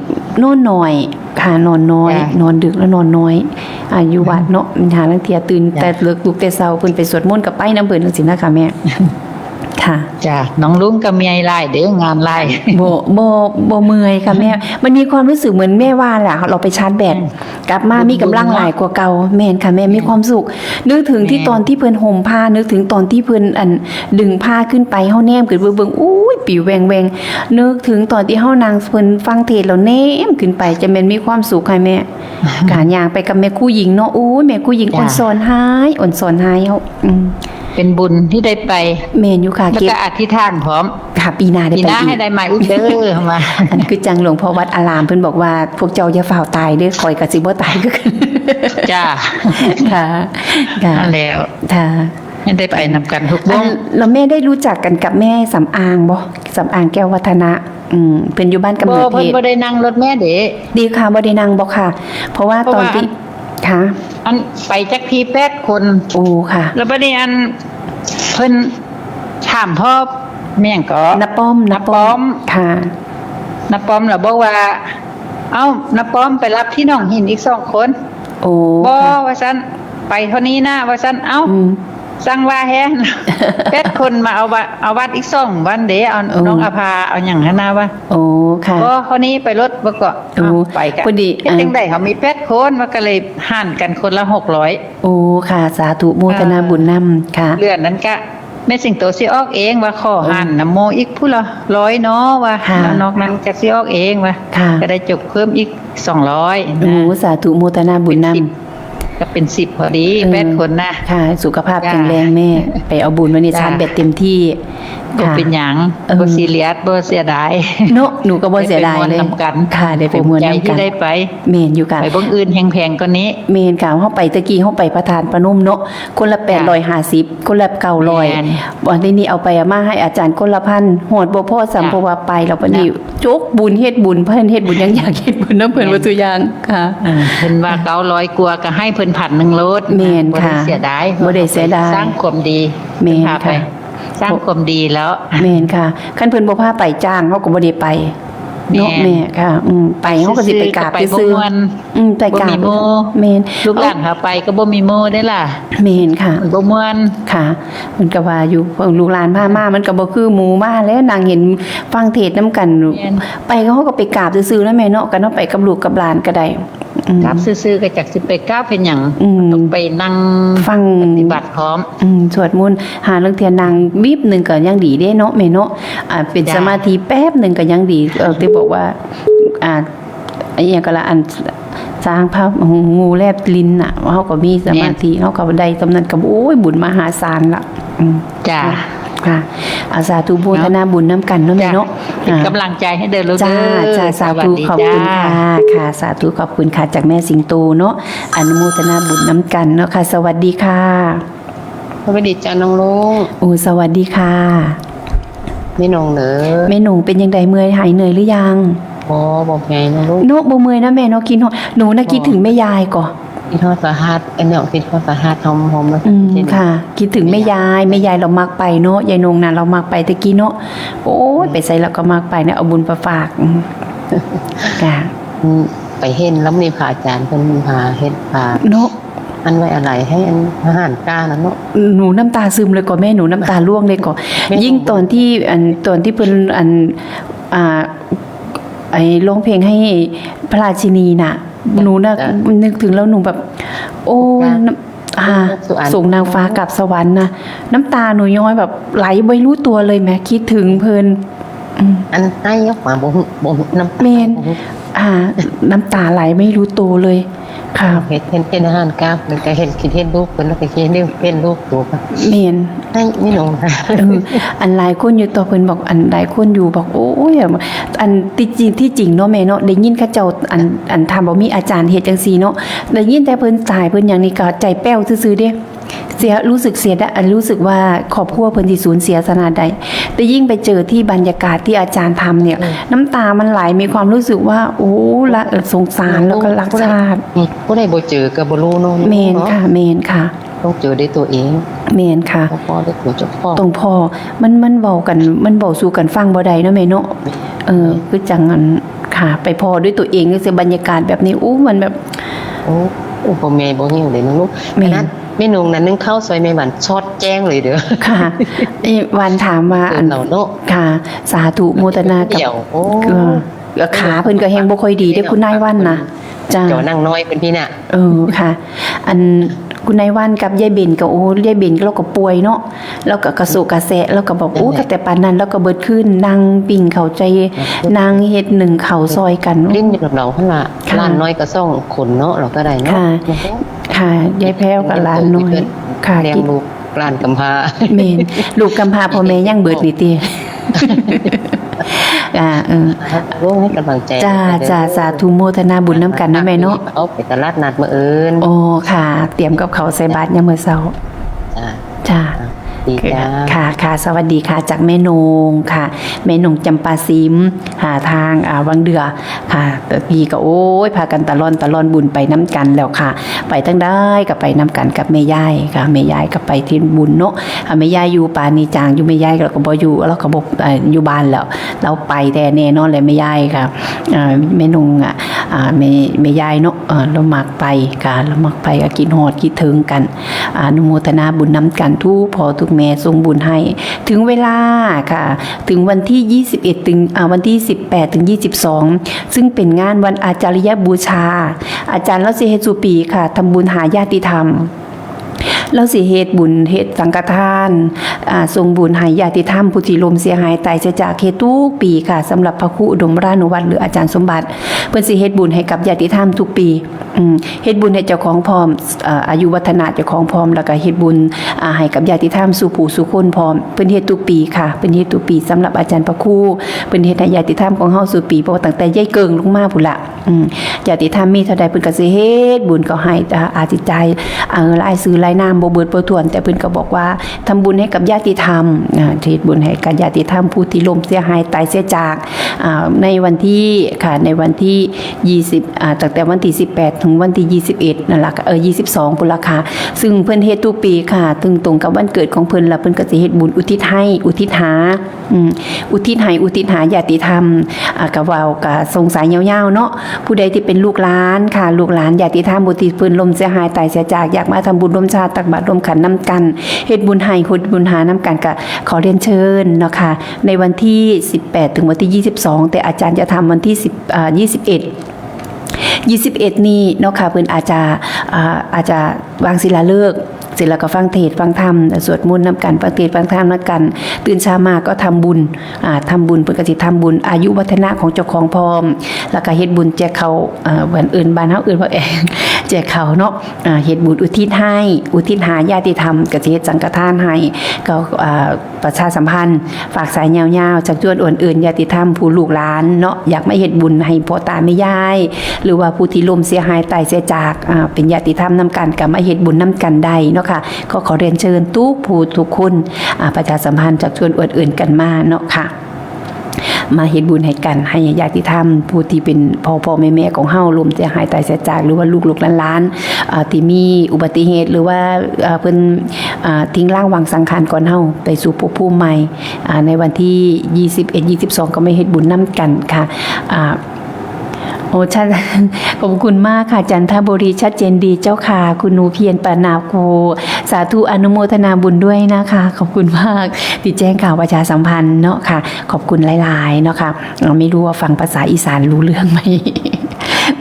นอนน้อยค่ะ นอนน้อย จ้ะ นอนดึกแล้วนอนน้อย อ่า อยู่วัดเนาะ มันหาลางเทื่อตื่น จ้ะ แต่เลิกลุกแต่เช้า เพิ่นไปสวดมนต์ก็ไปนำเพิ่นจังซี่นะคะแม่ ค่ะ จ้ะ น้องลุงก็เมื่อยหลายเด้อ งานหลาย บ่ บ่ บ่เมื่อยค่ะแม่ มันมีความรู้สึกเหมือนแม่ว่าแหละ เราไปชาร์จแบต อืม กลับมามีกำลังหลายกว่าเก่า แม่นค่ะแม่ มีความสุข นึกถึงที่ แม่น ตอนที่เพิ่นห่มผ้า นึกถึงตอนที่เพิ่น อัน ดึงผ้าขึ้นไป เฮาแนมขึ้นไปเบิ่ง อุ้ย ปิวแหว่งๆ นึกถึงตอนที่เฮานั่งเพิ่นฟังเทศน์แล้วแนมขึ้นไป จะแม่นมีความสุขค่ะแม่ การย่างไปกับแม่ครูหญิงเนาะ โอ้ย แม่ครูหญิง จ้ะ อ่อนสอนหาย อ่อนสอนหาย เฮา อืม เป็นบุญที่ได้ไป แม่นอยู่ค่ะ แล้วก็ เก็บ อธิษฐานพร้อม ค่ะ ปีหน้าได้ ปีหน้า ไปอีก ให้ได้มาอีกเด้อ มา อันคือจังหลวงพ่อวัดอารามเพิ่นบอกว่า พวกเจ้าอย่าฟ้าวตายเด้อ ข้อยก็สิบ่ตายคือกัน จ้า ค่ะ ค่ะ นั่นแหล้ว ค่ะ ให้ได้ไปนำกันทุกวง อัน แล้วแม่ได้รู้จักกันกับแม่สำอางบ่ สำอางแก้ววัฒนะ อืม เพิ่นอยู่บ้านกำเนิด บ่ เพิ่น เพชร บ่ได้นั่งรถแม่เด้ ดีค่ะ บ่ได้นั่งบ่ค่ะ เพราะว่า เพราะว่า ตอนที่ อัน ค่ะ อันไปจักทีแปดคน โอ้ ค่ะ แล้วบัดนี้อัน เพิ่นถามพ่อแม่งก็ น้าป้อม น้าป้อม น้าป้อม ค่ะ น้าป้อมแล้วบอกว่า เอ้า น้าป้อมไปรับที่หนองหินอีกสองคน โอ้ บ่ ค่ะ ว่าซั่น ไปเท่านี้นะ ว่าซั่น เอ้า อืม สั่งว่าแฮน แปดคนมาเอาวะ เอาวัดอีกสองวันเด้ เอา โอ้ น้องอภา เอาหยังหั้นนะวะ โอ้ ค่ะ บ่ เท่านี้ไปรถบ่ก็ โอ้ เอ้า ไปกัน พอดี เฮ็ดจั่งใด๋ อ่า เขามีแปดคน มันก็เลยหารกันคนละหกร้อย โอ้ ค่ะ สาธุโมทนาบุญนำค่ะ เดือนนั้นก็ แม่สิงโตสิออกเองว่าขอ โอ้ หารนำโมอีกผู้ละร้อยเนาะว่า ค่ะ แล้วนอกนั้นก็สิออกเองว่า ค่ะ ก็ได้จกเพิ่มอีกสองร้อยนะ โอ้ สาธุโมทนาบุญนำ เป็นสิบ ก็เป็นสิบพอดี เออ แปดคนนะ ค่ะ สุขภาพ จ้า แข็งแรงแม่ ไปเอาบุญวันนี้ จ้า ชาร์จแบตเต็มที่ บ่ ค่ะ เป็นหยัง เออ บ่ซีเรียส บ่เสียดาย เนาะ หนูก็บ่เสียดายเลย ได้ไปม่วนนำกัน ค่ะ ได้ไปม่วนนำกัน ภูมิใจที่ได้ไป แม่นอยู่ค่ะ ไปเบิ่งอื่นแฮงแพงกว่านี้ แม่นค่ะ เฮาไปตะกี้เฮาไปพระธาตุพนมเนาะ คนละ จ้ะ แปดร้อยห้าสิบ คนละ เก้าร้อย แม่น วันนี้นี่เอาไปเอามาให้อาจารย์คนละพัน ฮอดบ่พอซ้ำ จ้ะ เพราะว่าไปแล้วบัดนี้ จ้ะ จกบุญเฮ็ดบุญ เพิ่นเฮ็ดบุญยังอยากเฮ็ดบุญนำเพิ่น แม่น ว่าตัวอย่างค่ะ เออ เพิ่นว่า เก้าร้อยกว่าก็ให้เพิ่นพันหนึ่งโลด แม่นค่ะ บ่ได้เสียดาย บ่ได้เสียดาย สร้างความดี แม่นค่ะ เพิ่นพาไป สร้างความดีแล้ว แม่นค่ะ คันเพิ่นบ่พาไปจ้าง เฮาก็บ่ได้ไป เนาะ แม่น แม่ค่ะ อืม ไปเฮาก็สิไปกราบ ไปซื่อๆ ซื่อๆ ก็ไปบ่ม่วน อืม ไปกราบ บ่มีหมู่ แม่น ลูกหลานพาไปก็บ่มีหมู่เด้ล่ะ แม่นค่ะ มันบ่ม่วน ค่ะ มันก็ว่าอยู่ ลูกหลานพามา มันก็บ่คือหมู่มาแล้ว นั่งเห็นฟังเทศน์นำกัน แม่น ไปก็เฮาก็ไปกราบซื่อๆ นะแม่เนาะ ก็เนาะ ไปกับลูกกับหลานก็ได้ อืม กราบซื่อๆ ก็จักสิไปกราบเฮ็ดหยัง อืม ต้องไปนั่ง ฟัง ปฏิบัติพร้อม อืม สวดมนต์ หาลางเทื่อนั่งวิบหนึ่งก็ยังดีเด้เนาะแม่เนาะ อ่า เป็น จ้ะ สมาธิแป๊บหนึ่งก็ยังดี เอ่อ ที่บอกว่า อ่า อีหยังก็ละ อัน สร้างภาพ งูแลบลิ้นน่ะ เฮาก็มีสมาธิ แม่น เฮาก็ได้ส่ำนั้นก็ โอ้ย บุญมหาศาลละ อืม จ้ะ ค่ะ อา สาธุโมทนาบุญนำกันเนาะแม่เนาะ จ้ะ เป็นกำลังใจให้เด้อลูก จ้า เด้อ จ้า สาธุ สวัสดี ขอบคุณ จ้า ค่ะ ค่ะ สาธุ ขอบคุณค่ะ จากแม่สิงโตเนาะ อนุโมทนาบุญนำกันเนาะค่ะ สวัสดีค่ะ สวัสดีจ้าน้องลุง โอ้ สวัสดีค่ะ แม่นงเด้อ แม่นงเป็นจั่งใด เมื่อยหายเหนื่อยหรือยัง บ่ บ่เมื่อยน้องลุง เนาะ บ่เมื่อยนะแม่เนาะ คิดฮอด หนูน่ะ บ่ คิดถึงแม่ยายก่อ คิดฮอดสาหัส อันเนี้ยคิดฮอดสาหัส หอมๆ แล้ว อืม คิดถึง ค่ะ คิดถึงแม่ยาย แม่ยาย แม่ยายเรามักไปเนาะ ยายนงน่ะ เรามักไปแต่กี้เนาะ โอ้ย อืม ไปไสเราก็มักไปนะ เอาบุญไปฝาก อืม จ้ะ อืม ไปเห็นแล้วมีพระอาจารย์เพิ่นพาเฮ็ดพา เนาะ อันไว้อาลัยให้อันทหารกล้านั่นเนาะ หนูน้ำตาซึมเลยก่อแม่ หนูน้ำตาร่วงเลยก่อ แม่ ยิ่งตอนที่ อัน ตอนที่เพิ่น อัน อ่า ไอ้ร้องเพลงให้พระราชินีน่ะ จ้ะ หนูน่ะ จ้ะ นึกถึงแล้วหนูแบบ โอ้ จ้ะ น้ำ อ่า สงสาร ส่งนางฟ้ากลับสวรรค์นะ น้ำตาหนูย้อยแบบไหลไม่รู้ตัวเลยแหม คิดถึงเพิ่น อืม อันไห้ออกมาบ่ฮู้ บ่ฮู้ น้ำตา แม่น บ่ฮู้ อ่า น้ำตาไหลไม่รู้ตัวเลย ค่ะ เห็น เห็น เห็นทหารกล้า มันก็เห็น คิดเห็นลูกเพิ่น แล้วก็คิดเห็น เห็นลูกตัวก็ แม่น ไห้ไม่ลง เออ อันหลายคนอยู่ต่อเพิ่นบอก อันหลายคนอยู่บอก โอ้ย อันที่จริง ที่จริงเนาะแม่เนาะ ได้ยินเขาเจ้า อัน อันถามว่ามีอาจารย์เฮ็ดจั่งซี้เนาะ ได้ยินแต่เพิ่นตายเพิ่นหยังนี่ก็ใจแป้วซื่อๆ เด้ เสีย รู้สึกเสียดาย อันรู้สึกว่าครอบครัวเพิ่นสิสูญเสียขนาดใด แต่ยิ่งไปเจอที่บรรยากาศที่อาจารย์ทำเนี่ย อืม น้ำตามันไหล มีความรู้สึกว่า โอ้ ละ สงสาร แล้วก็รักชาติ อืม ผู้ใดบ่เจอก็บ่รู้เนาะ แม่นค่ะ เนาะ แม่นค่ะ ต้องเจอด้วยตัวเอง แม่นค่ะ ต้องพ้อด้วยตัวเจ้าของ ต้องพ้อ มัน มันเว้ากัน มันเว้าสู่กันฟังบ่ได้เนาะแม่เนาะ เออ คือจั่งอัน ค่ะ ไปพ้อด้วยตัวเองจั่งซี้ บรรยากาศแบบนี้ อู้ มันแบบ โอ้ โอ้ พ่อแม่บ่หิวเลยเนาะลูก แม่น อันนั้น แม่นงนั้นนึ่งข้าวซอยแม่หวานซอดแจ้งเลยเด้อ ค่ะ เอ้ย หวานถามว่า เออ อัน เราเนาะ ค่ะ สาธุโมทนากับ เดี๋ยว โอ้ เออ ขาเพิ่นก็แฮงบ่ค่อยดีเด้อ คุณนายวันนะ จ้า เจ้านั่งน้อยเพิ่นพี่น่ะ เออ ค่ะ อัน คุณนายวันกับยายเบนก็ โอ้ ยายเบนเราก็ป่วยเนาะ แล้วก็กระโสกกระแสะ แล้วก็บอก โอ้ นั่นแหละ ตั้งแต่ปานนั้นเราก็เบิดคืน นั่งปิ้งข้าวใส่ นั่งเฮ็ดนึ่งข้าวซอยกัน ลิ้นอยู่กับเราหั่นล่ะ ค่ะ หลานน้อยก็สองคนเนาะ เราก็ได้เนาะ ค่ะ ค่ะ ยายแพ้วกับหลานน้อย ค่ะ เลี้ยงลูกหลานกำพร้า แม่น ลูกกำพร้าพ่อแม่ยังเบิดนี่ติ อ่า เออ ร่วมให้กำลังใจ จ้า กันเด้อ จ้า สาธุโมทนาบุญนำกันนะแม่เนาะ เอาไปตลาดนัดมื้ออื่น อ๋อ ค่ะ เตรียมกับข้าวใส่บาตรยามมื้อเช้า จ้า จ้า ดีจ้า ค่ะ ค่ะ สวัสดีค่ะ จากแม่นงค่ะ แม่นงจำปาสิม หาทาง อ่า วังเดือค่ะ แต่พี่ก็ โอ้ย พากันตะล่อนตะล่อนบุญไปนำกันแล้วค่ะ ไปทางใดก็ไปนำกันกับแม่ยายค่ะ แม่ยายก็ไปที่บุญเนาะ อ่า แม่ยายอยู่ปานนี้จางอยู่ แม่ยายเราก็บ่อยู่ เราก็บ่ เอ่อ อยู่บ้านแล้ว เราไปแท้แน่นอนเลยแม่ยายค่ะ อ่า แม่นง อ่ะ อ่า แม่ แม่ยายเนาะ เออ เรามักไปค่ะ เรามักไปก็คิดฮอดคิดถึงกัน อนุโมทนาบุญนำกันทุกพ่อทุกแม่ส่งบุญให้ ถึงเวลาค่ะ ถึงวันที่ยี่สิบเอ็ด ถึง อ่า วันที่สิบแปดถึงยี่สิบสอง ซึ่งเป็นงานวันอาจาริยบูชา อาจารย์เราสิเฮ็ดสู่ปีค่ะ ทำบุญหาญาติธรรม เราสิเฮ็ดบุญเฮ็ดสังฆทาน อ่า ส่งบุญให้ญาติธรรมผู้ที่ล้มเสียหายตายเสียจาก เฮ็ดทุกปีค่ะ สำหรับพระครูอุดมรานุวัฒน์หรืออาจารย์สมบัติ เพิ่นสิเฮ็ดบุญให้กับญาติธรรมทุกปี อืม เฮ็ดบุญให้เจ้าของพร้อม เอ่อ อายุวัฒนะเจ้าของพร้อม แล้วก็เฮ็ดบุญ อ่า ให้กับญาติธรรมสู่ผู้สู่คนพร้อม เพิ่นเฮ็ดทุกปีค่ะ เพิ่นเฮ็ดทุกปี สำหรับอาจารย์พระครู เพิ่นเฮ็ดให้ญาติธรรมของเฮาสู่ปี เพราะว่าตั้งแต่ยายเกิ่งลงมาพู้นละ อืม ญาติธรรมมีเท่าใดเพิ่นก็สิเฮ็ดบุญก็ให้ อ่า อาจสิจ่าย เอ่อ รายชื่อรายนามบ่เบิดบ่ถ้วน แต่เพิ่นก็บอกว่าทำบุญให้กับญาติธรรม อ่า เฮ็ดบุญให้กับญาติธรรมผู้ที่ล้มเสียหายตายเสียจาก อ่า ในวันที่ ค่ะ ในวันที่ยี่สิบ อ่า ตั้งแต่วันที่สิบแปดถึงวันที่ยี่สิบเอ็ดนั่นล่ะ เออ ยี่สิบสองพู้นล่ะค่ะ ซึ่งเพิ่นเฮ็ดทุกปีค่ะ ซึ่งตรงกับวันเกิดของเพิ่น แล้วเพิ่นก็สิเฮ็ดบุญอุทิศให้ อุทิศหา อืม อุทิศให้ อุทิศหาญาติธรรม อ่า ก็เว้าก็ส่งสายยาวๆเนาะ ผู้ใดที่เป็นลูกหลานค่ะ ลูกหลานญาติธรรมผู้ที่เพิ่นล้มเสียหายตายเสียจาก อยากมาทำบุญร่วมชาติตักบาตรร่วมขันนำกัน เฮ็ดบุญให้ เฮ็ดบุญหานำกัน ก็ขอเรียนเชิญเนาะค่ะ ในวันที่สิบแปดถึงวันที่ยี่สิบสอง แต่อาจารย์จะทำวันที่สิบ อ่า ยี่สิบเอ็ด ยี่สิบเอ็ดนี้เนาะค่ะ เพิ่นอาจจะ อ่า อาจจะวางศิลาฤกษ์ เสร็จแล้วก็ฟังเทศน์ฟังธรรม สวดมนต์นำกัน ฟังเทศน์ฟังธรรมนำกัน ตื่นเช้ามาก็ทำบุญ อ่า ทำบุญ เพิ่นก็สิทำบุญอายุวัฒนะของเจ้าของพร้อม แล้วก็เฮ็ดบุญแจกข้าว เอ่อ วันอื่นบ้านเฮาเอิ้นว่า แจกข้าวเนาะ อ่า เฮ็ดบุญอุทิศให้ อุทิศหาญาติธรรม ก็สิเฮ็ดสังฆทานให้ ก็ อ่า ประชาสัมพันธ์ ฝากสายยาวๆ ชักชวนอวนเอิ้นญาติธรรมผู้ลูกหลานเนาะ อยากมาเฮ็ดบุญให้พ่อตาแม่ยาย หรือว่าผู้ที่ล้มเสียหายตายเสียจาก อ่า เป็นญาติธรรมนำกัน ก็มาเฮ็ดบุญนำกันได้เนาะค่ะ ก็ขอเรียนเชิญทุกผู้ทุกคน อ่า ประชาสัมพันธ์ชักชวนอวนเอิ้นกันมาเนาะค่ะ มาเฮ็ดบุญให้กัน ให้ญาติธรรมผู้ที่เป็นพ่อพ่อแม่แม่ของเฮาล้มเสียหายตายเสียจาก หรือว่าลูกๆหลานๆ อ่า ที่มีอุบัติเหตุ หรือว่า อ่า เพิ่น อ่า ทิ้งร่างวางสังขารก่อนเฮาไปสู่ภพภูมิใหม่ อ่า ในวันที่ยี่สิบเอ็ด ยี่สิบสอง ก็มาเฮ็ดบุญนำกันค่ะ อ่า โอ้ ชัด ขอบคุณมากค่ะ จันทบุรีชัดเจนดีเจ้าค่ะ คุณหนูเพียรปานาคู สาธุอนุโมทนาบุญด้วยนะคะ ขอบคุณมากที่แจ้งข่าวประชาสัมพันธ์เนาะค่ะ ขอบคุณหลายๆเนาะค่ะ เอ่อ ไม่รู้ว่าฟังภาษาอีสานรู้เรื่องไหม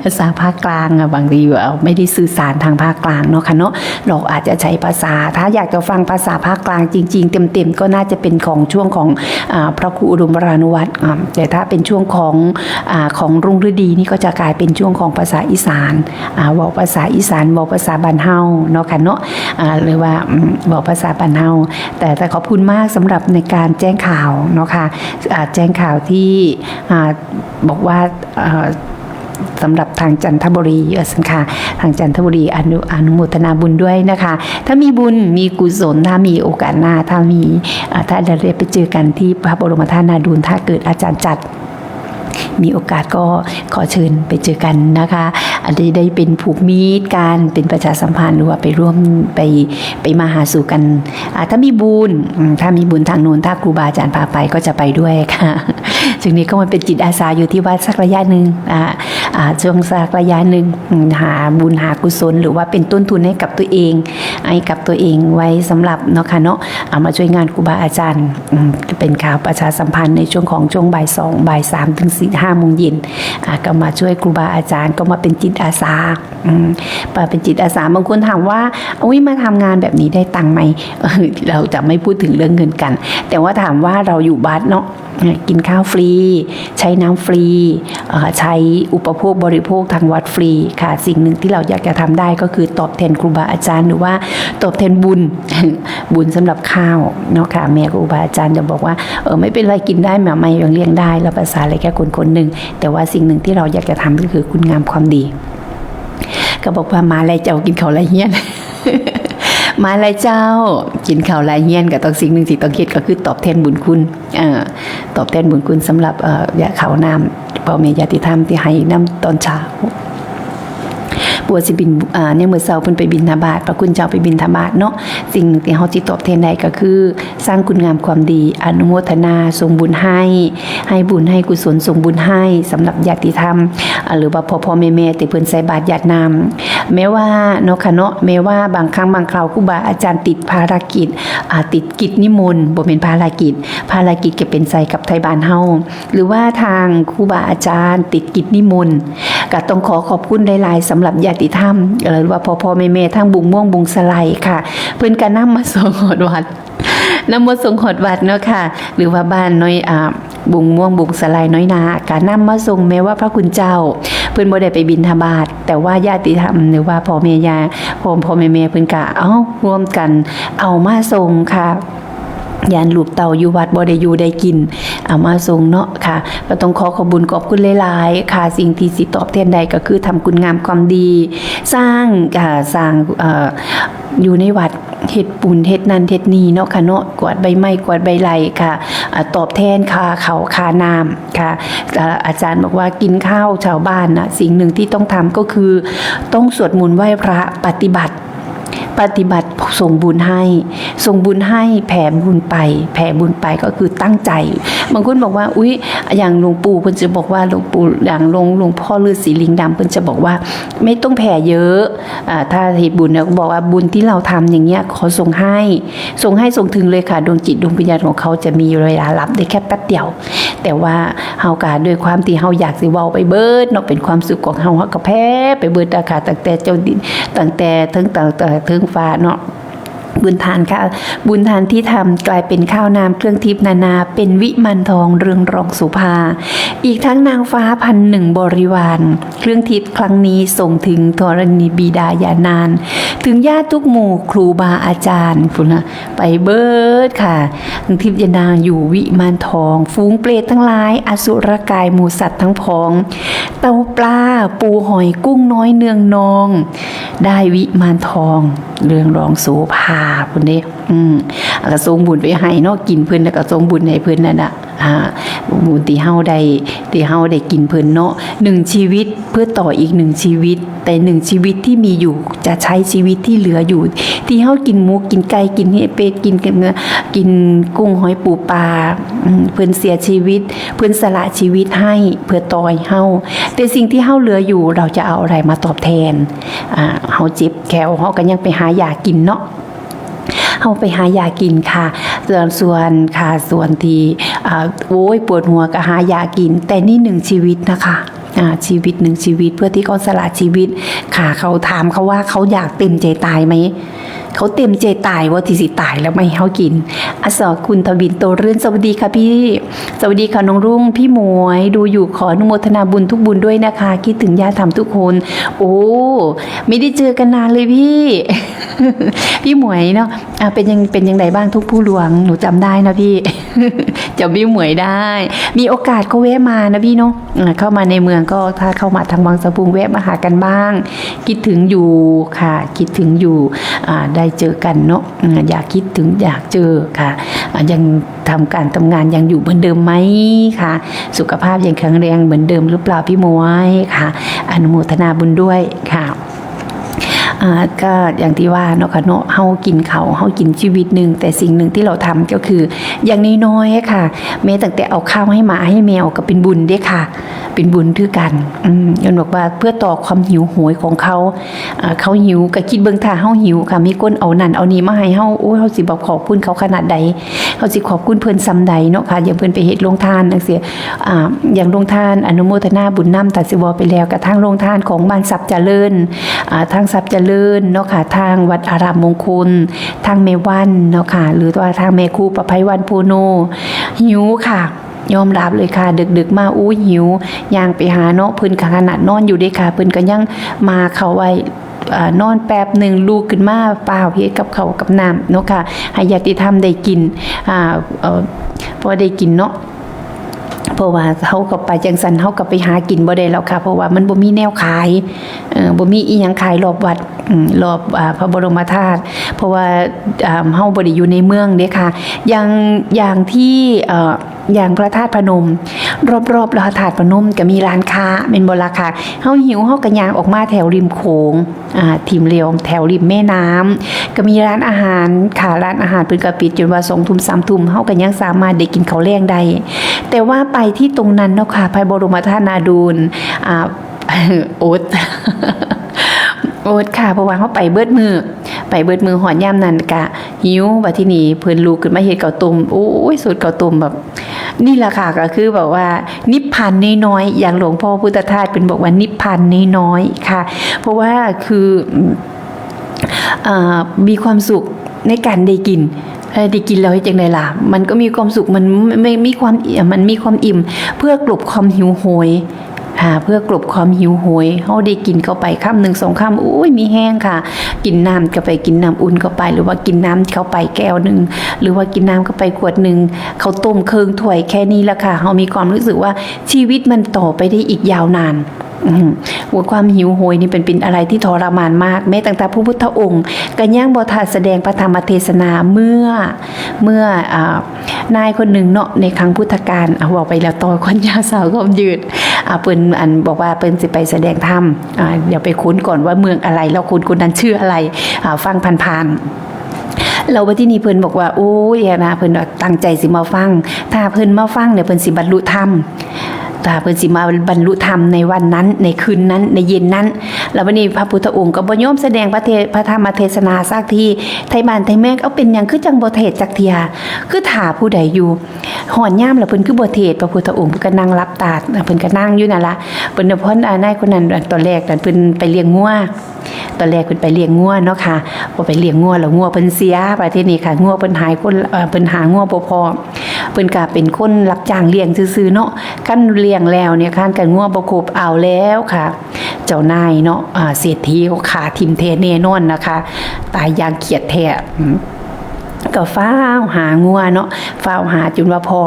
ภาษาภาคกลางอะ บางทีแบบไม่ได้สื่อสารทางภาคกลางเนาะค่ะเนาะ เราอาจจะใช้ภาษา ถ้าอยากจะฟังภาษาภาคกลางจริงๆเต็มๆ ก็น่าจะเป็นของช่วงของ อ่า พระครูอุดมวรานุวัฒน์ อ่า แต่ถ้าเป็นช่วงของ อ่า ของรุ่งฤดีนี่ก็จะกลายเป็นช่วงของภาษาอีสาน อ่า เว้าภาษาอีสาน เว้าภาษาบ้านเฮาเนาะค่ะเนาะ อ่า หรือว่า อืม เว้าภาษาบ้านเฮา แต่ แต่ขอบคุณมากสำหรับในการแจ้งข่าวเนาะค่ะ อ่า แจ้งข่าวที่ อ่า บอกว่า อ่า สำหรับทางจันทบุรี เออ ค่ะ ทางจันทบุรีอนุ อนุโมทนาบุญด้วยนะคะ ถ้ามีบุญ มีกุศล ถ้ามีโอกาสหน้า ถ้ามี อ่า ถ้าได้ไปเจอกันที่พระบรมธาตุนาดูน ถ้าเกิดอาจารย์จัด มีโอกาสก็ขอเชิญไปเจอกันนะคะ อาจจะได้เป็นผูกมิตรกัน เป็นประชาสัมพันธ์ หรือว่าไปร่วม ไป ไปมาหาสู่กัน อ่า ถ้ามีบุญ อืม ถ้ามีบุญทางโน้น ถ้าครูบาอาจารย์พาไปก็จะไปด้วยค่ะ ซึ่งนี้ก็มันเป็นจิตอาสาอยู่ที่วัดสักระยะหนึ่ง อ่า อ่าช่วงสักระยะหนึ่งอืมหาบุญหากุศล หรือว่าเป็นต้นทุนให้กับตัวเอง ให้กับตัวเองไว้สำหรับเนาะค่ะเนาะเอามาช่วยงานครูบาอาจารย์อืมเป็นข่าวประชาสัมพันธ์ในช่วงของช่วงบ่ายสองบ่ายสามถึงสี่ห้าโมงเย็นอ่าก็มาช่วยครูบาอาจารย์ก็มาเป็นจิตอาสาอืมมาเป็นจิตอาสาบางคนถามว่าอุ้ยมาทำงานแบบนี้ได้ตังค์ไหมเออเราจะไม่พูดถึงเรื่องเงินกัน แต่ว่าถามว่าเราอยู่วัดเนาะ กินข้าวฟรี ใช้น้ำฟรีเอ่อใช้อุปโภคบริโภคทางวัดฟรีค่ะ สิ่งหนึ่งที่เราอยากจะทำได้ก็คือตอบแทนครูบาอาจารย์ หรือว่าตอบแทนบุญ บุญสำหรับข้าวเนาะค่ะแม่ครูบาอาจารย์จะบอกว่าเออไม่เป็นไรกินได้หมาไม่ยังเลี้ยงได้แล้วภาษาอะไรแค่คนคนหนึ่งแต่ว่าสิ่งหนึ่งที่เราอยากจะทำก็คือคุณงามความดี ก็บอกว่ามาแล้วเจ้ากินข้าวแล้วเฮี้ยน มาแล้วเจ้า กินข้าวแล้วเฮี้ยนก็ต้องสิ่งหนึ่งที่ต้องคิดก็คือตอบแทนบุญคุณ เอ่อตอบแทนบุญคุณสำหรับเอ่อข้าวน้ำพ่อแม่ญาติธรรมที่ให้น้ำตอนเช้าปวดสิบินอ่าเนี่ยเมื่อเช้าเพิ่นไปบิณฑบาตพระคุณเจ้าไปบิณฑบาตเนาะสิ่งที่เฮาสิตอบแทนได้ก็คือสร้างคุณงามความดีอนุโมทนาส่งบุญให้ให้บุญให้กุศลส่งบุญให้สำหรับญาติธรรมอ่าหรือว่าพ่อพ่อแม่แม่ที่เพิ่นใส่บาตรหยาดน้ำแม้ว่าเนาะค่ะเนาะแม้ว่าบางครั้งบางคราวครูบาอาจารย์ติดภารกิจอ่าติดกิจนิมนต์บ่แม่นภารกิจ ภารกิจก็เป็นใส่กับไทบ้านเฮา หรือว่าทางครูบาอาจารย์ติดกิจนิมนต์ ก็ต้องขอขอบคุณหลายๆสำหรับญาติธรรมหรือว่าพ่อๆแม่ๆทางบุงม่วงบุงสะไลค่ะ เพิ่นก็นำมาส่งฮอดวัด นำมาส่งฮอดวัดเนาะค่ะ หรือว่าบ้านน้อยอ่าบุงม่วงบุงสะไลน้อยนาก็นำมาส่งแม้ว่าพระคุณเจ้า เพิ่นบ่ได้ไปบิณฑบาตแต่ว่าญาติธรรมหรือว่าพ่อแม่ญาพ่อพ่อแม่แม่เพิ่นก็เอ้าร่วมกันเอามาส่งค่ะ ยานลูกเต้าอยู่วัดบ่ได้อยู่ได้กินเอามาส่งเนาะค่ะก็ต้องขอขอบบุญขอบคุณหลายๆค่ะสิ่งที่สิตอบแทนได้ก็คือทำคุณงามความดี สร้างอ่าสร้างเอ่ออยู่ในวัดเฮ็ดบุญเฮ็ดนั่นเฮ็ดนี่เนาะค่ะเนาะกวาดใบไม้กวาดใบไร่ค่ะอ่าตอบแทนค่าข้าวค่าน้ำค่ะอ่าอาจารย์บอกว่ากินข้าวชาวบ้านนะสิ่งหนึ่งที่ต้องทำก็คือต้องสวดมนต์ไหว้พระปฏิบัติ ปฏิบัติส่งบุญให้ส่งบุญให้แผ่บุญไป แผ่บุญไปก็คือตั้งใจบางคนบอกว่าอุ๊ยอย่างหลวงปู่เพิ่นจะบอกว่าหลวงปู่อย่างหลวงหลวงพ่อฤาษีลิงดำเพิ่นจะบอกว่าไม่ต้องแผ่เยอะอ่าถ้าเฮ็ดบุญเนี่ยบอกว่าบุญที่เราทำอย่างเงี้ยขอส่งให้ส่งให้ส่งถึงเลยค่ะดวงจิตดวงวิญญาณของเขาจะมีเวลารับได้แค่แป๊บเดียว แต่ว่าเฮากะด้วยความที่เฮาอยากสิเว้าไปเบิดเนาะเป็นความสุขของเฮาเฮากะแผ่ไปเบิดอะค่ะตั้งแต่เจ้าดินตั้งแต่เทิงตั้งแต่เทิงฟ้าเนาะบุญทานค่ะบุญทานที่ทำกลายเป็นข้าวน้ำเครื่องทิพย์นานาเป็นวิมานทองเรืองรองโสภา อีกทั้งนางฟ้าพันหนึ่งบริวาร เครื่องทิพย์ครั้งนี้ส่งถึงธรณีบิดายานาน ถึงญาติทุกหมู่ครูบาอาจารย์พุ้นนะ ไปเบิดค่ะทิพยนางอยู่วิมานทอง ฝูงเปรตทั้งหลาย อสุรกายหมู่สัตว์ทั้งพอง เต่าปลา ปูหอยกุ้งน้อยเนืองนอง ได้วิมานทอง เรื่องรองโสภาพุ้นเด้อืมแล้วก็ส่งบุญไปให้เนาะกินเพิ่นแล้วก็ส่งบุญให้เพิ่นนั่นน่ะอ่าบุญที่เฮาได้ที่เฮาได้กินเพิ่นเนาะหนึ่งชีวิตเพื่อต่ออีกหนึ่งชีวิต แต่หนึ่งชีวิตที่มีอยู่จะใช้ชีวิตที่เหลืออยู่ ที่เฮากินหมูกินไก่กินเห็ดเป็ดกินกินเนื้อกินกุ้งหอยปูปลาอืมเพิ่นเสียชีวิต เพิ่นสละชีวิตให้เพื่อต่อให้เฮาแต่สิ่งที่เฮาเหลืออยู่เราจะเอาอะไรมาตอบแทนอ่าเฮาเจ็บแข้วเฮาก็ยังไปหายากินเนาะเฮาไปหายากินค่ะส่วนส่วนค่ะส่วนที่อ่าโอ้ยปวดหัวก็หายากิน แต่นี่หนึ่งชีวิตนะคะ อ่าชีวิตหนึ่งชีวิตเพื่อที่เขาสละชีวิตค่ะเขาถามเขาว่าเขาอยากเต็มใจตายไหมเขาเต็มใจตายว่าที่สิตายแล้วไม่ให้เขากินอสอคุณทวินโตเรือนสวัสดีค่ะพี่สวัสดีค่ะน้องรุ่งพี่หมวยดูอยู่ขออนุโมทนาบุญทุกบุญด้วยนะคะคิดถึงญาติธรรมทุกคนโอ้ไม่ได้เจอกันนานเลยพี่พี่หมวยเนาะอ่ะเป็นยังเป็นยังไงบ้างทุกผู้หลวงหนูจำได้นะพี่ จะวิวเหมยได้ มีโอกาสก็แวะมานะพี่เนาะอ่าเข้ามาในเมืองก็ถ้าเข้ามาทางวังสะพุงแวะมาหากันบ้าง คิดถึงอยู่ค่ะ คิดถึงอยู่อ่าได้เจอกันเนาะอ่าอยากคิดถึงอยากเจอค่ะอ่ายังทำการทำงานยังอยู่เหมือนเดิมไหมคะสุขภาพยังแข็งแรงเหมือนเดิมหรือเปล่าพี่หมวยค่ะอนุโมทนาบุญด้วยค่ะ อ่า ก็อย่างที่ว่าเนาะค่ะเนาะ เฮากินข้าว เฮากินชีวิตหนึ่ง แต่สิ่งหนึ่งที่เราทำก็คือ อย่างน้อยๆอะค่ะ แม้ตั้งแต่เอาข้าวให้หมาให้แมวก็เป็นบุญเด้ค่ะ เป็นบุญคือกัน อืม เพิ่นบอกว่าเพื่อต่อความหิวโหยของเขา อ่า เขาหิวก็คิดเบิ่ง ถ้าเฮาหิวค่ะ มีคนเอานั่นเอานี่มาให้เฮา โอ้ย เฮาสิบอกขอบคุณเขาขนาดใด เฮาสิขอบคุณเพิ่นส่ำใดเนาะค่ะ อย่างเพิ่นไปเฮ็ดโรงทานจั่งซี้ อ่า อย่างโรงทานอนุโมทนาบุญนำ ถ้าสิเว้าไปแล้ว กะทางโรงทานของบ้านทรัพย์เจริญ อ่า ทางทรัพย์เจริญเนาะค่ะ ทางวัดอารามมงคล ทางแม่วันเนาะค่ะ หรือว่าทางแม่ครูประไพวันโพโน หิวค่ะ ยอมรับเลยค่ะ ดึกๆมา อู้หิว ย่างไปหาเนาะ เพิ่นก็ขนาดนอนอยู่เด้ค่ะ เพิ่นก็ยังมาเข้าไว้ อ่า นอนแป๊บหนึ่ง ลุกขึ้นมา ฟ้าวเฮ็ดกับข้าวกับน้ำเนาะค่ะ ให้ญาติธรรมได้กิน อ่า เอ่อ พอได้กินเนาะ เพราะว่าเฮาก็ไปจั่งซั้น เฮาก็ไปหากินบ่ได้แล้วค่ะ เพราะว่ามันบ่มีแนวขาย เอ่อ บ่มีอิหยังขายรอบวัด อืม รอบ อ่า พระบรมธาตุ เพราะว่า อ่า เฮาบ่ได้อยู่ในเมืองเด้ค่ะ อย่าง อย่างที่ เอ่อ อย่างพระธาตุพนม รอบๆพระธาตุพนมก็มีร้านค้า แม่นบ่ล่ะคะ เฮาหิว เฮาก็ย่างออกมาแถวริมโขง อ่า ริมแถวริมแม่น้ำ ก็มีร้านอาหารค่ะ ร้านอาหารเพิ่นก็ปิดจนว่าสองทุ่ม สามทุ่ม เฮาก็ยังสามารถได้กินข้าวแลงได้ แต่ว่าไปที่ตรงนั้นเนาะค่ะ พระบรมธาตุนาดูล อ่า อด อดค่ะ เพราะว่าเฮาไปเบิดมื้อ ไปเบิดมื้อ ฮอดยามนั้นก็หิว บัดทีนี้เพิ่นลุกขึ้นมาเฮ็ดข้าวต้ม โอ้ย สูตรข้าวต้มแบบ นี่ล่ะค่ะ ก็คือแบบว่านิพพานน้อยๆ อย่างหลวงพ่อพุทธทาสเพิ่นบอกว่านิพพานน้อยๆค่ะ เพราะว่าคือ เอ่อ มีความสุขในการได้กิน เอ่อ ได้กินแล้วเฮ็ดจั่งใดล่ะ มันก็มีความสุข มัน มันมีความ มันมีความอิ่ม เพื่อกลบความหิวโหย อ่า เพื่อกลบความหิวโหย เฮาได้กินเข้าไปคำหนึ่งสองคำ โอ้ย มีแฮงค่ะ กินน้ำเข้าไป กินน้ำอุ่นเข้าไป หรือว่ากินน้ำเข้าไปแก้วหนึ่ง หรือว่ากินน้ำเข้าไปขวดหนึ่ง ข้าวต้มเคิ่งถ้วย แค่นี้ละค่ะ เฮามีความรู้สึกว่าชีวิตมันต่อไปได้อีกยาวนาน อืม ว่าความหิวโหยนี่เป็น เป็นอะไรที่ทรมานมาก แม้ตั้งแต่พระพุทธองค์ก็ยังบ่ทันแสดงพระธรรมเทศนาเมื่อ เมื่อ อ่า นายคนหนึ่งเนาะ ในครั้งพุทธกาล อ่ะ เว้าไปแล้วต่อก่อน อย่าสาวความยืด อ่า เพิ่น อัน บอกว่าเพิ่นสิไปแสดงธรรม อ่า เดี๋ยวไปค้นก่อนว่าเมืองอะไร แล้วคนคนนั้นชื่ออะไร อ่า ฟังผ่านๆ แล้วบัดทีนี้เพิ่นบอกว่า โอ้ย นะ เพิ่นว่าตั้งใจสิมาฟัง ถ้าเพิ่นมาฟังเนี่ย เพิ่นสิบรรลุธรรม ถ้าเพิ่นสิมาบรรลุธรรมในวันนั้น ในคืนนั้น ในเย็นนั้น แล้วบัดนี้พระพุทธองค์ก็บ่ยอมแสดงพระเท- พระธรรมเทศนาสักที ไทบ้านไทเมือง เอาเป็นหยังคือจั่งบ่เทศน์จักเทื่อ คือถ่าผู้ใดอยู่ ฮอดยามแล้วเพิ่นคือบ่เทศน์ พระพุทธองค์เพิ่นก็นั่งหลับตา เพิ่นก็นั่งอยู่นั่นล่ะ เพิ่นน่ะ พอนายคนนั้น ตอนแรกนั่นเพิ่นไปเลี้ยงงัว ตอนแรกเพิ่นไปเลี้ยงงัวเนาะค่ะ พอไปเลี้ยงงัวแล้วงัวเพิ่นเสีย บัดทีนี้ค่ะ งัวเพิ่นหายคน เอ่อ เพิ่นหางัวบ่พ้อ เพิ่นก็เป็นคนรับจ้างเลี้ยงซื่อๆเนาะ คันเลี้ยงแล้วเนี่ย คันก็งัวบ่ครบ เอาแล้วค่ะ เจ้านายเนาะ อ่า เศรษฐีเขาฆ่าทิ่มแท้แน่นอนนะคะ ตายอย่างเขียดแท้ อืม ก็ฟ้าวหางัวเนาะ ฟ้าวหาจนว่าพ้อ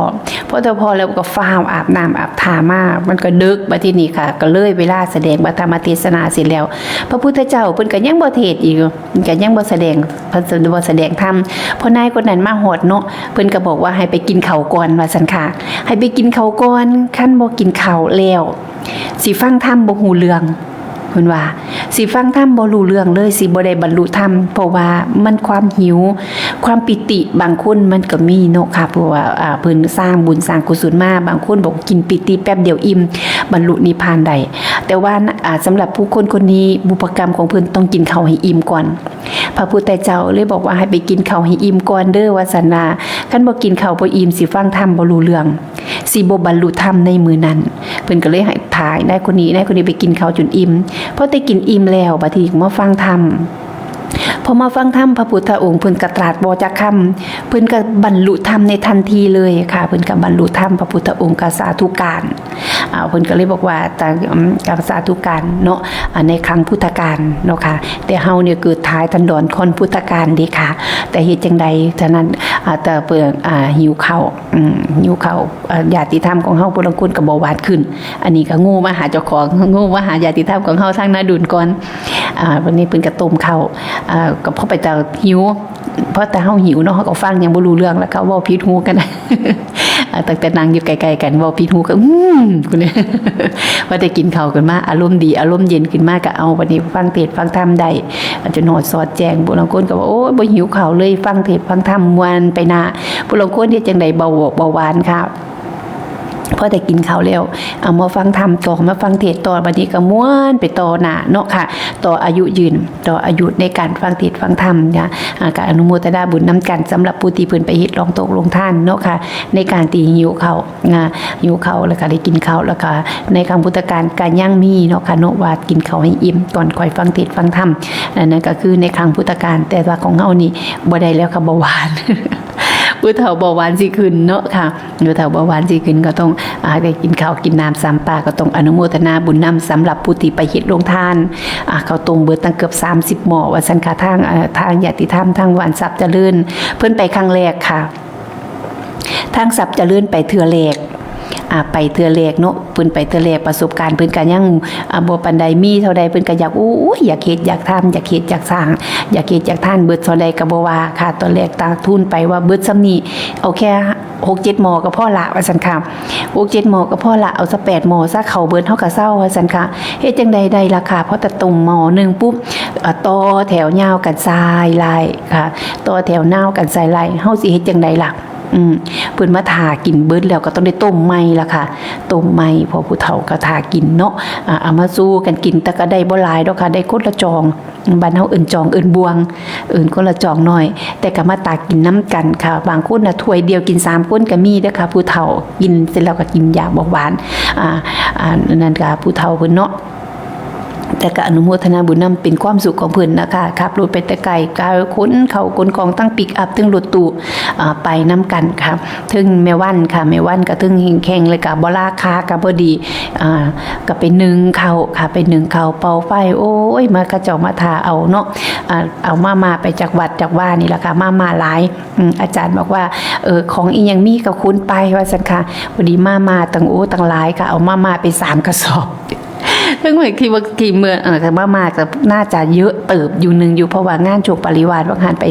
พอแต่พ้อแล้วก็ฟ้าวอาบน้ำอาบท่ามา มันก็ดึก บัดทีนี้ค่ะ ก็เลยเวลาแสดงพระธรรมเทศนาเสร็จแล้ว พระพุทธเจ้าเพิ่นก็ยังบ่เทศน์อีก เพิ่นก็ยังบ่แสดง เพิ่นบ่แสดงธรรม พอนายคนนั้นมาฮอดเนาะ เพิ่นก็บอกว่าให้ไปกินข้าวก่อน ว่าซั่นค่ะ ให้ไปกินข้าวก่อน คันบ่กินข้าวแล้ว สิฟังธรรมบ่ฮู้เรื่อง เพิ่นว่า สิฟังธรรมบ่รู้เรื่องเลย สิบ่ได้บรรลุธรรม เพราะว่ามันความหิว ความปีติ บางคนมันก็มีเนาะค่ะ เพราะว่า อ่า เพิ่นสร้างบุญสร้างกุศลมา บางคนบอกกินปีติแป๊บเดียวอิ่ม บรรลุนิพพานได้ แต่ว่า อ่า สำหรับผู้คนคนนี้ บุพกรรมของเพิ่นต้องกินข้าวให้อิ่มก่อน พระพุทธเจ้าเลยบอกว่าให้ไปกินข้าวให้อิ่มก่อนเด้อ ว่าซั่นว่า คันบ่กินข้าวบ่อิ่ม สิฟังธรรมบ่รู้เรื่อง สิบ่บรรลุธรรมในมื้อนั้น เพิ่นก็เลยให้ถ่ายนายคนนี้ นายคนนี้ไปกินข้าวจนอิ่ม พอได้กินอิ่มแล้ว บัดทีนี้ก็มาฟังธรรม พอมาฟังธรรม พระพุทธองค์เพิ่นก็ตรัสบ่จักคำ เพิ่นก็บรรลุธรรมในทันทีเลยค่ะ เพิ่นก็บรรลุธรรม พระพุทธองค์ก็สาธุการ อ่า เพิ่นก็เลยบอกว่า ตา- อืม ก็สาธุการเนาะ อ่า ในครั้งพุทธกาลเนาะค่ะ แต่เฮาเนี่ยเกิดท้ายทันดอนก่อนพุทธกาลเด้ค่ะ แต่เฮ็ดจั่งใด ฉะนั้น อ่า แต่เพิ่น อ่า หิวข้าว อืม หิวข้าว อ่า ญาติธรรมของเฮาผู้ลางคนก็เบาหวานขึ้น อันนี้ก็โง่มาหาเจ้าของ โง่มาหาญาติธรรมของเฮาทางนาดูนก่อน อ่า วันนี้เพิ่นก็ต้มข้าว อ่า ก็พอไปแต่หิว พอแต่เฮาหิวเนาะ เฮาก็ฟังหยังบ่รู้เรื่อง แล้วก็เว้าผิดหูกัน อ่า ตั้งแต่นั่งอยู่ใกล้ๆกัน เว้าผิดหูก็ อืม คุณเนี่ย ว่าได้กินข้าวขึ้นมา อารมณ์ดี อารมณ์เย็นขึ้นมาก็เอา วันนี้ฟังเทศน์ฟังธรรมได้ จนฮอดสอดแจ้ง ผู้ลางคนก็ว่า โอ้ย บ่หิวข้าวเลย ฟังเทศน์ฟังธรรมม่วนไปหน้า ผู้ลางคนเฮ็ดจั่งใด เบา เบาหวานค่ะ พอได้กินข้าวแล้ว เอามาฟังธรรมต่อ มาฟังเทศน์ต่อ บัดนี้ก็ม่วนไปต่อหน้าเนาะค่ะ ต่ออายุยืน ต่ออายุในการฟังเทศน์ฟังธรรมนะ อ่า ก็อนุโมทนาบุญนำกัน สำหรับผู้ที่เพิ่นไปเฮ็ดโรงตกโรงทานเนาะค่ะ ในการที่หิวข้าว อ่า หิวข้าวแล้วก็ได้กินข้าว แล้วก็ในครั้งพุทธกาลก็ยังมีเนาะค่ะเนาะ ว่ากินข้าวให้อิ่มก่อนค่อยฟังเทศน์ฟังธรรม อันนั้นก็คือในครั้งพุทธกาล แต่ว่าของเฮานี่บ่ได้แล้วค่ะ เบาหวาน ผู้เฒ่าเบาหวานสิขึ้นเนาะค่ะ ผู้เฒ่าเบาหวานสิขึ้นก็ต้อง อ่า ได้กินข้าวกินน้ำสามปา ก็ต้องอนุโมทนาบุญนำ สำหรับผู้ที่ไปเฮ็ดโรงทาน อ่า ข้าวต้มเบิดตั้งเกือบสามสิบหม้อ ว่าซั่นค่ะ ทาง เอ่อ ทางญาติธรรมทางบ้านทรัพย์เจริญ เพิ่นไปครั้งแรกค่ะ ทางทรัพย์เจริญไปเทื่อแรก อ่า ไปเทื่อแรกเนาะ เพิ่นไปเทื่อแรก ประสบการณ์เพิ่นก็ยัง อ่า บ่ปานใด มีเท่าใดเพิ่นก็อยาก โอ้ย อยากเฮ็ดอยากทำ อยากเฮ็ดอยากสร้าง อยากเฮ็ดอยากทาน เบิดเท่าใดก็บ่ว่าค่ะ ตอนแรกตากทุนไปว่าเบิดส่ำนี้ เอาแค่หกเจ็ดหม้อก็พอละ ว่าซั่นค่ะ หกเจ็ดหม้อก็พอละ เอาซะแปดหม้อซะ ข้าวเบิดเฮาก็เซา ว่าซั่นค่ะ เฮ็ดจั่งใดได้ล่ะค่ะ พอแต่ต้มหม้อหนึ่งปุ๊บ เอ่อ ต่อแถวยาวกันสายไล่ค่ะ ต่อแถวยาวกันสายไล่ เฮาสิเฮ็ดจั่งใดล่ะ อืม เพิ่นมาถ่ากินเบิดแล้วก็ต้องได้ต้มใหม่ล่ะค่ะ ต้มใหม่ เพราะผู้เฒ่าก็ถ่ากินเนาะ อ่า เอามาสู่กันกิน แต่ก็ได้บ่หลายดอกค่ะ ได้คนละจอง บ้านเฮาเอิ้นจอง เอิ้นบ่วง เอิ้นคนละจองน้อย แต่ก็มาตักกินนำกันค่ะ บางคนน่ะถ้วยเดียวกินสามคนก็มีเด้อค่ะ ผู้เฒ่ากินเสร็จแล้วก็กินยาเบาหวาน อ่า อ่า นั่นก็ผู้เฒ่าเพิ่นเนาะ แต่ก็อนุโมทนาบุญนำ เป็นความสุขของเพิ่นนะคะ ขับรถไปแต่ไกล ก็ขนข้าวขนของ ทั้งปิกอัพ ทั้งรถตู้ อ่า ไปนำกันค่ะ เทิงแม่วันค่ะ แม่วันก็เทิงแฮงๆ เลยก็บ่ราคาก็บ่ดี อ่า ก็ไปนึ่งข้าวค่ะ ไปนึ่งข้าวเป่าไฟ โอ้ย มาเขาเจ้ามาถ่าเอาเนาะ อ่า เอามาม่าไปจากวัดจากวานี่ล่ะค่ะ มาม่าหลาย อืม อาจารย์บอกว่า เออ ของอีหยังมีก็ขนไป ว่าซั่นค่ะ พอดีมาม่าตั้ง โอ้ ตั้งหลายค่ะ เอามาม่าไปสามกระสอบ ทั้งหมดที่ว่ากี่เมือง เออ แต่มาม่าก็น่าจะเยอะเติบอยู่หนึ่งอยู่ เพราะว่างานช่วงปริวาสว่างหันไป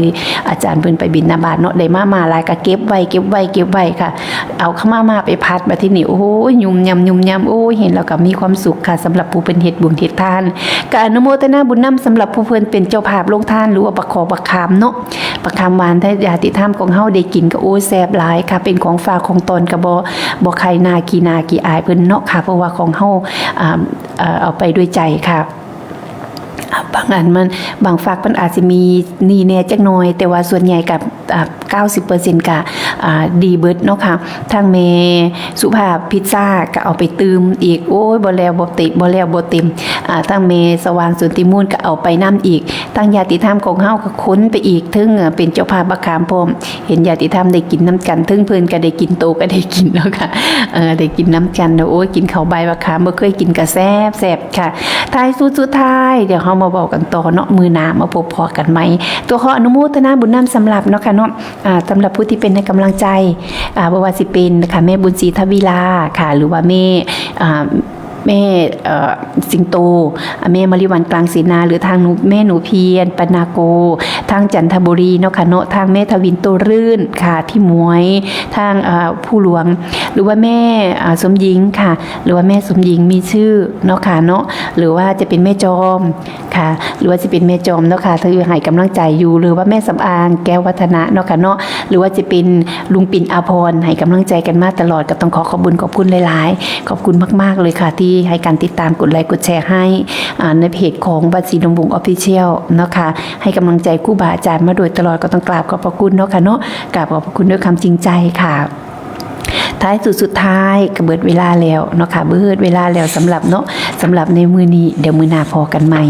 อาจารย์เพิ่นไปบิณฑบาตเนาะ ได้มาม่าหลายก็เก็บไว้ เก็บไว้ เก็บไว้ค่ะ เอาข้าวมาม่าไปผัด บัดที่นี่ โอ้ย ยุ่มยำ ยุ่มยำ โอ้ย เห็นแล้วก็มีความสุขค่ะ สำหรับผู้เพิ่นเฮ็ดบุญเฮ็ดทาน ก็อนุโมทนาบุญนำ สำหรับผู้เพิ่นเป็นเจ้าภาพโรงทาน หรือว่าประคอประคามเนาะ ประคามหวาน ถ้าญาติธรรมของเฮาได้กินก็ โอ้ย แซ่บหลายค่ะ เป็นของฝากของต้อน ก็บ่ บ่ใคร่หน้าขี้หน้าขี้อายเพิ่นเนาะค่ะ เพราะว่าของเฮา อ่า เอ่อ เอาไปด้วยใจค่ะ บางอันมัน บางฝักมันอาจสิมีนี่แน่จักหน่อย แต่ว่าส่วนใหญ่กับ อ่า เก้าสิบเปอร์เซ็นต์ ก็ อ่า ดีเบิดเนาะค่ะ ทางแม่สุภาพพิซซ่าก็เอาไปตื่มอีก โอ้ย บ่แล้วบ่เต็ม บ่แล้วบ่เต็ม อ่า ทางแม่สว่างสุนติมูลก็เอาไปนำอีก ทางญาติธรรมของเฮาก็ขนไปอีก เทิง เอ่อ เป็นเจ้าภาพบักขามพร้อม เห็นญาติธรรมได้กินนำกัน เทิงเพิ่นก็ได้กิน โตก็ได้กินเนาะค่ะ เออ ได้กินนำกันเนาะ โอ้ย กินข้าวใบบักขาม บ่เคยกินก็แซ่บๆ ค่ะ ท้ายสุดสุดท้าย เดี๋ยวเฮามาเว้ากันต่อเนาะ มื้อหน้ามาพบพ้อกันใหม่ ต้องขออนุโมทนาบุญนำสำหรับเนาะค่ะเนาะ อ่า สำหรับผู้ที่เป็นให้กำลังใจ อ่า บ่ว่าสิเป็นค่ะ แม่บุญศรีทวีลาค่ะ หรือว่าแม่ อ่า แม่ เอ่อ สิงโต อ่า แม่มะลิวันกลางเสนา หรือทางหนู แม่หนูเพียร ปนาโก ทางจันทบุรีเนาะค่ะเนาะ ทางแม่ทวินโตรื่นค่ะ ที่หมวย ทาง อ่า ผู้หลวง หรือว่าแม่ อ่า สมหญิงค่ะ หรือว่าแม่สมหญิงมีชื่อเนาะค่ะเนาะ หรือว่าจะเป็นแม่จอม ค่ะ หรือว่าจะเป็นแม่จอมเนาะค่ะ ที่ให้กำลังใจอยู่ หรือว่าแม่สำอาง แก้ววัฒนะเนาะค่ะเนาะ หรือว่าจะเป็นลุงปิ่นอาภรณ์ ให้กำลังใจกันมาตลอด ก็ต้องขอขอบคุณขอบคุณหลายๆ ขอบคุณมากๆ เลยค่ะ ที่ให้การติดตาม กดไลค์ กดแชร์ให้ อ่า ในเพจของวัดศรีลมวงศ์ Official เนาะค่ะ ให้กำลังใจครูบาอาจารย์มาโดยตลอด ก็ต้องกราบขอบพระคุณเนาะค่ะเนาะ กราบขอบพระคุณด้วยความจริงใจค่ะ ท้ายสุดสุดท้ายก็เบิดเวลาแล้วเนาะค่ะ เบิดเวลาแล้วสำหรับเนาะ สำหรับในมื้อนี้ เดี๋ยวมื้อหน้าพ้อกันใหม่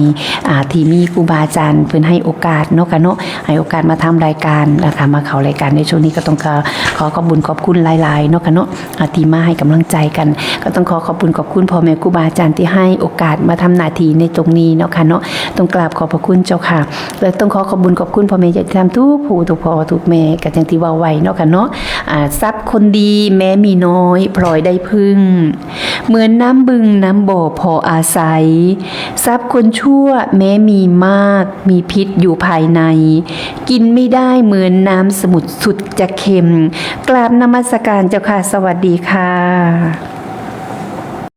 อ่า ที่มีครูบาอาจารย์เพิ่นให้โอกาสเนาะค่ะเนาะ ให้โอกาสมาทำรายการนะคะ มาเข้ารายการในช่วงนี้ก็ต้องขอ ขอขอบคุณขอบคุณหลายๆ เนาะค่ะเนาะ อ่า ที่มาให้กำลังใจกัน ก็ต้องขอขอบคุณขอบคุณพ่อแม่ครูบาอาจารย์ที่ให้โอกาสมาทำหน้าที่ในตรงนี้เนาะค่ะเนาะ ต้องกราบขอบพระคุณเจ้าค่ะ และต้องขอขอบคุณขอบคุณพ่อแม่ญาติธรรมทุกผู้ทุกพ่อทุกแม่ ก็อย่างที่เว้าไว้เนาะค่ะเนาะ อ่า ทรัพย์คนดีแม้ มีน้อยพลอยได้พึ่ง เหมือนน้ำบึงน้ำบ่อพออาศัย ทรัพย์คนชั่วแม้มีมาก มีพิษอยู่ภายใน กินไม่ได้เหมือนน้ำสมุทรสุดจะเค็ม กราบนมัสการเจ้าค่ะ สวัสดีค่ะ